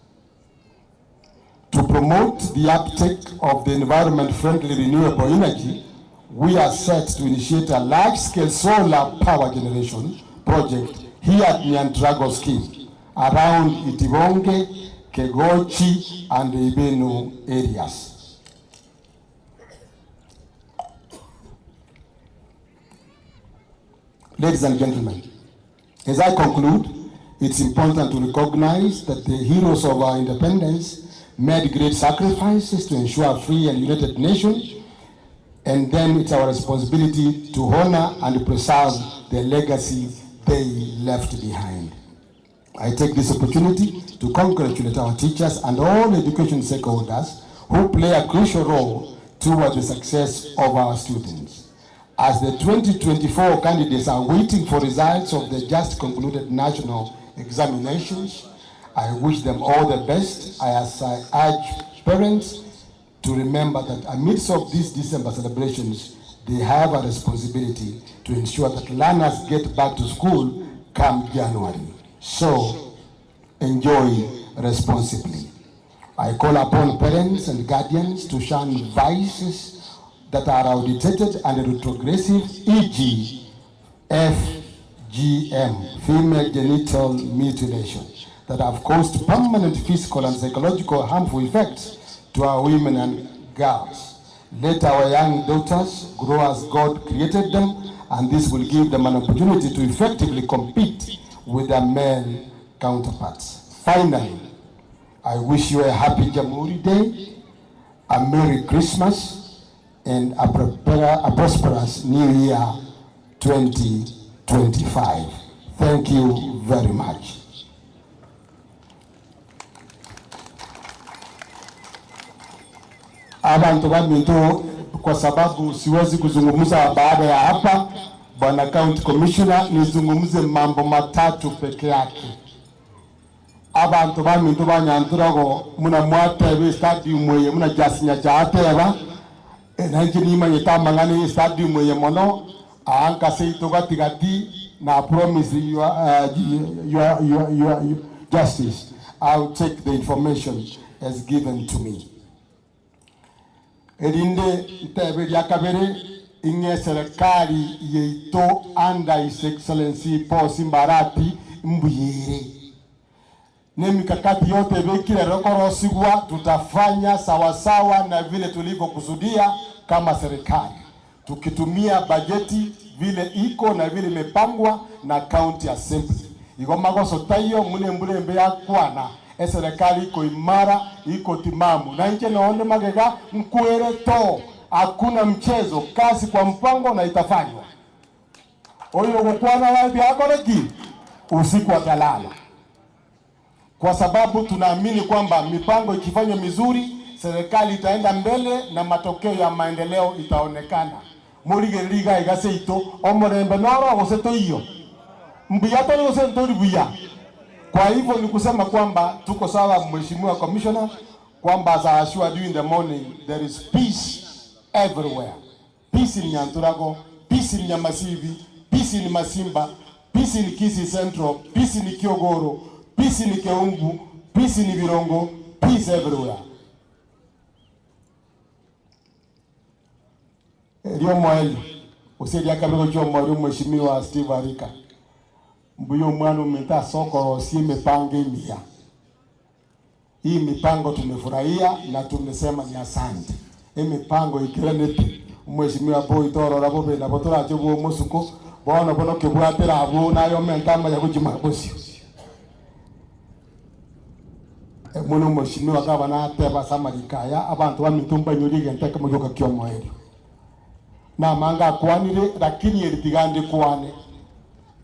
To promote the uptake of the environment-friendly renewable energy, we are set to initiate a large-scale solar power generation project here at Nyanturago scheme around Itibonge, Kegochi, and Ibenu areas. Ladies and gentlemen, as I conclude, it's important to recognize that the heroes of our independence made great sacrifices to ensure a free and united nation, and then it's our responsibility to honor and preserve the legacy they left behind. I take this opportunity to congratulate our teachers and all education stakeholders who play a crucial role toward the success of our students. As the 2024 candidates are waiting for results of the just concluded national examinations, I wish them all the best. As I urge parents to remember that amidst of these December celebrations, they have a responsibility to ensure that learners get back to school come January. So, enjoy responsibly. I call upon parents and guardians to shun vices that are outdated and retrogressive, e.g., FGM, female genital mutilation, that have caused permanent physical and psychological harmful effects to our women and girls. Let our young daughters grow as God created them, and this will give them an opportunity to effectively compete with their male counterparts. Finally, I wish you a happy Jamhuri Day, a Merry Christmas, and a prosperous New Year 2025. Thank you very much. Abantu baminto, kwa sababu siwezi kuzungumza baada ya hapa, Bwana County Commissioner, nizungumze mambo matatu peke yake. Abantu baminto banyanturago muna mwatebe stadium ye muna jasinya chaateba nanji nimanyete mang'ana stadium ye mono anka seito gatigati na promise your justice. I'll take the information as given to me. Erinde ntebe lya kabere inge serikali yeito under His Excellency Paul Simba Arati Mbuyere. Ne mikakati yote bekile rekorosigwa tutafanya sawasawa na vile tulivyokusudia kama serikali, tukitumia bajeti vile iko na vile imepangwa na county assembly. Iko magoso tayo mune mbulembe ya kwana serikali iko imara, iko timamu na nje naone magega mkwere to, hakuna mchezo, kazi kwa mpango na itafanywa. Oyo gukwana wapi akoreki usiku atalala, kwa sababu tunaamini kwamba mipango ikifanywa mizuri serikali itaenda mbele na matokeo ya maendeleo itaonekana. Muligeriga igaseito omorembe noro goseto iyo mbuya to gose buya. Kwa hivyo ni kusema kwamba tuko sawa, Mheshimiwa Commissioner, kwamba as I assured you in the morning there is peace everywhere. Peace in Nyanturago, peace in Nyamasibi, peace in Masimba, peace in Kisii Central, peace in Kiogoro, peace in Keumbu, peace in Birongo, peace everywhere. Rio Moeli, usiria kabego cho mwari Mheshimiwa Steve Arika. Mbuyo mwana umeta soko si mipango mia. Hii mipango tumefurahia na tumesema ni asante. Hii mipango ikirenete Mheshimiwa Boy Toro rabo be na botora jo bo musuko Bono bono kebwatera abo nayo mentama ya kujima bosio. Muno mheshimiwa gavana ateba samarikaya abantu ba mitumba nyuri genteke muyoka kyomoeri. Na manga kwanire lakini eritigande kwane.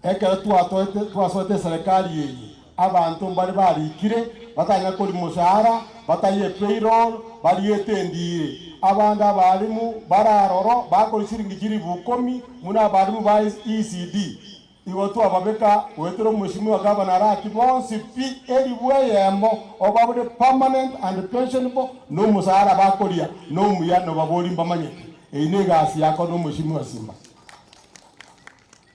Ekero twatoete twasoete serikali yeyi abantu mbari barikire batanya kuri mushahara bataye payroll bariyete ndire abanda abarimu bararoro bakora shiringi chiri bukomi muna abarimu ba ECD igo twababeka wetero mheshimiwa gavana rati bonsi pi eribweyemo obabure permanent and pensionable no mushahara bakoria no muyano babori mbamanyete eine gasi yako no mheshimiwa Simba.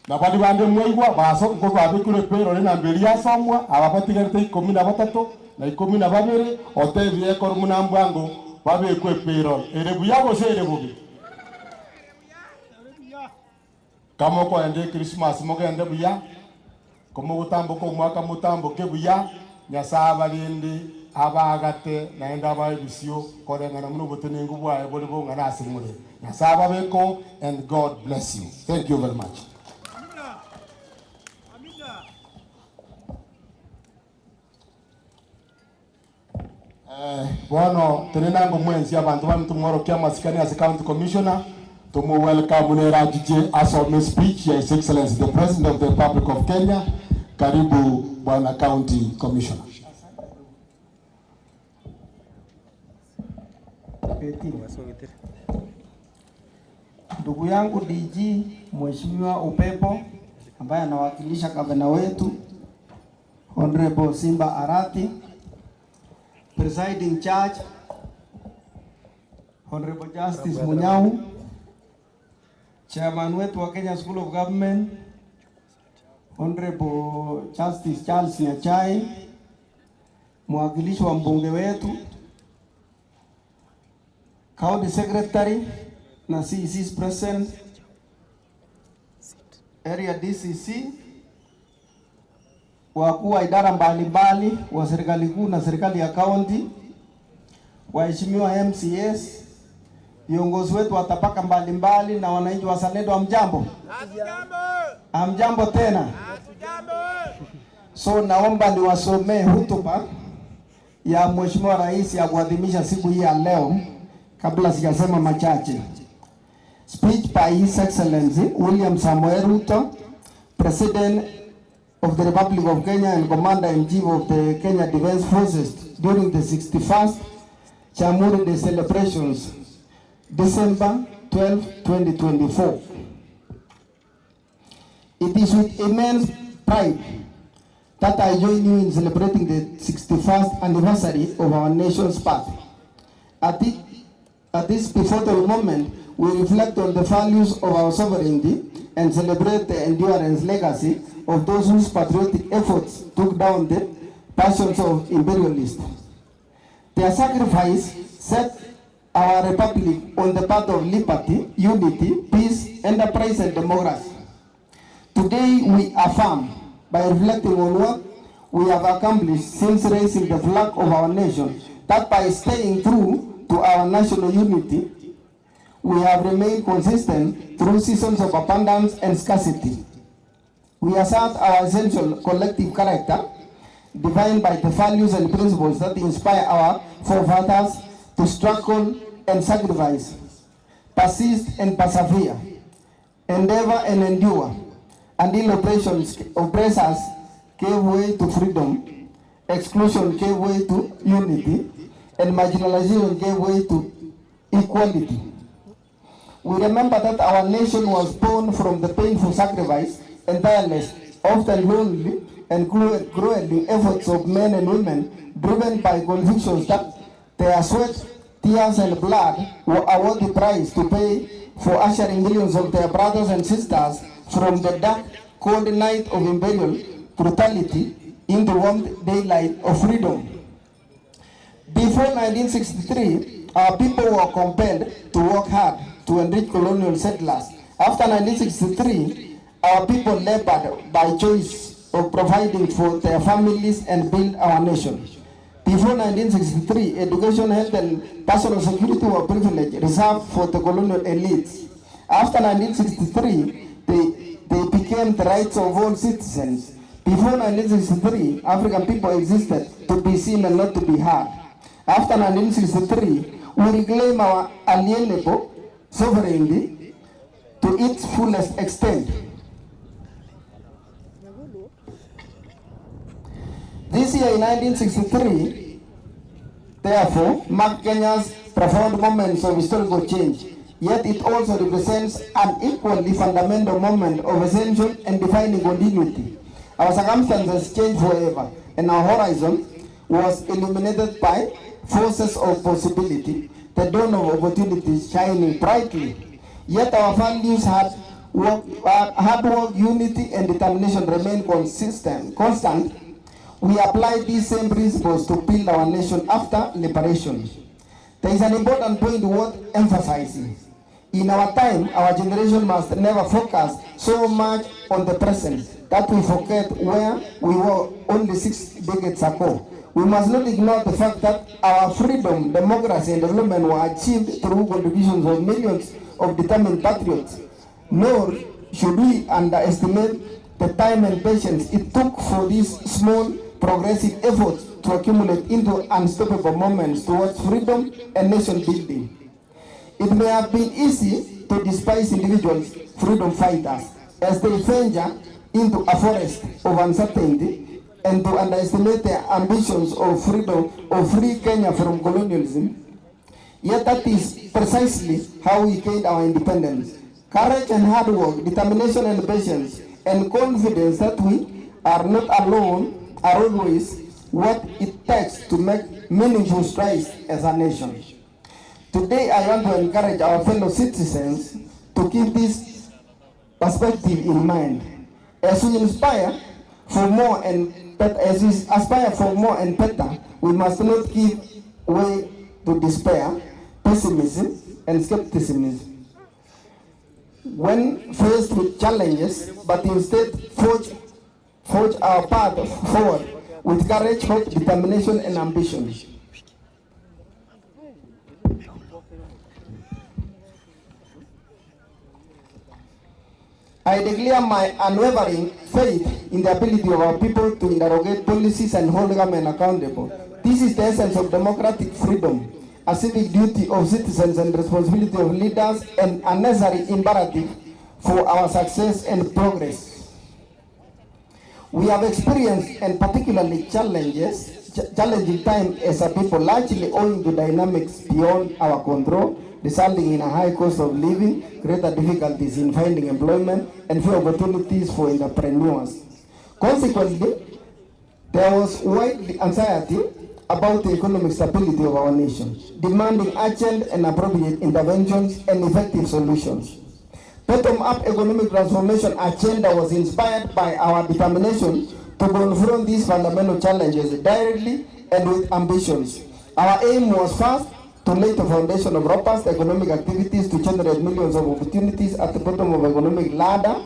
Na bali bande mwaigwa baso ngo babikure payroll na mberi yasomwa ababatigarite 13 na 12 otebire kor munambwango babekwe payroll ere buya gose ere bubi kamo ko ende Christmas mogende buya komo gutambuka omwaka mutambuke buya Nyasaye abalinde abagate naenda abaebisio koreng'ana muno obotenengu bwaye bori bong'ana ase more Nyasaye ababeko and God bless you. Thank you very much. Bono tenenango mwenzi abantu bamitumworo kia masikani as county commissioner tumu welcome nera jije asome speech ya His Excellency the President of the Republic of Kenya. Karibu bwana county commissioner. Ndugu yangu DG Mheshimiwa Upepo ambaye anawakilisha gavana wetu Honorable Simba Arati, Presiding Judge Honorable Justice Munyau, Chairman wetu wa Kenya School of Government Honorable Justice Charles Nyachae, mwakilishi wa mbunge wetu, County Secretary na CEC's present, Area DCC, wakuu wa idara mbalimbali wa serikali kuu na serikali ya county, waheshimiwa MCS, viongozi wetu wa tabaka mbalimbali na wananchi wazalendo, hamjambo? Hamjambo tena. So naomba niwasomee hotuba ya Mheshimiwa Rais ya kuadhimisha siku hii ya leo kabla sijasema machache. Speech by His Excellency William Samoei Ruto, President of the Republic of Kenya and Commander-in-Chief of the Kenya Defence Forces during the 61st Jamhuri Day celebrations, December 12, 2024. It is with immense pride that I join you in celebrating the 61st anniversary of our nation's birth. At this pivotal moment, we reflect on the values of our sovereignty and celebrate the endurance legacy of those whose patriotic efforts took down the passions of imperialists. Their sacrifice set our republic on the path of liberty, unity, peace, enterprise, and democracy. Today, we affirm by reflecting on what we have accomplished since raising the flag of our nation, that by staying true to our national unity, we have remained consistent through seasons of abundance and scarcity. We assert our essential collective character, defined by the values and principles that inspire our forefathers to struggle and sacrifice, persist and persevere, endeavor and endure, until oppressors gave way to freedom, exclusion gave way to unity, and marginalization gave way to equality. We remember that our nation was born from the painful sacrifice and tireless, often lonely and grueling efforts of men and women driven by convictions that their sweat, tears, and blood were a worthy price to pay for ushering millions of their brothers and sisters from the dark, cold night of imperial brutality into the warm daylight of freedom. Before 1963, our people were compelled to work hard to enrich colonial settlers. After 1963, our people labored by choice of providing for their families and build our nation. Before 1963, education, health, and personal security were privileged, reserved for the colonial elites. After 1963, they proclaimed the rights of all citizens. Before 1963, African people existed to be seen and not to be heard. After 1963, we reclaim our alienable sovereignty to its fullest extent. This year in 1963, therefore, marked Kenya's profound moments of historical change. Yet it also represents an equally fundamental moment of essential and defining continuity. Our circumstances changed forever, and our horizon was illuminated by forces of possibility, the dawn of opportunities shining brightly. Yet our values, hard work, unity, and determination remain constant. We apply these same principles to build our nation after liberation. There is an important point worth emphasizing. In our time, our generation must never focus so much on the present that we forget where we were only 6 decades ago. We must not ignore the fact that our freedom, democracy, and development were achieved through contributions of millions of determined patriots. Nor should we underestimate the time and patience it took for these small progressive efforts to accumulate into unstoppable moments towards freedom and nation building. It may have been easy to despise individuals, freedom fighters, as they venture into a forest of uncertainty and to underestimate their ambitions of freedom, of free Kenya from colonialism. Yet that is precisely how we gained our independence. Courage and hard work, determination and patience, and confidence that we are not alone are always what it takes to make meaningful strides as a nation. Today, I want to encourage our fellow citizens to keep this perspective in mind. As we inspire for more and better, as we aspire for more and better, we must not give way to despair, pessimism, and skepticism when faced with challenges, but instead forge our path forward with courage, hope, determination, and ambition. I declare my unwavering faith in the ability of our people to interrogate policies and hold government accountable. This is the essence of democratic freedom, a civic duty of citizens and responsibility of leaders, and a necessary imperative for our success and progress. We have experienced and particularly challenging time as a people, largely owing to dynamics beyond our control, resulting in a high cost of living, greater difficulties in finding employment, and few opportunities for entrepreneurs. Consequently, there was wide anxiety about the economic stability of our nation, demanding urgent and appropriate interventions and effective solutions. Bottom-up economic transformation agenda was inspired by our determination to confront these fundamental challenges directly and with ambitions. Our aim was first to lay the foundation of robust economic activities to generate millions of opportunities at the bottom of economic ladder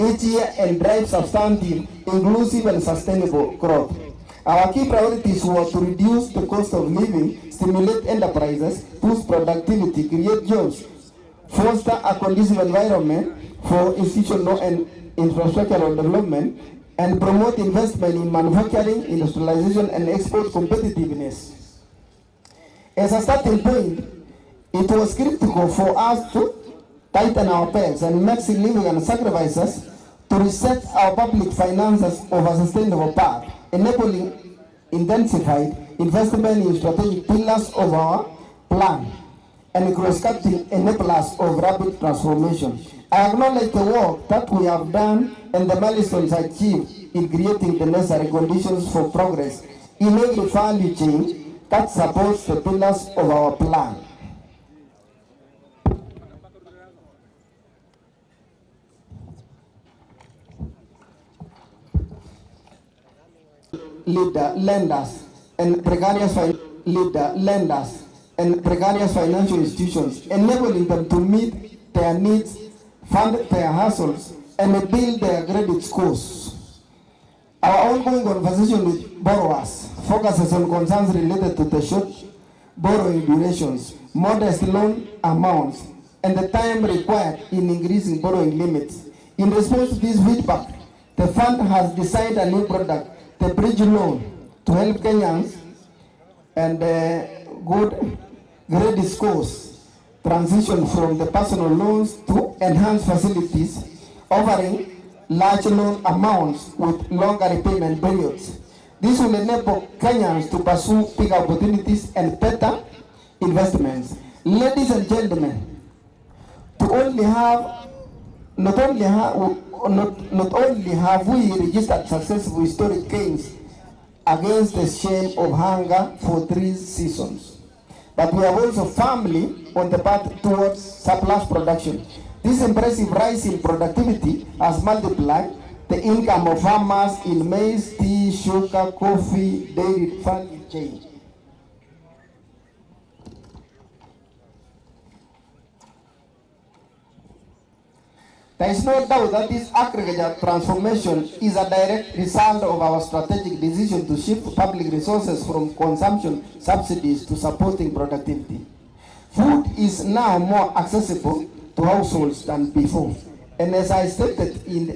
each year and drive substantive, inclusive, and sustainable growth. Our key priorities were to reduce the cost of living, stimulate enterprises, boost productivity, create jobs, foster a conducive environment for institutional and infrastructural development, and promote investment in manufacturing, industrialization, and export competitiveness. As a starting point, it was critical for us to tighten our belts and make significant sacrifices to reset our public finances of a sustainable path, enabling intensified investment in strategic pillars of our plan and cross-cutting enablers of rapid transformation. I acknowledge the work that we have done and the milestones achieved in creating the necessary conditions for progress in every value chain that supports the pillars of our plan. Lenders and precarious lenders and precarious financial institutions, enabling them to meet their needs, fund their hustles, and build their credit scores. Our ongoing conversation with borrowers focuses on concerns related to the short borrowing durations, modest loan amounts, and the time required in increasing borrowing limits. In response to this feedback, the fund has designed a new product, the Bridge Loan, to help Kenyans and good credit scores transition from the personal loans to enhanced facilities, offering large loan amounts with longer repayment periods. This will enable Kenyans to pursue bigger opportunities and better investments. Ladies and gentlemen, to only have not only have not, not only have we registered successful historic gains against the shame of hunger for 3 seasons, but we are also firmly on the path towards surplus production. This impressive rise in productivity has multiplied the income of farmers in maize, tea, sugar, coffee, dairy value chain. There is no doubt that this agriculture transformation is a direct result of our strategic decision to shift public resources from consumption subsidies to supporting productivity. Food is now more accessible to households than before. And as I stated in the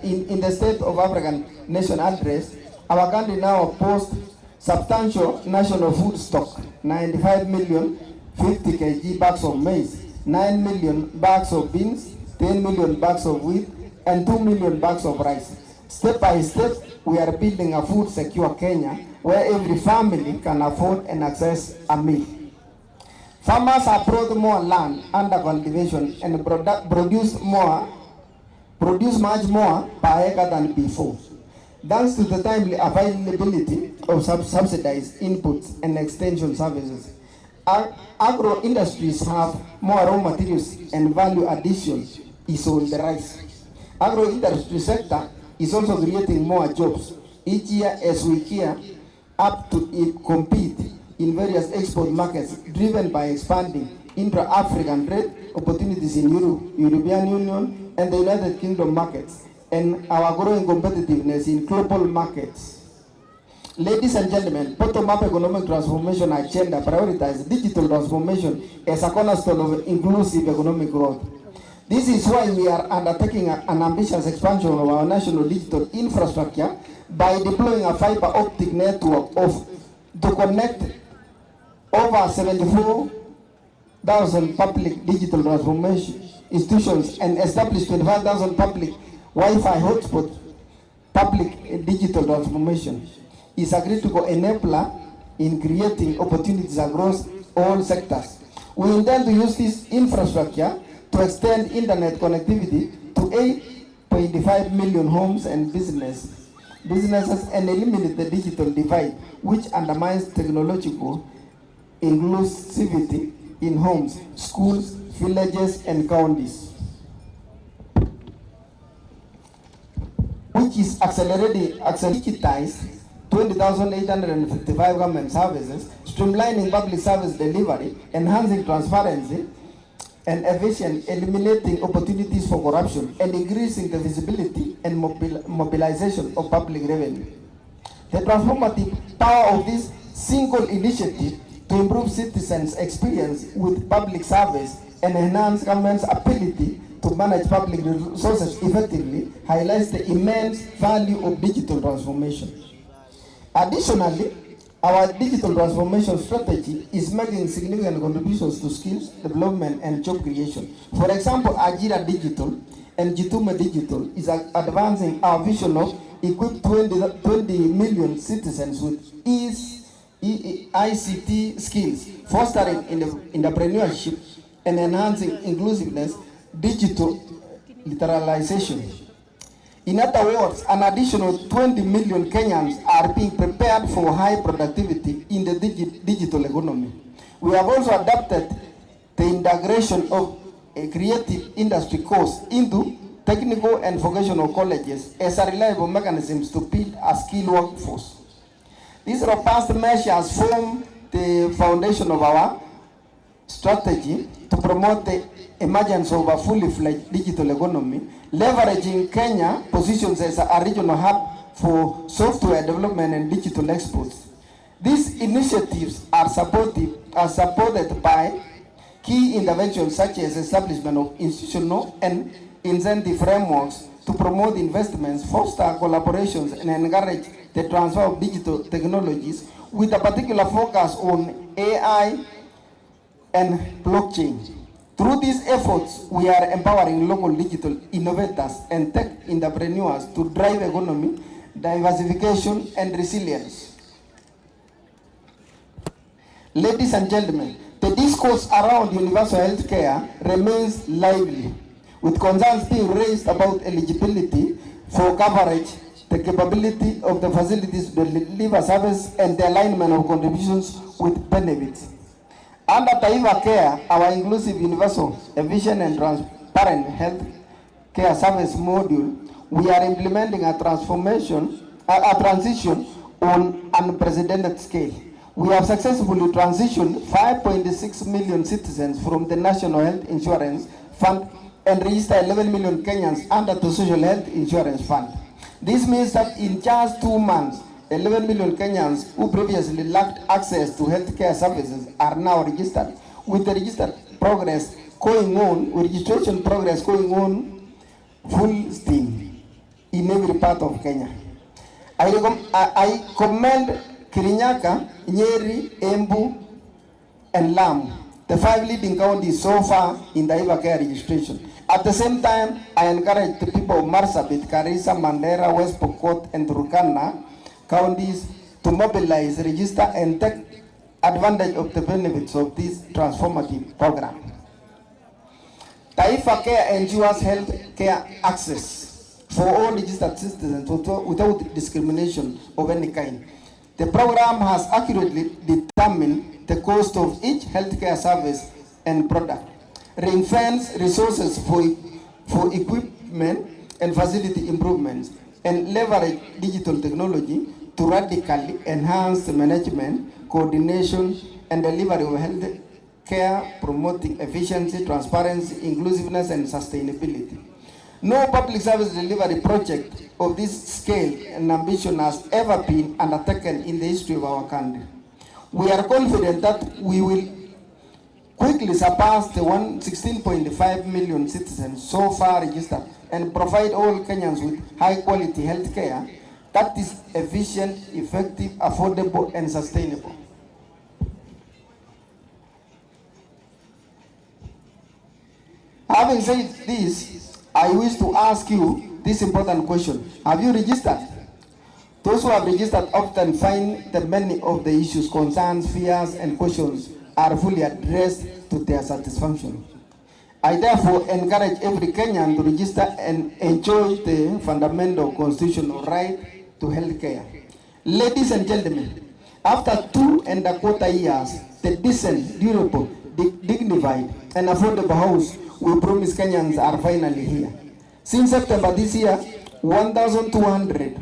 in the State of African Nation Address, our country now boasts substantial national food stock, 95 million 50 kg bags of maize, 9 million bags of beans, 10 million bags of wheat, and 2 million bags of rice. Step by step, we are building a food secure Kenya where every family can afford and access a meal. Farmers have brought more land under cultivation and produce much more per acre than before. Thanks to the timely availability of subsidized inputs and extension services, agro industries have more raw materials and value addition is on the rise. Agro industry sector is also creating more jobs each year as we gear up to compete in various export markets driven by expanding intra-African trade opportunities in Europe, European Union and the United Kingdom markets, and our growing competitiveness in global markets. Ladies and gentlemen, bottom-up economic transformation agenda prioritizes digital transformation as a cornerstone of inclusive economic growth. This is why we are undertaking an ambitious expansion of our national digital infrastructure by deploying a fiber optic network to connect over 74,000 public digital transformation institutions and establish 25,000 public Wi-Fi hotspots. Public digital transformation is a critical enabler in creating opportunities across all sectors. We intend to use this infrastructure to extend internet connectivity to 8.5 million homes and businesses and eliminate the digital divide, which undermines technological inclusivity in homes, schools, villages, and counties, which is accelerating digitized 20,855 government services, streamlining public service delivery, enhancing transparency and efficient, eliminating opportunities for corruption, and increasing the visibility and mobilization of public revenue. The transformative power of this single initiative to improve citizens' experience with public service and enhance government's ability to manage public resources effectively highlights the immense value of digital transformation. Additionally, our digital transformation strategy is making significant contributions to skills development and job creation. For example, Ajira Digital and Jitume Digital is advancing our vision of equip 20 million citizens with ICT skills, fostering entrepreneurship and enhancing inclusiveness, digital literalization. In other words, an additional 20 million Kenyans are being prepared for high productivity in the digital economy. We have also adapted the integration of a creative industry course into technical and vocational colleges as a reliable mechanism to build a skilled workforce. These robust measures form the foundation of our strategy to promote the emergence of a fully fledged digital economy, leveraging Kenya positions as a regional hub for software development and digital exports. These initiatives are supported by key interventions such as establishment of institutional and incentive frameworks to promote investments, foster collaborations, and encourage the transfer of digital technologies with a particular focus on AI and blockchain. Through these efforts, we are empowering local digital innovators and tech entrepreneurs to drive economy, diversification, and resilience. Ladies and gentlemen, the discourse around universal health care remains lively, with concerns being raised about eligibility for coverage, the capability of the facilities to deliver service, and the alignment of contributions with benefits. Under TaifaCare, our inclusive, universal, efficient, and transparent health care service module, we are implementing a transition on unprecedented scale. We have successfully transitioned 5.6 million citizens from the National Health Insurance Fund and registered 11 million Kenyans under the Social Health Insurance Fund. This means that in just 2 months, 11 million Kenyans who previously lacked access to healthcare services are now registered, with the registered progress going on, with registration progress going on full steam in every part of Kenya. I commend Kirinyaga, Nyeri, Embu, and Lamu, the 5 leading counties so far in the TaifaCare registration. At the same time, I encourage the people of Marsabit, Garissa, Mandera, West Pokot, and Turkana counties to mobilize, register, and take advantage of the benefits of this transformative program. TaifaCare ensures health care access for all registered citizens without discrimination of any kind. The program has accurately determined the cost of each healthcare service and product, ring-fence resources for equipment and facility improvements, and leverage digital technology to radically enhance the management, coordination, and delivery of health care, promoting efficiency, transparency, inclusiveness, and sustainability. No public service delivery project of this scale and ambition has ever been undertaken in the history of our country. We are confident that we will quickly surpass the 16.5 million citizens so far registered and provide all Kenyans with high-quality health care that is efficient, effective, affordable, and sustainable. Having said this, I wish to ask you this important question. Have you registered? Those who have registered often find that many of the issues, concerns, fears, and questions are fully addressed to their satisfaction. I therefore encourage every Kenyan to register and enjoy the fundamental constitutional right to health care. Ladies and gentlemen, after 2.25 years, the decent, durable, dignified, and affordable house we promise Kenyans are finally here. Since September this year, 1,200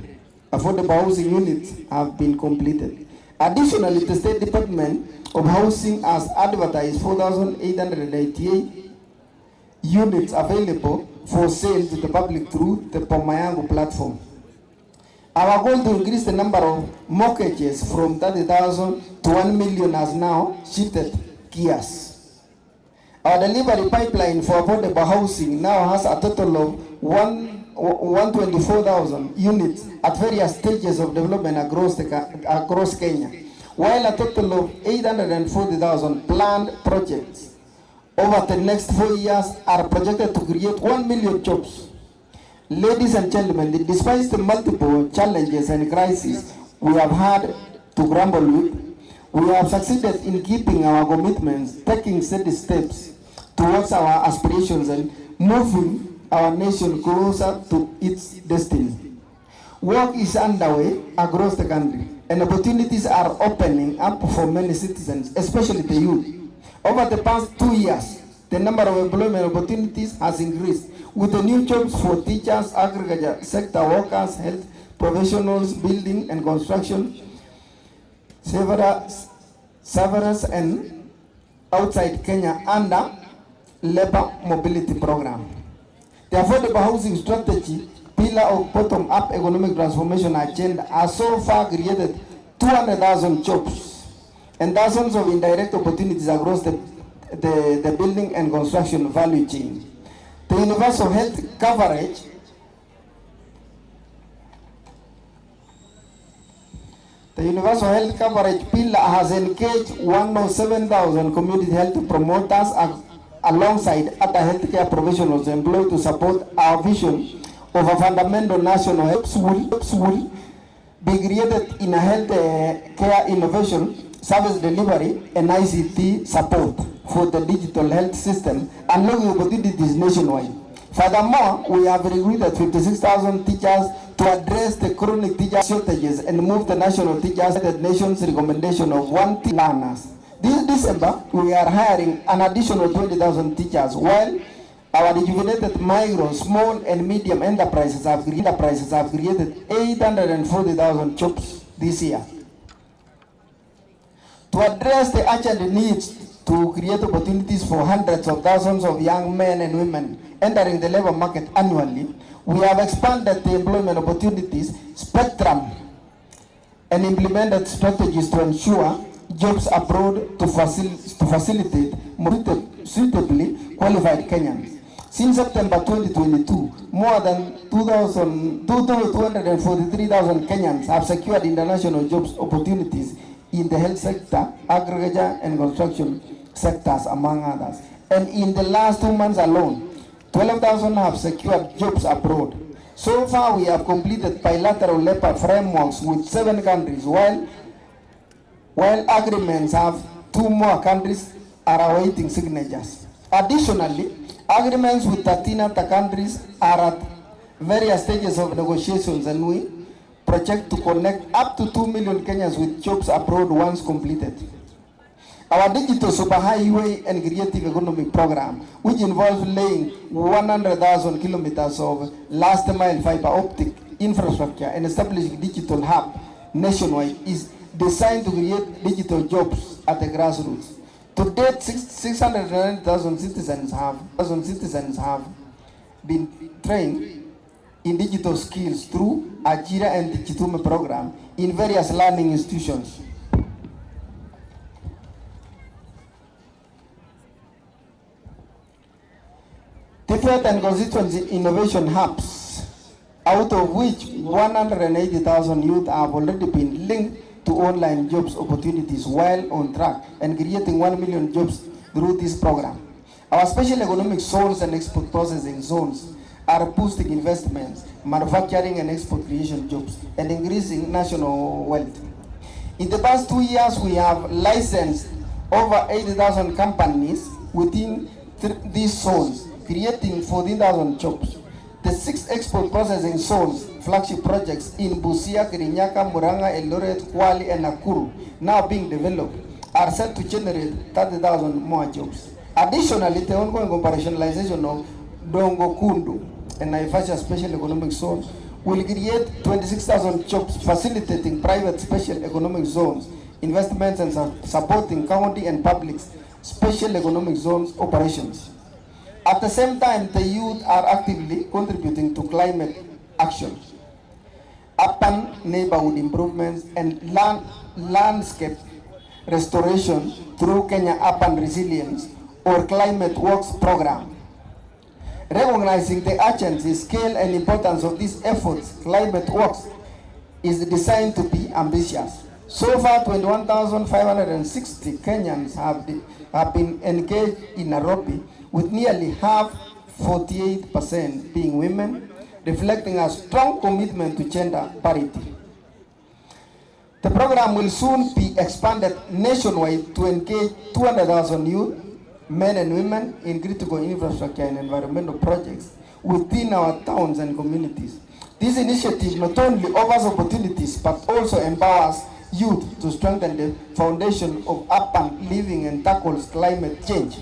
affordable housing units have been completed. Additionally, the State Department of Housing has advertised 4,888 units available for sale to the public through the Pomayangu platform. Our goal to increase the number of mortgages from 30,000 to 1 million has now shifted gears. Our delivery pipeline for affordable housing now has a total of 124,000 units at various stages of development across Kenya, while a total of 840,000 planned projects over the next 4 years are projected to create 1 million jobs. Ladies and gentlemen, despite the multiple challenges and crises we have had to grapple with, we have succeeded in keeping our commitments, taking steady steps towards our aspirations and moving our nation closer to its destiny. Work is underway across the country, and opportunities are opening up for many citizens, especially the youth. Over the past 2 years, the number of employment opportunities has increased, with the new jobs for teachers, agriculture sector workers, health professionals, building and construction, severance and outside Kenya under labor mobility program. The affordable housing strategy, pillar of bottom-up economic transformation agenda, has so far created 200,000 jobs and thousands of indirect opportunities across the building and construction value chain. The universal health coverage The Universal Health Coverage Pillar has engaged 107,000 community health promoters alongside other healthcare professionals employed to support our vision of a fundamental national health will be created in a health care innovation, service delivery, and ICT support for the digital health system, unlocking opportunities nationwide. Furthermore, we have recruited 56,000 teachers to address the chronic teacher shortages and move the National Teachers United Nations recommendation of 1 learners. This December, we are hiring an additional 20,000 teachers, while our rejuvenated micro, small, and medium enterprises have created 840,000 jobs this year. To address the urgent needs to create opportunities for hundreds of thousands of young men and women entering the labor market annually, we have expanded the employment opportunities spectrum and implemented strategies to ensure jobs abroad to facilitate suitably qualified Kenyans. Since September 2022, more than 243,000 Kenyans have secured international jobs opportunities in the health sector, agriculture, and construction sectors, among others. And in the last 2 months alone, 12,000 have secured jobs abroad. So far, we have completed bilateral labor frameworks with 7 countries, while agreements have 2 more countries are awaiting signatures. Additionally, agreements with 13 other countries are at various stages of negotiations, and we project to connect up to 2 million Kenyans with jobs abroad once completed. Our digital superhighway and creative economy program, which involves laying 100,000 kilometers of last mile fiber optic infrastructure and establishing digital hub nationwide, is designed to create digital jobs at the grassroots. To date, 609,000 citizens have been trained in digital skills through Ajira and Jitume program in various learning institutions. TVET and constituency innovation hubs, out of which 180,000 youth have already been linked to online jobs opportunities while on track and creating 1 million jobs through this program. Our special economic zones and export processing zones are boosting investments, manufacturing and export creation jobs, and increasing national wealth. In the past 2 years, we have licensed over 80,000 companies within these zones, creating 14,000 jobs. The 6 export processing zones flagship projects in Busia, Kirinyaga, Murang'a, Eldoret, Kwale, and Nakuru, now being developed, are set to generate 30,000 more jobs. Additionally, the ongoing operationalization of Dongo Kundu and Naivasha Special Economic Zone will create 26,000 jobs, facilitating private special economic zones, investments, and supporting county and public special economic zones operations. At the same time, the youth are actively contributing to climate action, urban neighborhood improvements, and landscape restoration through Kenya Urban Resilience or Climate Works program. Recognizing the urgency, scale, and importance of these efforts, Climate Works is designed to be ambitious. So far, 21,560 Kenyans have been engaged in Nairobi, with nearly half, 48%, being women, reflecting a strong commitment to gender parity. The program will soon be expanded nationwide to engage 200,000 youth, men and women in critical infrastructure and environmental projects within our towns and communities. This initiative not only offers opportunities, but also empowers youth to strengthen the foundation of urban living and tackles climate change.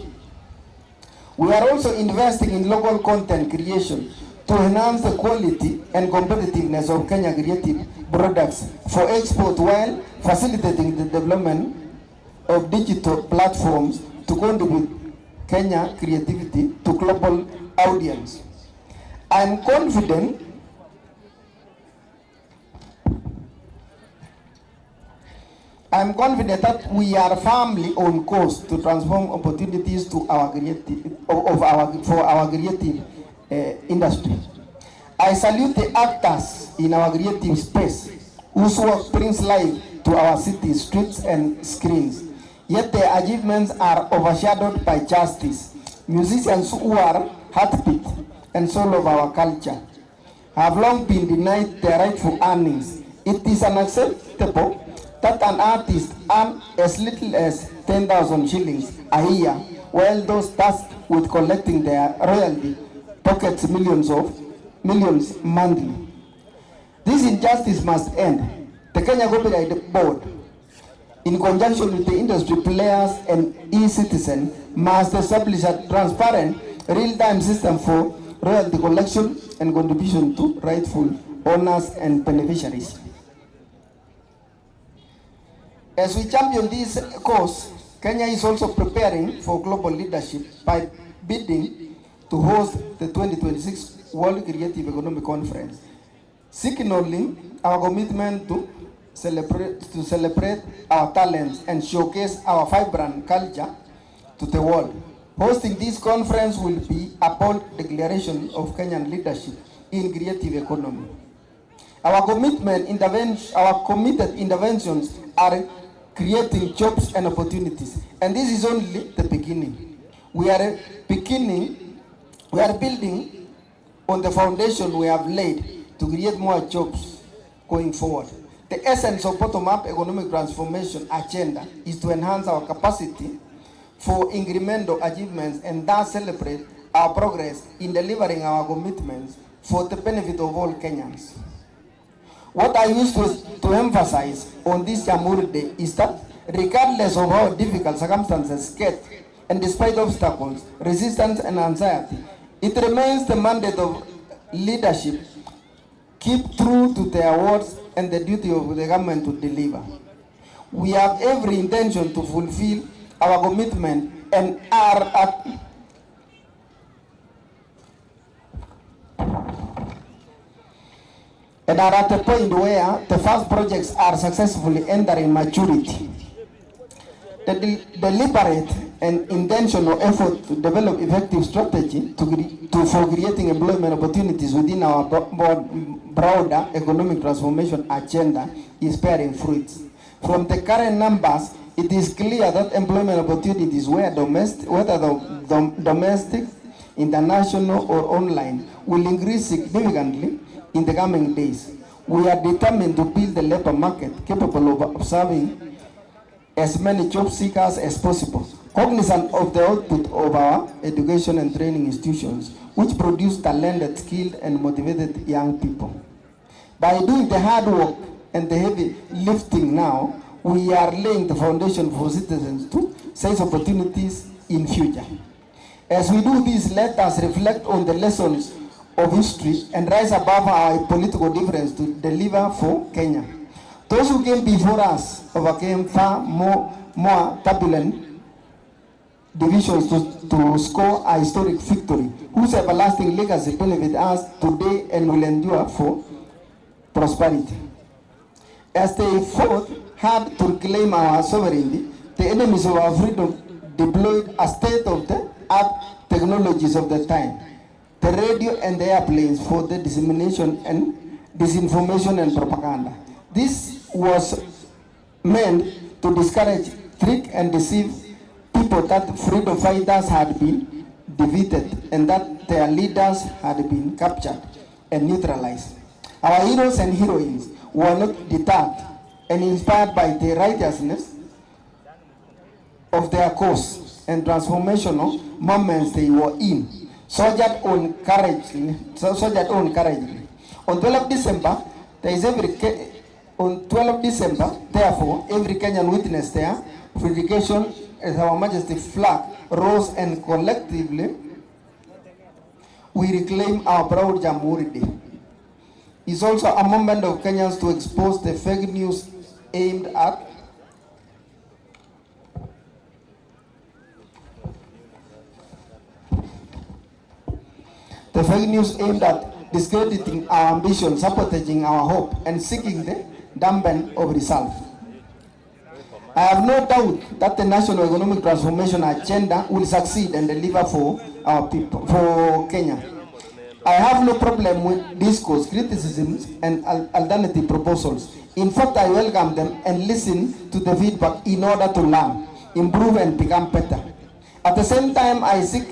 We are also investing in local content creation to enhance the quality and competitiveness of Kenya creative products for export, while facilitating the development of digital platforms to contribute Kenya creativity to global audience. I am confident that we are firmly on course to transform opportunities to our creative, for our creative industry. I salute the actors in our creative space whose work brings life to our cities, streets, and screens. Yet their achievements are overshadowed by justice. Musicians who are heartbeat and soul of our culture have long been denied their rightful earnings. It is unacceptable that an artist earn as little as 10,000 shillings a year, while those tasked with collecting their royalty pockets millions monthly. This injustice must end. The Kenya Copyright Board, in conjunction with the industry players and e-citizen, must establish a transparent, real-time system for royalty collection and contribution to rightful owners and beneficiaries. As we champion this cause, Kenya is also preparing for global leadership by bidding to host the 2026 World Creative Economy Conference, signaling our commitment to celebrate our talents and showcase our vibrant culture to the world. Hosting this conference will be a bold declaration of Kenyan leadership in creative economy. Our committed interventions are creating jobs and opportunities, and this is only the beginning. We are building on the foundation we have laid to create more jobs going forward. The essence of bottom-up economic transformation agenda is to enhance our capacity for incremental achievements and thus celebrate our progress in delivering our commitments for the benefit of all Kenyans. What I wish to emphasize on this Jamhuri Day is that regardless of how difficult circumstances get, and despite obstacles, resistance and anxiety, it remains the mandate of leadership keep true to their words and the duty of the government to deliver. We have every intention to fulfill our commitment and are at the point where the first projects are successfully entering maturity. The deliberate and intentional effort to develop effective strategy for creating employment opportunities within our broader economic transformation agenda is bearing fruits. From the current numbers, it is clear that employment opportunities, whether domestic, international, or online, will increase significantly in the coming days. We are determined to build a labor market capable of serving as many job seekers as possible, cognizant of the output of our education and training institutions, which produce talented, skilled, and motivated young people. By doing the hard work and the heavy lifting now, we are laying the foundation for citizens to seize opportunities in future. As we do this, let us reflect on the lessons of history and rise above our political difference to deliver for Kenya. Those who came before us overcame far more turbulent divisions to score a historic victory, whose everlasting legacy benefit us today and will endure for prosperity. As they fought hard to reclaim our sovereignty, the enemies of our freedom deployed a state-of-the-art technologies of the time, the radio and the airplanes, for the dissemination and disinformation and propaganda. This was meant to discourage, trick, and deceive people that freedom fighters had been defeated and that their leaders had been captured and neutralized. Our heroes and heroines were not deterred and inspired by the righteousness of their cause and transformational moments they were in, soldiered on courageously. Soldiered on courageously. On 12 December, there is every on 12 December, therefore, every Kenyan witnessed their vindication as Our Majesty flag rose and collectively we reclaim our proud Jamhuri Day. It's also a moment of Kenyans to expose the fake news aimed at discrediting our ambition, sabotaging our hope, and seeking the dampen of resolve. I have no doubt that the national economic transformation agenda will succeed and deliver for our people, for Kenya. I have no problem with discourse, criticisms, and alternative proposals. In fact, I welcome them and listen to the feedback in order to learn, improve, and become better. At the same time, I see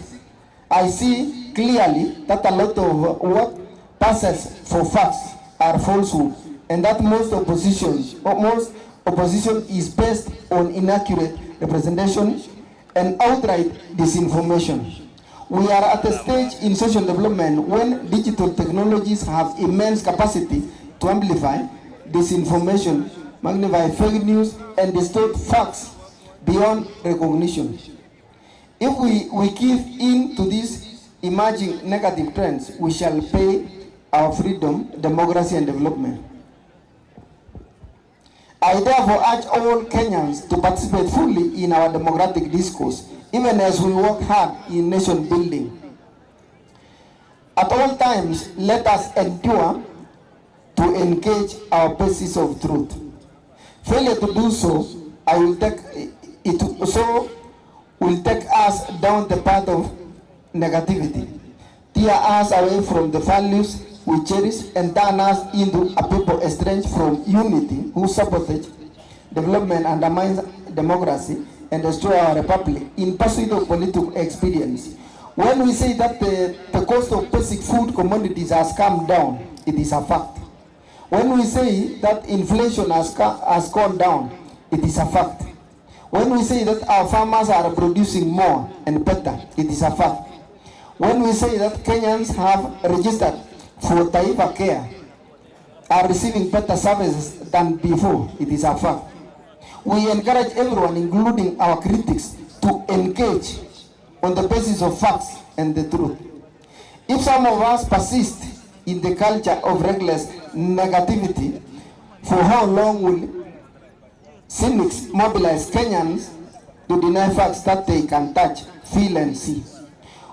clearly that a lot of what passes for facts are falsehood, and that most opposition is based on inaccurate representation and outright disinformation. We are at a stage in social development when digital technologies have immense capacity to amplify disinformation, magnify fake news, and distort facts beyond recognition. If we give in to these emerging negative trends, we shall pay our freedom, democracy, and development. I therefore urge all Kenyans to participate fully in our democratic discourse, even as we work hard in nation building. At all times, let us endure to engage our basis of truth. Failure to do so, I will take it so will take us down the path of negativity, tear us away from the values we cherish, and turn us into a people estranged from unity who sabotage development, undermines democracy, and destroy our republic in pursuit of political expedience. When we say that the cost of basic food commodities has come down, it is a fact. When we say that inflation has gone down, it is a fact. When we say that our farmers are producing more and better, it is a fact. When we say that Kenyans have registered for Taifa Care are receiving better services than before, it is a fact. We encourage everyone, including our critics, to engage on the basis of facts and the truth. If some of us persist in the culture of reckless negativity, for how long will cynics mobilize Kenyans to deny facts that they can touch, feel, and see?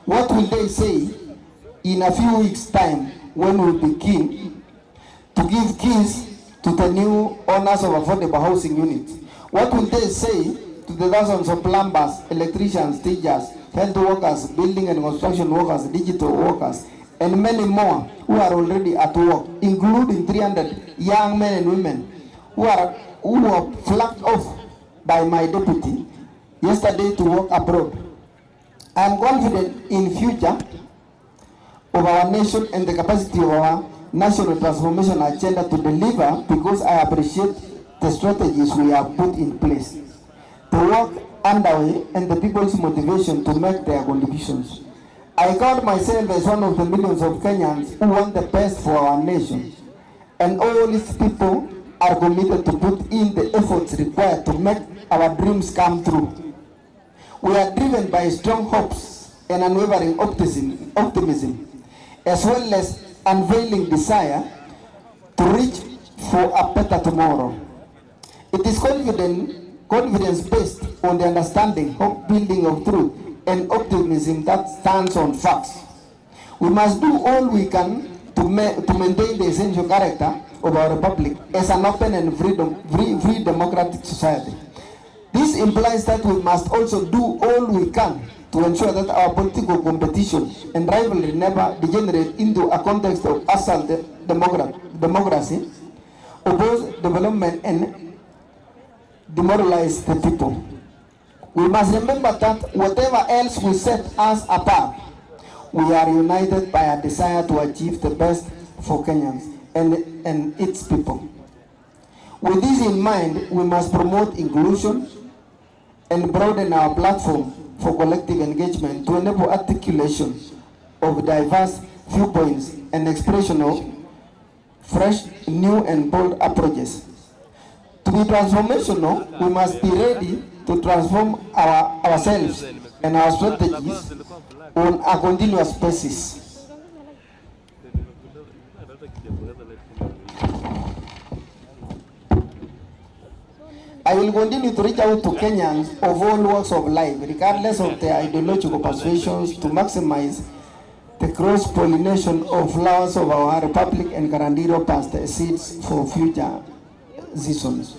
What will they say in a few weeks' time when we begin to give keys to the new owners of affordable housing units? What will they say to the thousands of plumbers, electricians, teachers, health workers, building and construction workers, digital workers, and many more who are already at work, including 300 young men and women who were flagged off by my deputy yesterday to work abroad? I am confident in future of our nation and the capacity of our national transformation agenda to deliver, because I appreciate the strategies we have put in place, the work underway, and the people's motivation to make their contributions. I count myself as one of the millions of Kenyans who want the best for our nation, and all its people are committed to put in the efforts required to make our dreams come true. We are driven by strong hopes and unwavering optimism, as well as unfailing desire to reach for a better tomorrow. It is confidence based on the understanding, hope building of truth, and optimism that stands on facts. We must do all we can to maintain the essential character of our republic as an open and free democratic society. This implies that we must also do all we can to ensure that our political competition and rivalry never degenerate into a context of assault democracy, oppose development, and demoralize the people. We must remember that whatever else we set us apart, we are united by a desire to achieve the best for Kenyans and its people. With this in mind, we must promote inclusion and broaden our platform for collective engagement to enable articulation of diverse viewpoints and expression of fresh, new, and bold approaches. To be transformational, we must be ready to transform ourselves and our strategies on a continuous basis. I will continue to reach out to Kenyans of all walks of life, regardless of their ideological persuasions, to maximize the cross-pollination of flowers of our republic and guarantee robust seeds for future seasons.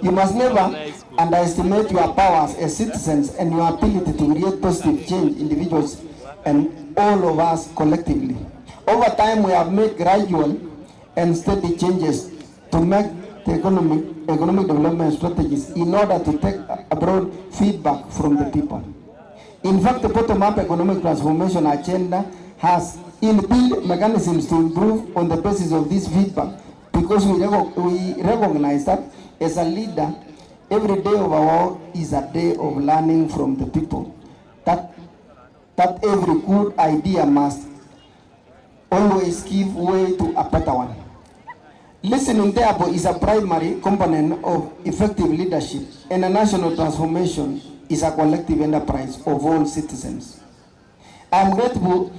You must never underestimate your powers as citizens and your ability to create positive change, individuals and all of us collectively. Over time, we have made gradual and steady changes to make the economic development strategies in order to take a broad feedback from the people. In fact, the bottom-up economic transformation agenda has inbuilt mechanisms to improve on the basis of this feedback, because we recognize that as a leader, every day of our work is a day of learning from the people, that every good idea must always give way to a better one. Listening, therefore, is a primary component of effective leadership, and a national transformation is a collective enterprise of all citizens. I am grateful